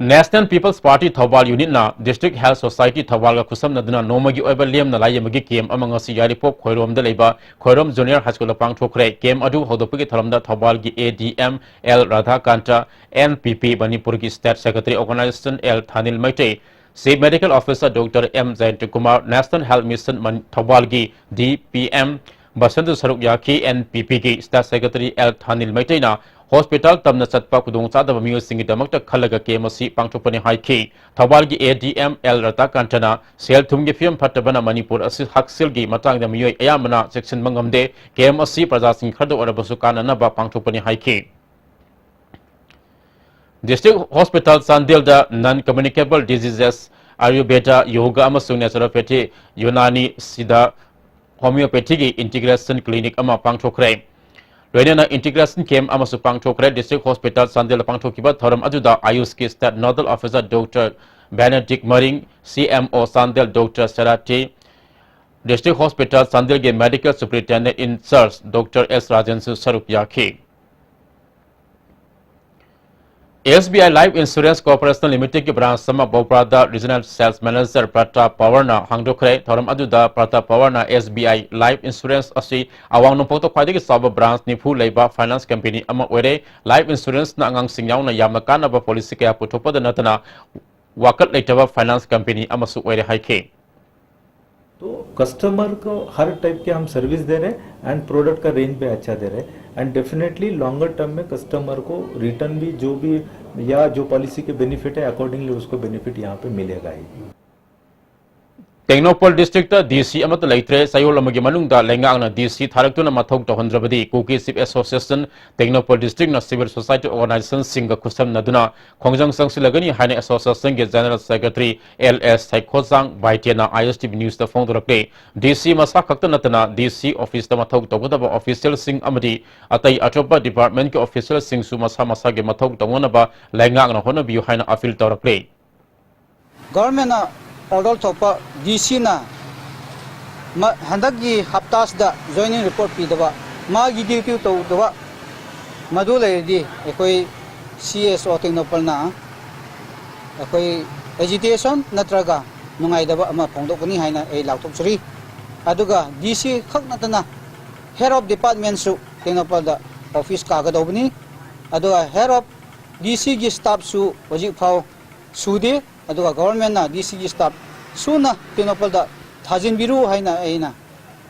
National People's Party Thoubal unit ꯅ District Health Society ꯊꯧꯕꯥꯜꯒ ꯈꯨꯠꯁꯝꯅꯗꯨꯅ ꯅꯣꯡꯃꯒꯤ ꯑꯣꯏꯕ ꯂꯦꯝꯅ ꯂꯥꯌꯦꯡꯕꯒꯤ camp ꯑꯃ ꯉꯁꯤ ꯌꯥꯏꯔꯤꯄꯣꯛ ꯈꯣꯏꯔꯣꯝꯗ ꯂꯩꯕ ꯈꯣꯏꯔꯣꯝ Junior High School ꯗ ꯄꯥꯡꯊꯣꯛꯈ꯭ꯔꯦ꯫ Camp ꯑꯗꯨ ꯍꯧꯗꯣꯛꯄꯒꯤ ꯊꯧꯔꯝꯗ ꯊꯧꯕꯥꯜꯒꯤ ADM ꯑꯦꯜ ꯔꯥꯙꯥꯀꯥꯟꯇ, NPP ꯃꯅꯤꯄꯨꯔꯒꯤ State Secretary Organization L Thanil Meitei, Chief Medical Officer doctor M Jayanta Kumar, National Health Mission ꯃꯟ-, ꯊꯧꯕꯥꯜꯒꯤ DPM ꯕꯁꯟꯇ ꯁꯔꯨꯛ ꯌꯥꯈꯤ꯫ NPP ꯒꯤ State Secretary ꯑꯦꯜ ꯊꯥꯅꯤꯜ ꯃꯩꯇꯩꯅ hospital ꯇꯝꯅ ꯆꯠꯄ ꯈꯨꯗꯣꯡꯆꯥꯗꯕ ꯃꯤꯑꯣꯏꯁꯤꯡꯒꯤꯗꯃꯛꯇ ꯈꯜꯂꯒ camp ꯑꯁꯤ ꯄꯥꯡꯊꯣꯛꯄꯅꯤ ꯍꯥꯏꯈꯤ꯫ ꯊꯧꯕꯥꯜꯒꯤ ADM ꯑꯦꯜ ꯔꯥꯙꯥꯀꯥꯟꯇꯅ ꯁꯦꯜ ꯊꯨꯝꯒꯤ ꯐꯤꯕꯝ ꯐꯠꯇꯕꯅ ꯃꯅꯤꯄꯨꯔ ꯑꯁꯤ ꯍꯛꯁꯦꯜꯒꯤ ꯃꯇꯥꯡꯗ ꯃꯤꯑꯣꯏ ꯑꯌꯥꯝꯕꯅ ꯆꯦꯛꯁꯤꯟꯕ ꯉꯝꯗꯦ꯫ Camp ꯑꯁꯤ ꯄ꯭ꯔꯖꯥꯁꯤꯡ ꯈꯔꯗ ꯑꯣꯏꯔꯕꯁꯨ ꯀꯥꯟꯅꯅꯕ ꯄꯥꯡꯊꯣꯛꯄꯅꯤ ꯍꯥꯏꯈꯤ꯫ District Hospital ꯆꯥꯟꯗꯦꯜꯗ non communicable diseases, Ayurveda, Yoga ꯑꯃꯁꯨꯡ Naturopathy, Unani, Siddha, Homeopathyꯒꯤ integration clinic ꯑꯃ ꯄꯥꯡꯊꯣꯛꯈ꯭ꯔꯦ꯫ ꯂꯣꯏꯅꯅ integration camp ꯑꯃꯁꯨ ꯄꯥꯡꯊꯣꯛꯈ꯭ꯔꯦ꯫ District Hospital ꯆꯥꯟꯗꯦꯜꯗ ꯄꯥꯡꯊꯣꯛꯈꯤꯕ ꯊꯧꯔꯝ ꯑꯗꯨꯗ AYUSꯀꯤ State Nodal Officer Doctor Benedict Maring, C M O Chandel Doctor Sarati, District Hospital ꯆꯥꯟꯗꯦꯜꯒꯤ Medical Superintendent in Charge Doctor S ꯔꯥꯖꯦꯟꯁꯨ ꯁꯔꯨꯛ ꯌꯥꯈꯤ꯫ S B I Life Insurance Corporation Limitedꯀꯤ branch ꯑꯃ ꯕꯧꯄ꯭ꯔꯥꯗ Regional Sales Manager ꯄ꯭ꯔꯇꯥꯞ ꯄꯋꯥꯔꯅ ꯍꯥꯡꯗꯣꯛꯈ꯭ꯔꯦ꯫ ꯊꯧꯔꯝ ꯑꯗꯨꯗ Pratap ꯄꯋꯥꯔꯅ S B I Life Insurance ꯑꯁꯤ ꯑꯋꯥꯡ ꯅꯣꯡꯄꯣꯛꯇ ꯈ꯭ꯋꯥꯏꯗꯒꯤ ꯆꯥꯎꯕ branch ꯅꯤꯐꯨ ꯂꯩꯕ finance company ꯑꯃ ꯑꯣꯏꯔꯦ꯫ Life Insuranceꯅ ꯑꯉꯥꯡꯁꯤꯡ ꯌꯥꯎꯅ ꯌꯥꯝꯅ ꯀꯥꯟꯅꯕ policy ꯀꯌꯥ ꯄꯨꯊꯣꯛꯄꯗ ꯅꯠꯇꯅ ꯋꯥꯀꯠ ꯂꯩꯇꯕ finance company ꯑꯃꯁꯨ ꯑꯣꯏꯔꯦ ꯍꯥꯏꯈꯤ꯫ तो कस्टमर को हर टाइप के हम सर्विस दे रहे हैं एंड प्रोडक्ट का रेंज भी अच्छा दे रहे हैं एंड डेफिनेटली लॉन्गर टर्म में कस्टमर को रिटर्न भी जो भी या जो पॉलिसी के बेनिफिट है अकॉर्डिंगली उसको बेनिफिट यहाँ पे मिलेगा ही। ꯇꯦꯡꯅꯧꯄꯜ districtꯇ D C ꯑꯃꯠꯇ ꯂꯩꯇ꯭ꯔꯦ꯫ ꯆꯌꯣꯜ ꯑꯃꯒꯤ ꯃꯅꯨꯡꯗ ꯂꯩꯉꯥꯛꯅ D C ꯊꯥꯔꯛꯇꯨꯅ ꯃꯊꯧ ꯇꯧꯍꯟꯗ꯭ꯔꯕꯗꯤ Kuki Chief Association Tengnoupal districtꯅ civil society organizationꯁꯤꯡꯒ ꯈꯨꯠꯁꯝꯅꯗꯨꯅ ꯈꯣꯡꯖꯪ ꯆꯪꯁꯤꯜꯂꯒꯅꯤ ꯍꯥꯏꯅ associationꯒꯤ General Secretary L S ꯁꯩꯈꯣꯖꯥꯡ ꯕꯥꯏꯇꯦꯅ I S T V Newsꯇ ꯐꯣꯡꯗꯣꯔꯛꯂꯤ꯫ D C ꯃꯁꯥ ꯈꯛꯇ ꯅꯠꯇꯅ D C officeꯇ ꯃꯊꯧ ꯇꯧꯒꯗꯕ officialꯁꯤꯡ ꯑꯃꯗꯤ ꯑꯇꯩ ꯑꯇꯣꯞꯄ departmentꯀꯤ officialꯁꯤꯡꯁꯨ ꯃꯁꯥ ꯃꯁꯥꯒꯤ ꯃꯊꯧ ꯇꯧꯅꯅꯕ ꯂꯩꯉꯥꯛꯅ ꯍꯣꯠꯅꯕꯤꯌꯨ ꯍꯥꯏꯅ appeal ꯇꯧꯔꯛꯂꯤ꯫ Governmentꯅ order ꯊꯣꯛꯄ D Cꯅ ꯃ- ꯍꯟꯗꯛꯀꯤ ꯍꯞꯇꯥꯁꯤꯗ joining report ꯄꯤꯗꯕ, ꯃꯥꯒꯤ duty ꯇꯧꯗꯕ, ꯃꯗꯨ ꯂꯩꯔꯗꯤ ꯑꯩꯈꯣꯏ C S O ꯇꯦꯡꯅꯧꯄꯜꯅ ꯑꯩꯈꯣꯏ agitation ꯅꯠꯇ꯭ꯔꯒ ꯅꯨꯡꯉꯥꯏꯇꯕ ꯑꯃ ꯐꯣꯡꯗꯣꯛꯀꯅꯤ ꯍꯥꯏꯅ ꯑꯩ ꯂꯥꯎꯊꯣꯛꯆꯔꯤ꯫ ꯑꯗꯨꯒ D C ꯈꯛ ꯅꯠꯇꯅ head of departmentꯁꯨ ꯇꯦꯡꯅꯧꯄꯜꯗ office ꯀꯥꯒꯗꯧꯕꯅꯤ꯫ ꯑꯗꯨꯒ head of D Cꯒꯤ staffꯁꯨ ꯍꯧꯖꯤꯛ ꯐꯥꯎ ꯁꯨꯗꯦ꯫ ꯑꯗꯨꯒ governmentꯅ D Cꯒꯤ staff ꯁꯨꯅ ꯇꯦꯡꯅꯧꯄꯜꯗ ꯊꯥꯖꯤꯟꯕꯤꯔꯨ ꯍꯥꯏꯅ ꯑꯩꯅ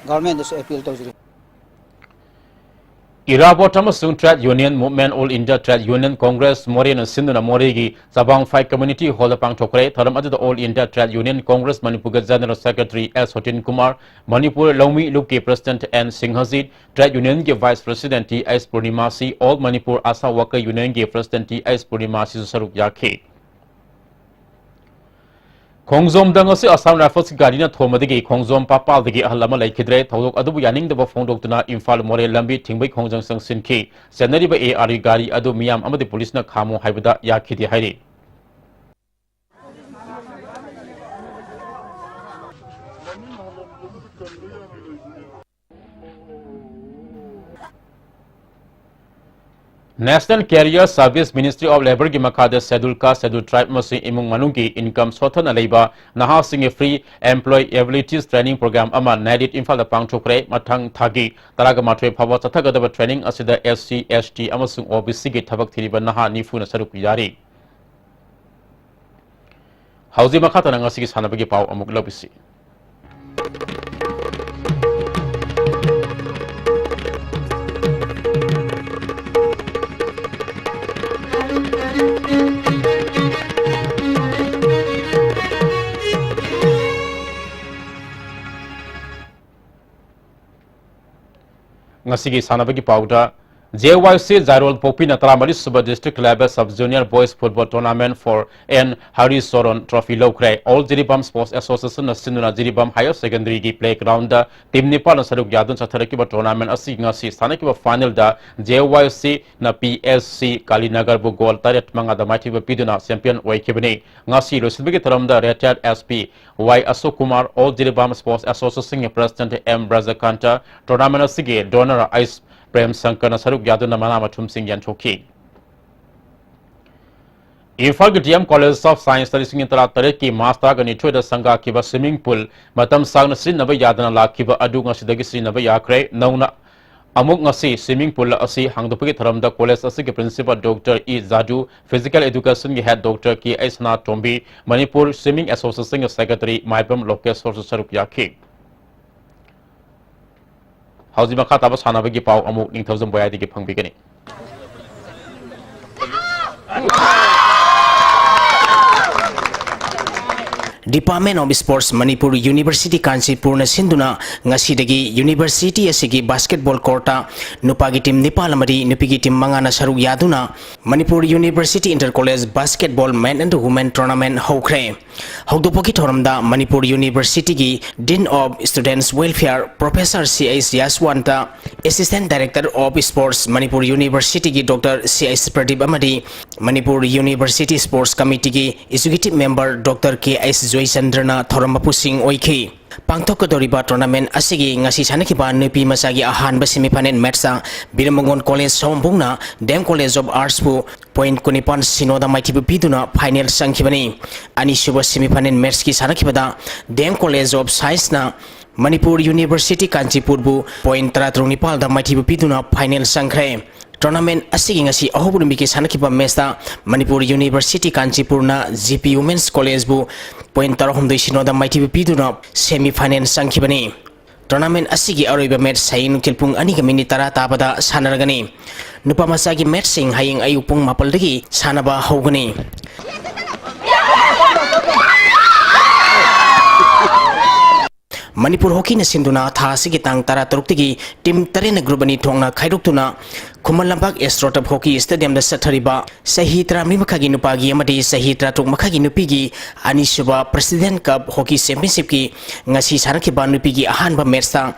governmentꯗꯁꯨ appeal ꯇꯧꯖꯔꯤ꯫ ꯏꯔꯥꯕꯣꯠ ꯑꯃꯁꯨꯡ Trade Union Movement All India Trade Union Congress ꯃꯣꯔꯦꯅ ꯁꯤꯟꯗꯨꯅ ꯃꯣꯔꯦꯒꯤ ꯆꯕꯥꯡꯐꯥꯏ Community Hallꯗ ꯄꯥꯡꯊꯣꯛꯈ꯭ꯔꯦ꯫ ꯊꯧꯔꯝ ꯑꯗꯨꯗ All India Trade Union Congress ꯃꯅꯤꯄꯨꯔꯒꯤ General Secretary ꯑꯦꯁ ꯁꯣꯇꯤꯟ ꯀꯨꯃꯥꯔ, ꯃꯅꯤꯄꯨꯔ ꯂꯧꯃꯤ ꯂꯨꯞꯀꯤ President ꯑꯦꯟ ꯁꯤꯡꯍꯖꯤꯠ, Trade Unionꯒꯤ Vice President T H Purnimashi, All Manipur ASHA Worker Unionꯒꯤ President ꯇꯤ ꯑꯩꯆ ꯄꯨꯔꯅꯤꯃꯥꯁꯤꯁꯨ ꯁꯔꯨꯛ ꯌꯥꯈꯤ꯫ ꯈꯣꯡꯖꯣꯝꯗ ꯉꯁꯤ Assam Riflesꯀꯤ ꯒꯥꯔꯤꯅ ꯊꯣꯝꯕꯗꯒꯤ ꯈꯣꯡꯖꯣꯝ ꯄꯥꯄꯥꯜꯗꯒꯤ ꯑꯍꯜ ꯑꯃ ꯂꯩꯈꯤꯗ꯭ꯔꯦ꯫ ꯊꯧꯗꯣꯛ ꯑꯗꯨꯕꯨ ꯌꯥꯅꯤꯡꯗꯕ ꯐꯣꯡꯗꯣꯛꯇꯨꯅ ꯏꯝꯐꯥꯜ ꯃꯣꯔꯦ ꯂꯝꯕꯤ ꯊꯤꯡꯕꯩ ꯈꯣꯡꯖꯪ ꯆꯪꯁꯤꯟꯈꯤ꯫ ꯆꯦꯟꯅꯔꯤꯕ ꯑꯦ ꯑꯥꯔ ꯒꯥꯔꯤ ꯑꯗꯨ ꯃꯤꯌꯥꯝ ꯑꯃꯗꯤ ꯄꯨꯂꯤꯁꯅ ꯈꯥꯝꯃꯨ ꯍꯥꯏꯕꯗ ꯌꯥꯈꯤꯗꯦ ꯍꯥꯏꯔꯤ꯫ National Career Service Ministry of Labourꯒꯤ ꯃꯈꯥꯗ Scheduled Caste, Scheduled Tribe ꯑꯃꯁꯨꯡ ꯏꯃꯨꯡ ꯃꯅꯨꯡꯒꯤ income ꯁꯣꯠꯊꯅ ꯂꯩꯕ ꯅꯍꯥꯁꯤꯡꯒꯤ Free Employability Training Program ꯑꯃ ꯅꯦꯔꯤꯠ ꯏꯝꯐꯥꯜꯗ ꯄꯥꯡꯊꯣꯛꯈ꯭ꯔꯦ꯫ ꯃꯊꯪ ꯊꯥꯒꯤ ꯇꯔꯥꯃꯥꯊꯣꯏ ꯐꯥꯎꯕ ꯆꯠꯊꯒꯗꯕ training ꯑꯁꯤꯗ ꯑꯦꯁ ꯁꯤ, ꯑꯦꯁ ꯇꯤ ꯑꯃꯁꯨꯡ ꯑꯣ ꯕꯤ ꯁꯤꯒꯤ ꯊꯕꯛ ꯊꯤꯔꯤꯕ ꯅꯍꯥ ꯅꯤꯐꯨꯅ ꯁꯔꯨꯛ ꯌꯥꯔꯤ꯫ ꯍꯧꯖꯤꯛ ꯃꯈꯥ ꯇꯥꯅ ꯉꯁꯤꯒꯤ ꯁꯥꯟꯅꯕꯒꯤ ꯄꯥꯎ ꯑꯃꯨꯛ ꯂꯧꯕꯤꯁꯤ꯫ ꯉꯁꯤꯒꯤ ꯁꯥꯟꯅꯕꯒꯤ ꯄꯥꯎꯗ, ꯖꯦ ꯋꯥꯏ ꯁꯤ ꯖꯥꯏꯔꯣꯜ ꯄꯣꯛꯄꯤꯅ ꯇꯔꯥꯃꯔꯤ ꯁꯨꯕ District Level Sub Junior Boys Football Tournament for N Hari Charan Trophy ꯂꯧꯈ꯭ꯔꯦ꯫ All Jiribam Sports Associationꯅ ꯁꯤꯟꯗꯨꯅ ꯖꯤꯔꯤꯕꯥꯝ Higher Secondaryꯒꯤ playgroundꯗ team ꯅꯤꯄꯥꯜꯅ ꯁꯔꯨꯛ ꯌꯥꯗꯨꯅ ꯆꯠꯊꯔꯛꯈꯤꯕ tournamentꯑꯁꯤ ꯉꯁꯤ ꯁꯥꯟꯅꯈꯤꯕ finalꯗ ꯖꯦ ꯋꯥꯏ ꯁꯤꯅ ꯄꯤ ꯑꯦꯁ ꯁꯤ ꯀꯥꯂꯤꯅꯒꯔꯕꯨ goal ꯇꯔꯦꯠ ꯃꯉꯥꯗ ꯃꯥꯏꯊꯤꯕ ꯄꯤꯗꯨꯅ champion ꯑꯣꯏꯈꯤꯕꯅꯤ꯫ ꯉꯁꯤ ꯂꯣꯏꯁꯤꯟꯕꯒꯤ ꯊꯧꯔꯝꯗ retired S P Y Ashok Kumar, All Jiribam Sports Associationꯒꯤ President ꯑꯦꯝ ꯕ꯭ꯔꯖꯀꯥꯟꯇ, tournamentꯑꯁꯤꯒꯤ donor ꯑꯩꯁ ꯄ꯭ꯔꯦꯝ ꯁꯪꯀꯔꯅ ꯁꯔꯨꯛ ꯌꯥꯗꯨꯅ ꯃꯅꯥ ꯃꯊꯨꯝꯁꯤꯡ ꯌꯦꯟꯊꯣꯛꯈꯤ꯫ ꯏꯝꯐꯥꯜꯒꯤ ꯗꯤ ꯑꯦꯝ College of Scienceꯇ ꯂꯤꯁꯤꯡ ꯇꯔꯥ ꯇꯔꯦꯠꯀꯤ March ꯇꯔꯥꯒ ꯅꯤꯊꯣꯏꯗ ꯁꯪꯒꯥꯈꯤꯕ swimming pool ꯃꯇꯝ ꯁꯥꯡꯅ ꯁꯤꯖꯤꯟꯅꯕ ꯌꯥꯗꯅ ꯂꯥꯛꯈꯤꯕ ꯑꯗꯨ ꯉꯁꯤꯗꯒꯤ ꯁꯤꯖꯤꯟꯅꯕ ꯌꯥꯈ꯭ꯔꯦ꯫ ꯅꯧꯅ ꯑꯃꯨꯛ ꯉꯁꯤ swimming pool ꯑꯁꯤ ꯍꯥꯡꯗꯣꯛꯄꯒꯤ ꯊꯧꯔꯝꯗ college ꯑꯁꯤꯒꯤ principal Doctor E ꯖꯥꯗꯨ, Physical Educationꯒꯤ head Doctor ꯀꯦ ꯑꯩꯆ ꯁꯅꯥꯇꯣꯝꯕꯤ, ꯃꯅꯤꯄꯨꯔ Swimming Associationꯒꯤ secretary ꯃꯥꯏꯕꯝ ꯂꯣꯀꯦꯁꯣꯔꯁꯨ ꯁꯔꯨꯛ ꯌꯥꯈꯤ꯫ ꯍꯧꯖꯤꯛ ꯃꯈꯥ ꯇꯥꯕ ꯁꯥꯟꯅꯕꯒꯤ ꯄꯥꯎ ꯑꯃꯨꯛ ꯅꯤꯡꯊꯧꯖꯝ ꯕꯣꯌꯥꯏꯗꯒꯤ ꯐꯪꯕꯤꯒꯅꯤ꯫ Department of Sports, Manipur University, ꯀꯥꯟꯆꯤꯄꯨꯔꯅ ꯁꯤꯟꯗꯨꯅ ꯉꯁꯤꯗꯒꯤ university ꯑꯁꯤꯒꯤ basketball courtꯇ ꯅꯨꯄꯥꯒꯤ team ꯅꯤꯄꯥꯜ ꯑꯃꯗꯤ ꯅꯨꯄꯤꯒꯤ team ꯃꯉꯥꯅ ꯁꯔꯨꯛ ꯌꯥꯗꯨꯅ Manipur University Inter College Basketball Men and Women Tournament ꯍꯧꯈ꯭ꯔꯦ꯫ ꯍꯧꯗꯣꯛꯄꯒꯤ ꯊꯧꯔꯝꯗ Manipur Universityꯒꯤ Dean of Students Welfare Professor C H Yashwanta, Assistant Director of Sports Manipur Universityꯒꯤ Doctor C H Pradip ꯑꯃꯗꯤ Manipur University Sports Committeeꯒꯤ Executive Member Doctor K H Joychandraꯅ ꯊꯧꯔꯝ ꯃꯄꯨꯁꯤꯡ ꯑꯣꯏꯈꯤ꯫ ꯄꯥꯡꯊꯣꯛꯀꯗꯧꯔꯤꯕ tournament ꯑꯁꯤꯒꯤ ꯉꯁꯤ ꯁꯥꯟꯅꯈꯤꯕ ꯅꯨꯄꯤ ꯃꯆꯥꯒꯤ ꯑꯍꯥꯟꯕ semi final matchꯇ ꯕꯤꯔꯃꯒꯣꯟ College ꯁꯑꯣꯝꯕꯨꯡꯅ D M College of Artsꯄꯨ point ꯀꯨꯟꯅꯤꯄꯥꯟ ꯁꯤꯅꯣꯗ ꯃꯥꯏꯊꯤꯕ ꯄꯤꯗꯨꯅ final ꯆꯪꯈꯤꯕꯅꯤ꯫ ꯑꯅꯤꯁꯨꯕ semi final matchꯀꯤ ꯁꯥꯟꯅꯈꯤꯕꯗ D M College of Scienceꯅ Manipur University ꯀꯥꯟꯆꯤꯄꯨꯔꯕꯨ point ꯇꯔꯥꯇꯔꯨꯛ ꯅꯤꯄꯥꯜꯗ ꯃꯥꯏꯊꯤꯕ ꯄꯤꯗꯨꯅ final ꯆꯪꯈ꯭ꯔꯦ꯫ Tournament ꯑꯁꯤꯒꯤ ꯉꯁꯤ ꯑꯍꯧꯕ ꯅꯨꯃꯤꯠꯀꯤ ꯁꯥꯟꯅꯈꯤꯕ matchꯇ Manipur University ꯀꯥꯟꯆꯤꯄꯨꯔꯅ G P Women's Collegeꯕꯨ point ꯇꯔꯥꯍꯨꯝꯗꯣꯏ ꯁꯤꯅꯣꯗ ꯃꯥꯏꯊꯤꯕ ꯄꯤꯗꯨꯅ semi final ꯆꯪꯈꯤꯕꯅꯤ꯫ Tournament ꯑꯁꯤꯒꯤ ꯑꯔꯣꯏꯕ match ꯍꯌꯦꯡ ꯅꯨꯡꯊꯤꯜ ꯄꯨꯡ ꯑꯅꯤꯒ minute ꯇꯔꯥ ꯇꯥꯕꯗ ꯁꯥꯟꯅꯔꯒꯅꯤ꯫ ꯅꯨꯄꯥ ꯃꯆꯥꯒꯤ matchꯁꯤꯡ ꯍꯌꯦꯡ ꯑꯌꯨꯛ ꯄꯨꯡ ꯃꯥꯄꯜꯗꯒꯤ ꯁꯥꯟꯅꯕ ꯍꯧꯒꯅꯤ꯫ ꯃꯅꯤꯄꯨꯔ ꯍꯣꯀꯤꯅ ꯁꯤꯟꯗꯨꯅ ꯊꯥ ꯑꯁꯤꯒꯤ ꯇꯥꯡ ꯇꯔꯥꯇꯔꯨꯛꯇꯒꯤ team ꯇꯔꯦꯠꯅ group ꯑꯅꯤ ꯊꯣꯛꯅ ꯈꯥꯏꯗꯣꯛꯇꯨꯅ ꯈꯨꯃꯟ ꯂꯝꯄꯥꯛ Astroturf Hockey Stadiumꯗ ꯆꯠꯊꯔꯤꯕ ꯆꯍꯤ ꯇꯔꯥꯃꯔꯤ ꯃꯈꯥꯏꯒꯤ ꯅꯨꯄꯥꯒꯤ ꯑꯃꯗꯤ ꯆꯍꯤ ꯇꯔꯥꯇꯔꯨꯛ ꯃꯈꯥꯏꯒꯤ ꯅꯨꯄꯤꯒꯤ ꯑꯅꯤꯁꯨꯕ President Cup Hockey Championshipꯀꯤ ꯉꯁꯤ ꯁꯥꯟꯅꯈꯤꯕ ꯅꯨꯄꯤꯒꯤ ꯑꯍꯥꯟꯕ matchꯇ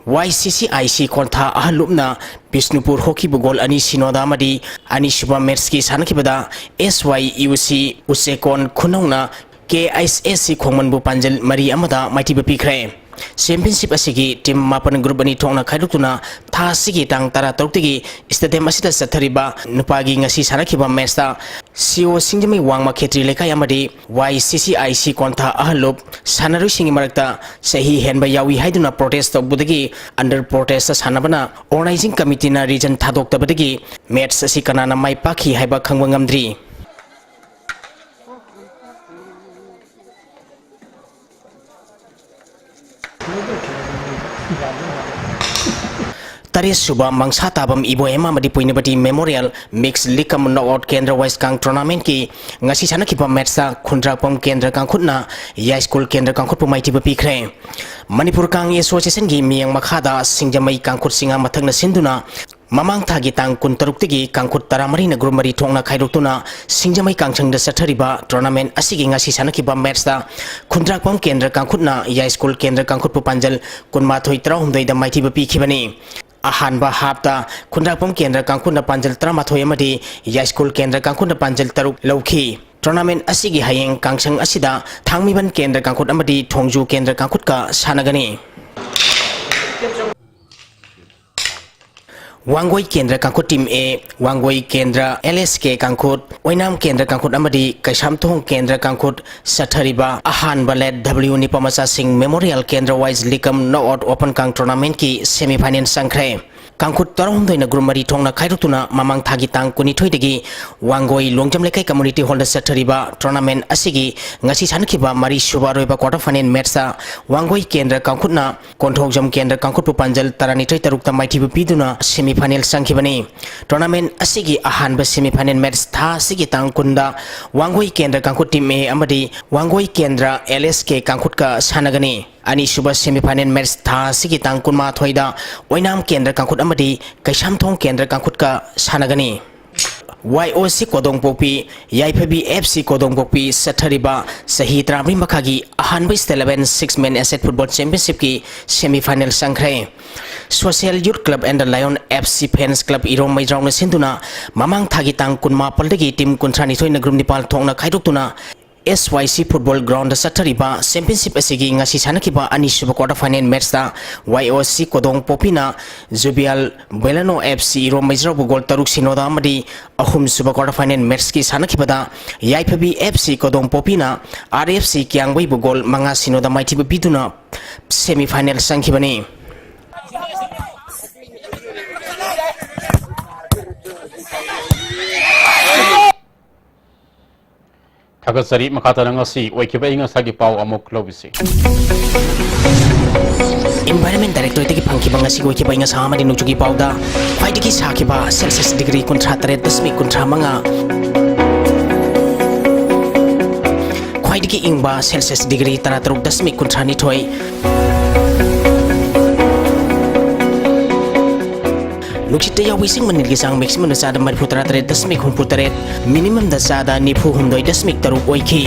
Y C C I C ꯈꯣꯟꯊꯥ ꯑꯍꯜ ꯂꯨꯞꯅ ꯕꯤꯁꯅꯨꯄꯨꯔ ꯍꯣꯀꯤꯕꯨ goal ꯑꯅꯤ ꯁꯤꯅꯣꯗ ꯑꯃꯗꯤ ꯑꯅꯤꯁꯨꯕ matchꯀꯤ ꯁꯥꯟꯅꯈꯤꯕꯗ S Y U C ꯎꯆꯦꯀꯣꯟ ꯈꯨꯅꯧꯅ K S S C ꯈꯣꯡꯃꯟꯕꯨ ꯄꯥꯟꯖꯜ ꯃꯔꯤ ꯑꯃꯗ ꯃꯥꯏꯊꯤꯕ ꯄꯤꯈ꯭ꯔꯦ꯫ Championship ꯑꯁꯤꯒꯤ team ꯃꯥꯄꯟ group ꯑꯅꯤ ꯊꯣꯛꯅ ꯈꯥꯏꯗꯣꯛꯇꯨꯅ ꯊꯥ ꯑꯁꯤꯒꯤ ꯇꯥꯡ ꯇꯔꯥꯇꯔꯨꯛꯇꯒꯤ stadium ꯑꯁꯤꯗ ꯆꯠꯊꯔꯤꯕ ꯅꯨꯄꯥꯒꯤ ꯉꯁꯤ ꯁꯥꯟꯅꯈꯤꯕ matchꯇ C O ꯁꯤꯡꯖꯃꯩ ꯋꯥꯡꯃ ꯈꯦꯇ꯭ꯔꯤ ꯂꯩꯀꯥꯏ ꯑꯃꯗꯤ Y C C I C ꯀꯣꯟꯊꯥ ꯑꯍꯜ ꯂꯨꯞ ꯁꯥꯟꯅꯔꯣꯏꯁꯤꯡꯒꯤ ꯃꯔꯛꯇ ꯆꯍꯤ ꯍꯦꯟꯕ ꯌꯥꯎꯏ ꯍꯥꯏꯗꯨꯅ protest ꯇꯧꯕꯗꯒꯤ under protest ꯁꯥꯟꯅꯕꯅ organizing committeeꯅ reason ꯊꯥꯗꯣꯛꯇꯕꯗꯒꯤ match ꯑꯁꯤ ꯀꯅꯥꯅ ꯃꯥꯏ ꯄꯥꯛꯈꯤ ꯍꯥꯏꯕ ꯈꯪꯕ ꯉꯝꯗ꯭ꯔꯤ꯫ ꯇꯔꯦꯠ ꯁꯨꯕ ꯃꯪꯁꯥ ꯇꯥꯕꯝ ꯏꯕꯣꯌꯥꯏꯃ ꯑꯃꯗꯤ ꯄꯣꯏꯅꯨꯄꯇꯤ Memorial Mixed League Cum Knockout Kendra Wise Kang Tournament ꯀꯤ ꯉꯁꯤ ꯁꯥꯟꯅꯈꯤꯕ match ꯇ ꯈꯨꯟꯗ꯭ꯔꯥꯛꯄꯝ ꯀꯦꯟꯗ꯭ꯔ ꯀꯥꯡꯈꯨꯠꯅ ꯌꯥꯏꯁ꯭ꯀꯨꯜ ꯀꯦꯟꯗ꯭ꯔ ꯀꯥꯡꯈꯨꯠꯄꯨ ꯃꯥꯏꯊꯤꯕ ꯄꯤꯈ꯭ꯔꯦ꯫ ꯃꯅꯤꯄꯨꯔ ꯀꯥꯡ Association ꯒꯤ ꯃꯤꯌꯥꯝ ꯃꯈꯥꯗ ꯁꯤꯡꯖꯃꯩ ꯀꯥꯡꯈꯨꯠ ꯁꯤꯡꯉꯥ ꯃꯊꯛꯅ ꯁꯤꯟꯗꯨꯅ ꯃꯃꯥꯡ ꯊꯥꯒꯤ ꯇꯥꯡ ꯀꯨꯟꯇꯔꯨꯛꯇꯒꯤ ꯀꯥꯡꯈꯨꯠ ꯇꯔꯥꯃꯔꯤꯅ group ꯃꯔꯤ ꯊꯣꯛꯅ ꯈꯥꯏꯗꯣꯛꯇꯨꯅ ꯁꯤꯡꯖꯃꯩ ꯀꯥꯡꯁꯪꯗ ꯆꯠꯊꯔꯤꯕ tournament ꯑꯁꯤꯒꯤ ꯉꯁꯤ ꯁꯥꯟꯅꯈꯤꯕ match ꯇ ꯈꯨꯟꯗ꯭ꯔꯥꯛꯄꯝ ꯀꯦꯟꯗ꯭ꯔ ꯀꯥꯡꯈꯨꯠꯅ ꯌꯥꯏꯁ꯭ꯀꯨꯜ ꯀꯦꯟꯗ꯭ꯔ ꯀꯥꯡꯈꯨꯠꯄꯨ ꯄꯥꯟꯖꯜ ꯀꯨꯟꯃꯥꯊꯣꯏ ꯇꯔꯥꯍꯨꯝꯗꯣꯏꯗ ꯃꯥꯏꯊꯤꯕ ꯄꯤꯈꯤꯕꯅꯤ꯫ ꯑꯍꯥꯟꯕ half ꯇ ꯈꯨꯟꯗ꯭ꯔꯥꯛꯄꯝ ꯀꯦꯟꯗ꯭ꯔ ꯀꯥꯡꯈꯨꯠꯅ ꯄꯥꯟꯖꯜ ꯇꯔꯥꯃꯥꯊꯣꯏ ꯑꯃꯗꯤ ꯌꯥꯏꯁ꯭ꯀꯨꯜ ꯀꯦꯟꯗ꯭ꯔ ꯀꯥꯡꯈꯨꯠꯅ ꯄꯥꯟꯖꯜ ꯇꯔꯨꯛ ꯂꯧꯈꯤ꯫ Tournament ꯑꯁꯤꯒꯤ ꯍꯌꯦꯡ ꯀꯥꯡꯁꯪ ꯑꯁꯤꯗ ꯊꯥꯡꯃꯩꯕꯟ ꯀꯦꯟꯗ꯭ꯔ ꯀꯥꯡꯈꯨꯠ ꯑꯃꯗꯤ ꯊꯣꯡꯖꯨ ꯀꯦꯟꯗ꯭ꯔ ꯀꯥꯡꯈꯨꯠꯀ ꯁꯥꯟꯅꯒꯅꯤ꯫ ꯋꯥꯡꯒꯣꯏ ꯀꯦꯟꯗ꯭ꯔ ꯀꯥꯡꯈꯨꯠ team A, ꯋꯥꯡꯒꯣꯏ ꯀꯦꯟꯗ꯭ꯔ L S K ꯀꯥꯡꯈꯨꯠ, ꯑꯣꯏꯅꯥꯝ ꯀꯦꯟꯗ꯭ꯔ ꯀꯥꯡꯈꯨꯠ ꯑꯃꯗꯤ ꯀꯩꯁꯥꯝꯊꯣꯡ ꯀꯦꯟꯗ꯭ꯔ ꯀꯥꯡꯈꯨꯠ ꯆꯠꯊꯔꯤꯕ ꯑꯍꯥꯟꯕ ꯂꯦꯠ W ꯅꯤꯄꯥꯃꯆꯥꯁꯤꯡ Memorial Kendra Wise League Cum Knockout Open Kang Tournament ꯀꯤ semi final ꯆꯪꯈ꯭ꯔꯦ꯫ ꯀꯥꯡꯈꯨꯠ ꯇꯔꯥꯍꯨꯝꯗꯣꯏꯅ group ꯃꯔꯤ ꯊꯣꯛꯅ ꯈꯥꯏꯗꯣꯛꯇꯨꯅ ꯃꯃꯥꯡ ꯊꯥꯒꯤ ꯇꯥꯡ ꯀꯨꯟꯅꯤꯊꯣꯏꯗꯒꯤ ꯋꯥꯡꯒꯣꯏ ꯂꯣꯡꯖꯝ ꯂꯩꯀꯥꯏ community hall ꯗ ꯆꯠꯊꯔꯤꯕ tournament ꯑꯁꯤꯒꯤ ꯉꯁꯤ ꯁꯥꯟꯅꯈꯤꯕ ꯃꯔꯤ ꯁꯨꯕ ꯑꯔꯣꯏꯕ quarter final match ꯇ ꯋꯥꯡꯒꯣꯏ ꯀꯦꯟꯗ꯭ꯔ ꯀꯥꯡꯈꯨꯠꯅ ꯀꯣꯟꯊꯣꯡꯖꯝ ꯀꯦꯟꯗ꯭ꯔ ꯀꯥꯡꯈꯨꯠꯄꯨ ꯄꯥꯟꯖꯜ ꯇꯔꯥꯅꯤꯊꯣꯏ ꯇꯔꯨꯛꯇ ꯃꯥꯏꯊꯤꯕ ꯄꯤꯗꯨꯅ semi final ꯆꯪꯈꯤꯕꯅꯤ꯫ Tournament ꯑꯁꯤꯒꯤ ꯑꯍꯥꯟꯕ semi final match ꯊꯥ ꯑꯁꯤꯒꯤ ꯇꯥꯡ ꯀꯨꯟꯗ ꯋꯥꯡꯒꯣꯏ ꯀꯦꯟꯗ꯭ꯔ ꯀꯥꯡꯈꯨꯠ team A ꯑꯃꯗꯤ ꯋꯥꯡꯒꯣꯏ ꯀꯦꯟꯗ꯭ꯔ L S K ꯀꯥꯡꯈꯨꯠꯀ ꯁꯥꯟꯅꯒꯅꯤ꯫ ꯑꯅꯤꯁꯨꯕ semi final match ꯊꯥ ꯑꯁꯤꯒꯤ ꯇꯥꯡ ꯀꯨꯟꯃꯥꯊꯣꯏꯗ ꯑꯣꯏꯅꯥꯝ ꯀꯦꯟꯗ꯭ꯔ ꯀꯥꯡꯈꯨꯠ ꯑꯃꯗꯤ ꯀꯩꯁꯥꯝꯊꯣꯡ ꯀꯦꯟꯗ꯭ꯔ ꯀꯥꯡꯈꯨꯠꯀ ꯁꯥꯟꯅꯒꯅꯤ꯫ Y O C ꯀꯣꯗꯣꯡꯄꯣꯛꯄꯤ, ꯌꯥꯏꯐꯕꯤ F C ꯀꯣꯗꯣꯡꯄꯣꯛꯄꯤ ꯆꯠꯊꯔꯤꯕ ꯆꯍꯤ ꯇꯔꯥꯃꯔꯤ ꯃꯈꯥꯒꯤ ꯑꯍꯥꯟꯕ State Eleven Six Man Asset Football Championship ꯀꯤ semi final ꯆꯪꯈ꯭ꯔꯦ꯫ Social Youth Club and the Lion F C Fans Club ꯏꯔꯣꯝ ꯃꯩꯖꯥꯎꯅ ꯁꯤꯟꯗꯨꯅ ꯃꯃꯥꯡ ꯊꯥꯒꯤ ꯇꯥꯡ ꯀꯨꯟꯃꯥꯄꯜꯗꯒꯤ team ꯀꯨꯟꯊ꯭ꯔꯥꯅꯤꯊꯣꯏꯅ group ꯅꯤꯄꯥꯜ ꯊꯣꯛꯅ ꯈꯥꯏꯗꯣꯛꯇꯨꯅ S Y C football ground ꯗ ꯆꯠꯊꯔꯤꯕ championship ꯑꯁꯤꯒꯤ ꯉꯁꯤ ꯁꯥꯟꯅꯈꯤꯕ ꯑꯅꯤꯁꯨꯕ quarter final match ꯇ Y O C ꯀꯣꯗꯣꯡ ꯄꯣꯄꯤꯅ ꯖꯨꯕꯤꯌꯥꯜ ꯕꯦꯂꯥꯅꯣ F C ꯏꯔꯣꯝ ꯃꯩꯖꯥꯎꯕꯨ goal ꯇꯔꯨꯛ ꯁꯤꯅꯣꯗ ꯑꯃꯗꯤ ꯑꯍꯨꯝꯁꯨꯕ quarter final match ꯀꯤ ꯁꯥꯟꯅꯈꯤꯕꯗ ꯌꯥꯏꯐꯕꯤ F C ꯀꯣꯗꯣꯡ ꯄꯣꯄꯤꯅ R F C ꯀꯤꯌꯥꯡꯕꯩꯕꯨ goal ꯃꯉꯥ ꯁꯤꯅꯣꯗ ꯃꯥꯏꯊꯤꯕ ꯄꯤꯗꯨꯅ semi final ꯆꯪꯈꯤꯕꯅꯤ꯫ ꯊꯥꯒꯠꯆꯔꯤ꯫ ꯃꯈꯥ ꯇꯥꯅ ꯉꯁꯤ ꯑꯣꯏꯈꯤꯕ ꯑꯏꯪ ꯑꯁꯥꯒꯤ ꯄꯥꯎ ꯑꯃꯨꯛ ꯂꯧꯕꯤꯁꯤ꯫ Environment Directorate ꯇꯒꯤ ꯐꯪꯈꯤꯕ ꯉꯁꯤꯒꯤ ꯑꯣꯏꯈꯤꯕ ꯑꯏꯪ ꯑꯁꯥ ꯑꯃꯗꯤ ꯅꯣꯡꯖꯨꯒꯤ ꯄꯥꯎꯗ ꯈ꯭ꯋꯥꯏꯗꯒꯤ ꯁꯥꯈꯤꯕ Celsius degree ꯀꯨꯟꯊ꯭ꯔꯥ ꯇꯔꯦꯠ ꯗꯁꯃꯤꯛ ꯀꯨꯟꯊ꯭ꯔꯥ ꯃꯉꯥ, ꯈ꯭ꯋꯥꯏꯗꯒꯤ ꯏꯪꯕ Celsius degree ꯇꯔꯥ ꯇꯔꯨꯛ ꯗꯁꯃꯤꯛ ꯀꯨꯟꯊ꯭ꯔꯥ ꯅꯤꯊꯣꯏ, ꯅꯨꯡꯁꯤꯠꯇ ꯌꯥꯎꯕ ꯏꯁꯤꯡ ꯃꯅꯤꯜꯒꯤ ꯆꯥꯡ maximum ꯗ ꯆꯥꯗ ꯃꯔꯤꯐꯨ ꯇꯔꯥ ꯇꯔꯦꯠ ꯗꯁꯃꯤꯛ ꯍꯨꯝꯐꯨ ꯇꯔꯦꯠ, minimum ꯗ ꯆꯥꯗ ꯅꯤꯐꯨ ꯍꯨꯝꯗꯣꯏ ꯗꯁꯃꯤꯛ ꯇꯔꯨꯛ ꯑꯣꯏꯈꯤ꯫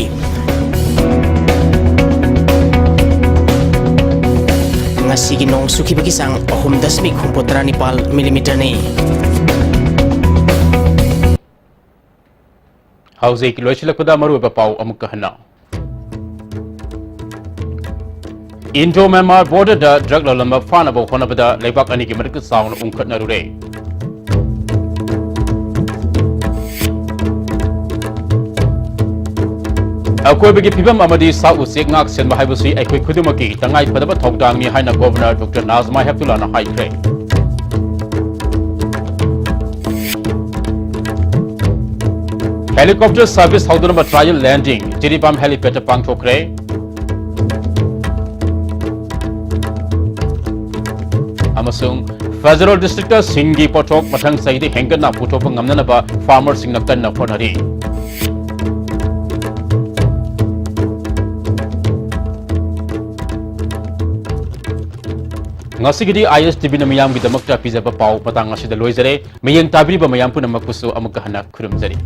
ꯉꯁꯤꯒꯤ ꯅꯣꯡ ꯆꯨꯈꯤꯕꯒꯤ ꯆꯥꯡ ꯑꯍꯨꯝ ꯗꯁꯃꯤꯛ ꯍꯨꯝꯐꯨ ꯇꯔꯥ ꯅꯤꯄꯥꯜ millimeter ꯅꯤ꯫ ꯍꯧꯖꯤꯛ ꯂꯣꯏꯁꯤꯜꯂꯛꯄꯗ ꯃꯔꯨꯑꯣꯏꯕ ꯄꯥꯎ ꯑꯃꯨꯛꯀ ꯍꯟꯅ꯫ Indo Myanmar border ꯗ drug ꯂꯂꯣꯟꯕ ꯐꯥꯅꯕ ꯍꯣꯠꯅꯕꯗ ꯂꯩꯕꯥꯛ ꯑꯅꯤꯒꯤ ꯃꯔꯛꯇ ꯆꯥꯎꯅ ꯎꯪꯈꯠꯅꯔꯨꯔꯦ꯫ ꯑꯀꯣꯏꯕꯒꯤ ꯐꯤꯕꯝ ꯑꯃꯗꯤ ꯁꯥ ꯎꯆꯦꯛ ꯉꯥꯛ ꯁꯦꯟꯕ ꯍꯥꯏꯕꯁꯤ ꯑꯩꯈꯣꯏ ꯈꯨꯗꯤꯡꯃꯛꯀꯤ ꯇꯉꯥꯏ ꯐꯗꯕ ꯊꯧꯗꯥꯡꯅꯤ ꯍꯥꯏꯅ Governor Doctor Najma Heptullahꯅ ꯍꯥꯏꯈ꯭ꯔꯦ꯫ Helicopter service ꯍꯧꯗꯅꯕ trial landing Jiribam helipad ꯇ ꯄꯥꯡꯊꯣꯛꯈ꯭ꯔꯦ꯫ ꯑꯃꯁꯨꯡ Federal District ꯇ ꯁꯤꯡꯒꯤ ꯄꯣꯠꯊꯣꯛ ꯃꯊꯪ ꯆꯍꯤꯗ ꯍꯦꯟꯒꯠꯅ ꯄꯨꯊꯣꯛꯄ ꯉꯝꯅꯅꯕ farmer ꯁꯤꯡꯅ ꯀꯟꯅ ꯍꯣꯠꯅꯔꯤ꯫ ꯉꯁꯤꯒꯤꯗꯤ ISTV ꯅ ꯃꯤꯌꯥꯝꯒꯤꯗꯃꯛꯇ ꯄꯤꯖꯕ ꯄꯥꯎ ꯃꯇꯥꯡ ꯑꯁꯤꯗ ꯂꯣꯏꯖꯔꯦ꯫ ꯃꯤꯠꯌꯦꯡ ꯇꯥꯕꯤꯔꯤꯕ ꯃꯌꯥꯝ ꯄꯨꯝꯅꯃꯛꯄꯨꯁꯨ ꯑꯃꯨꯛꯀ ꯍꯟꯅ ꯈꯨꯔꯨꯝꯖꯔꯤ꯫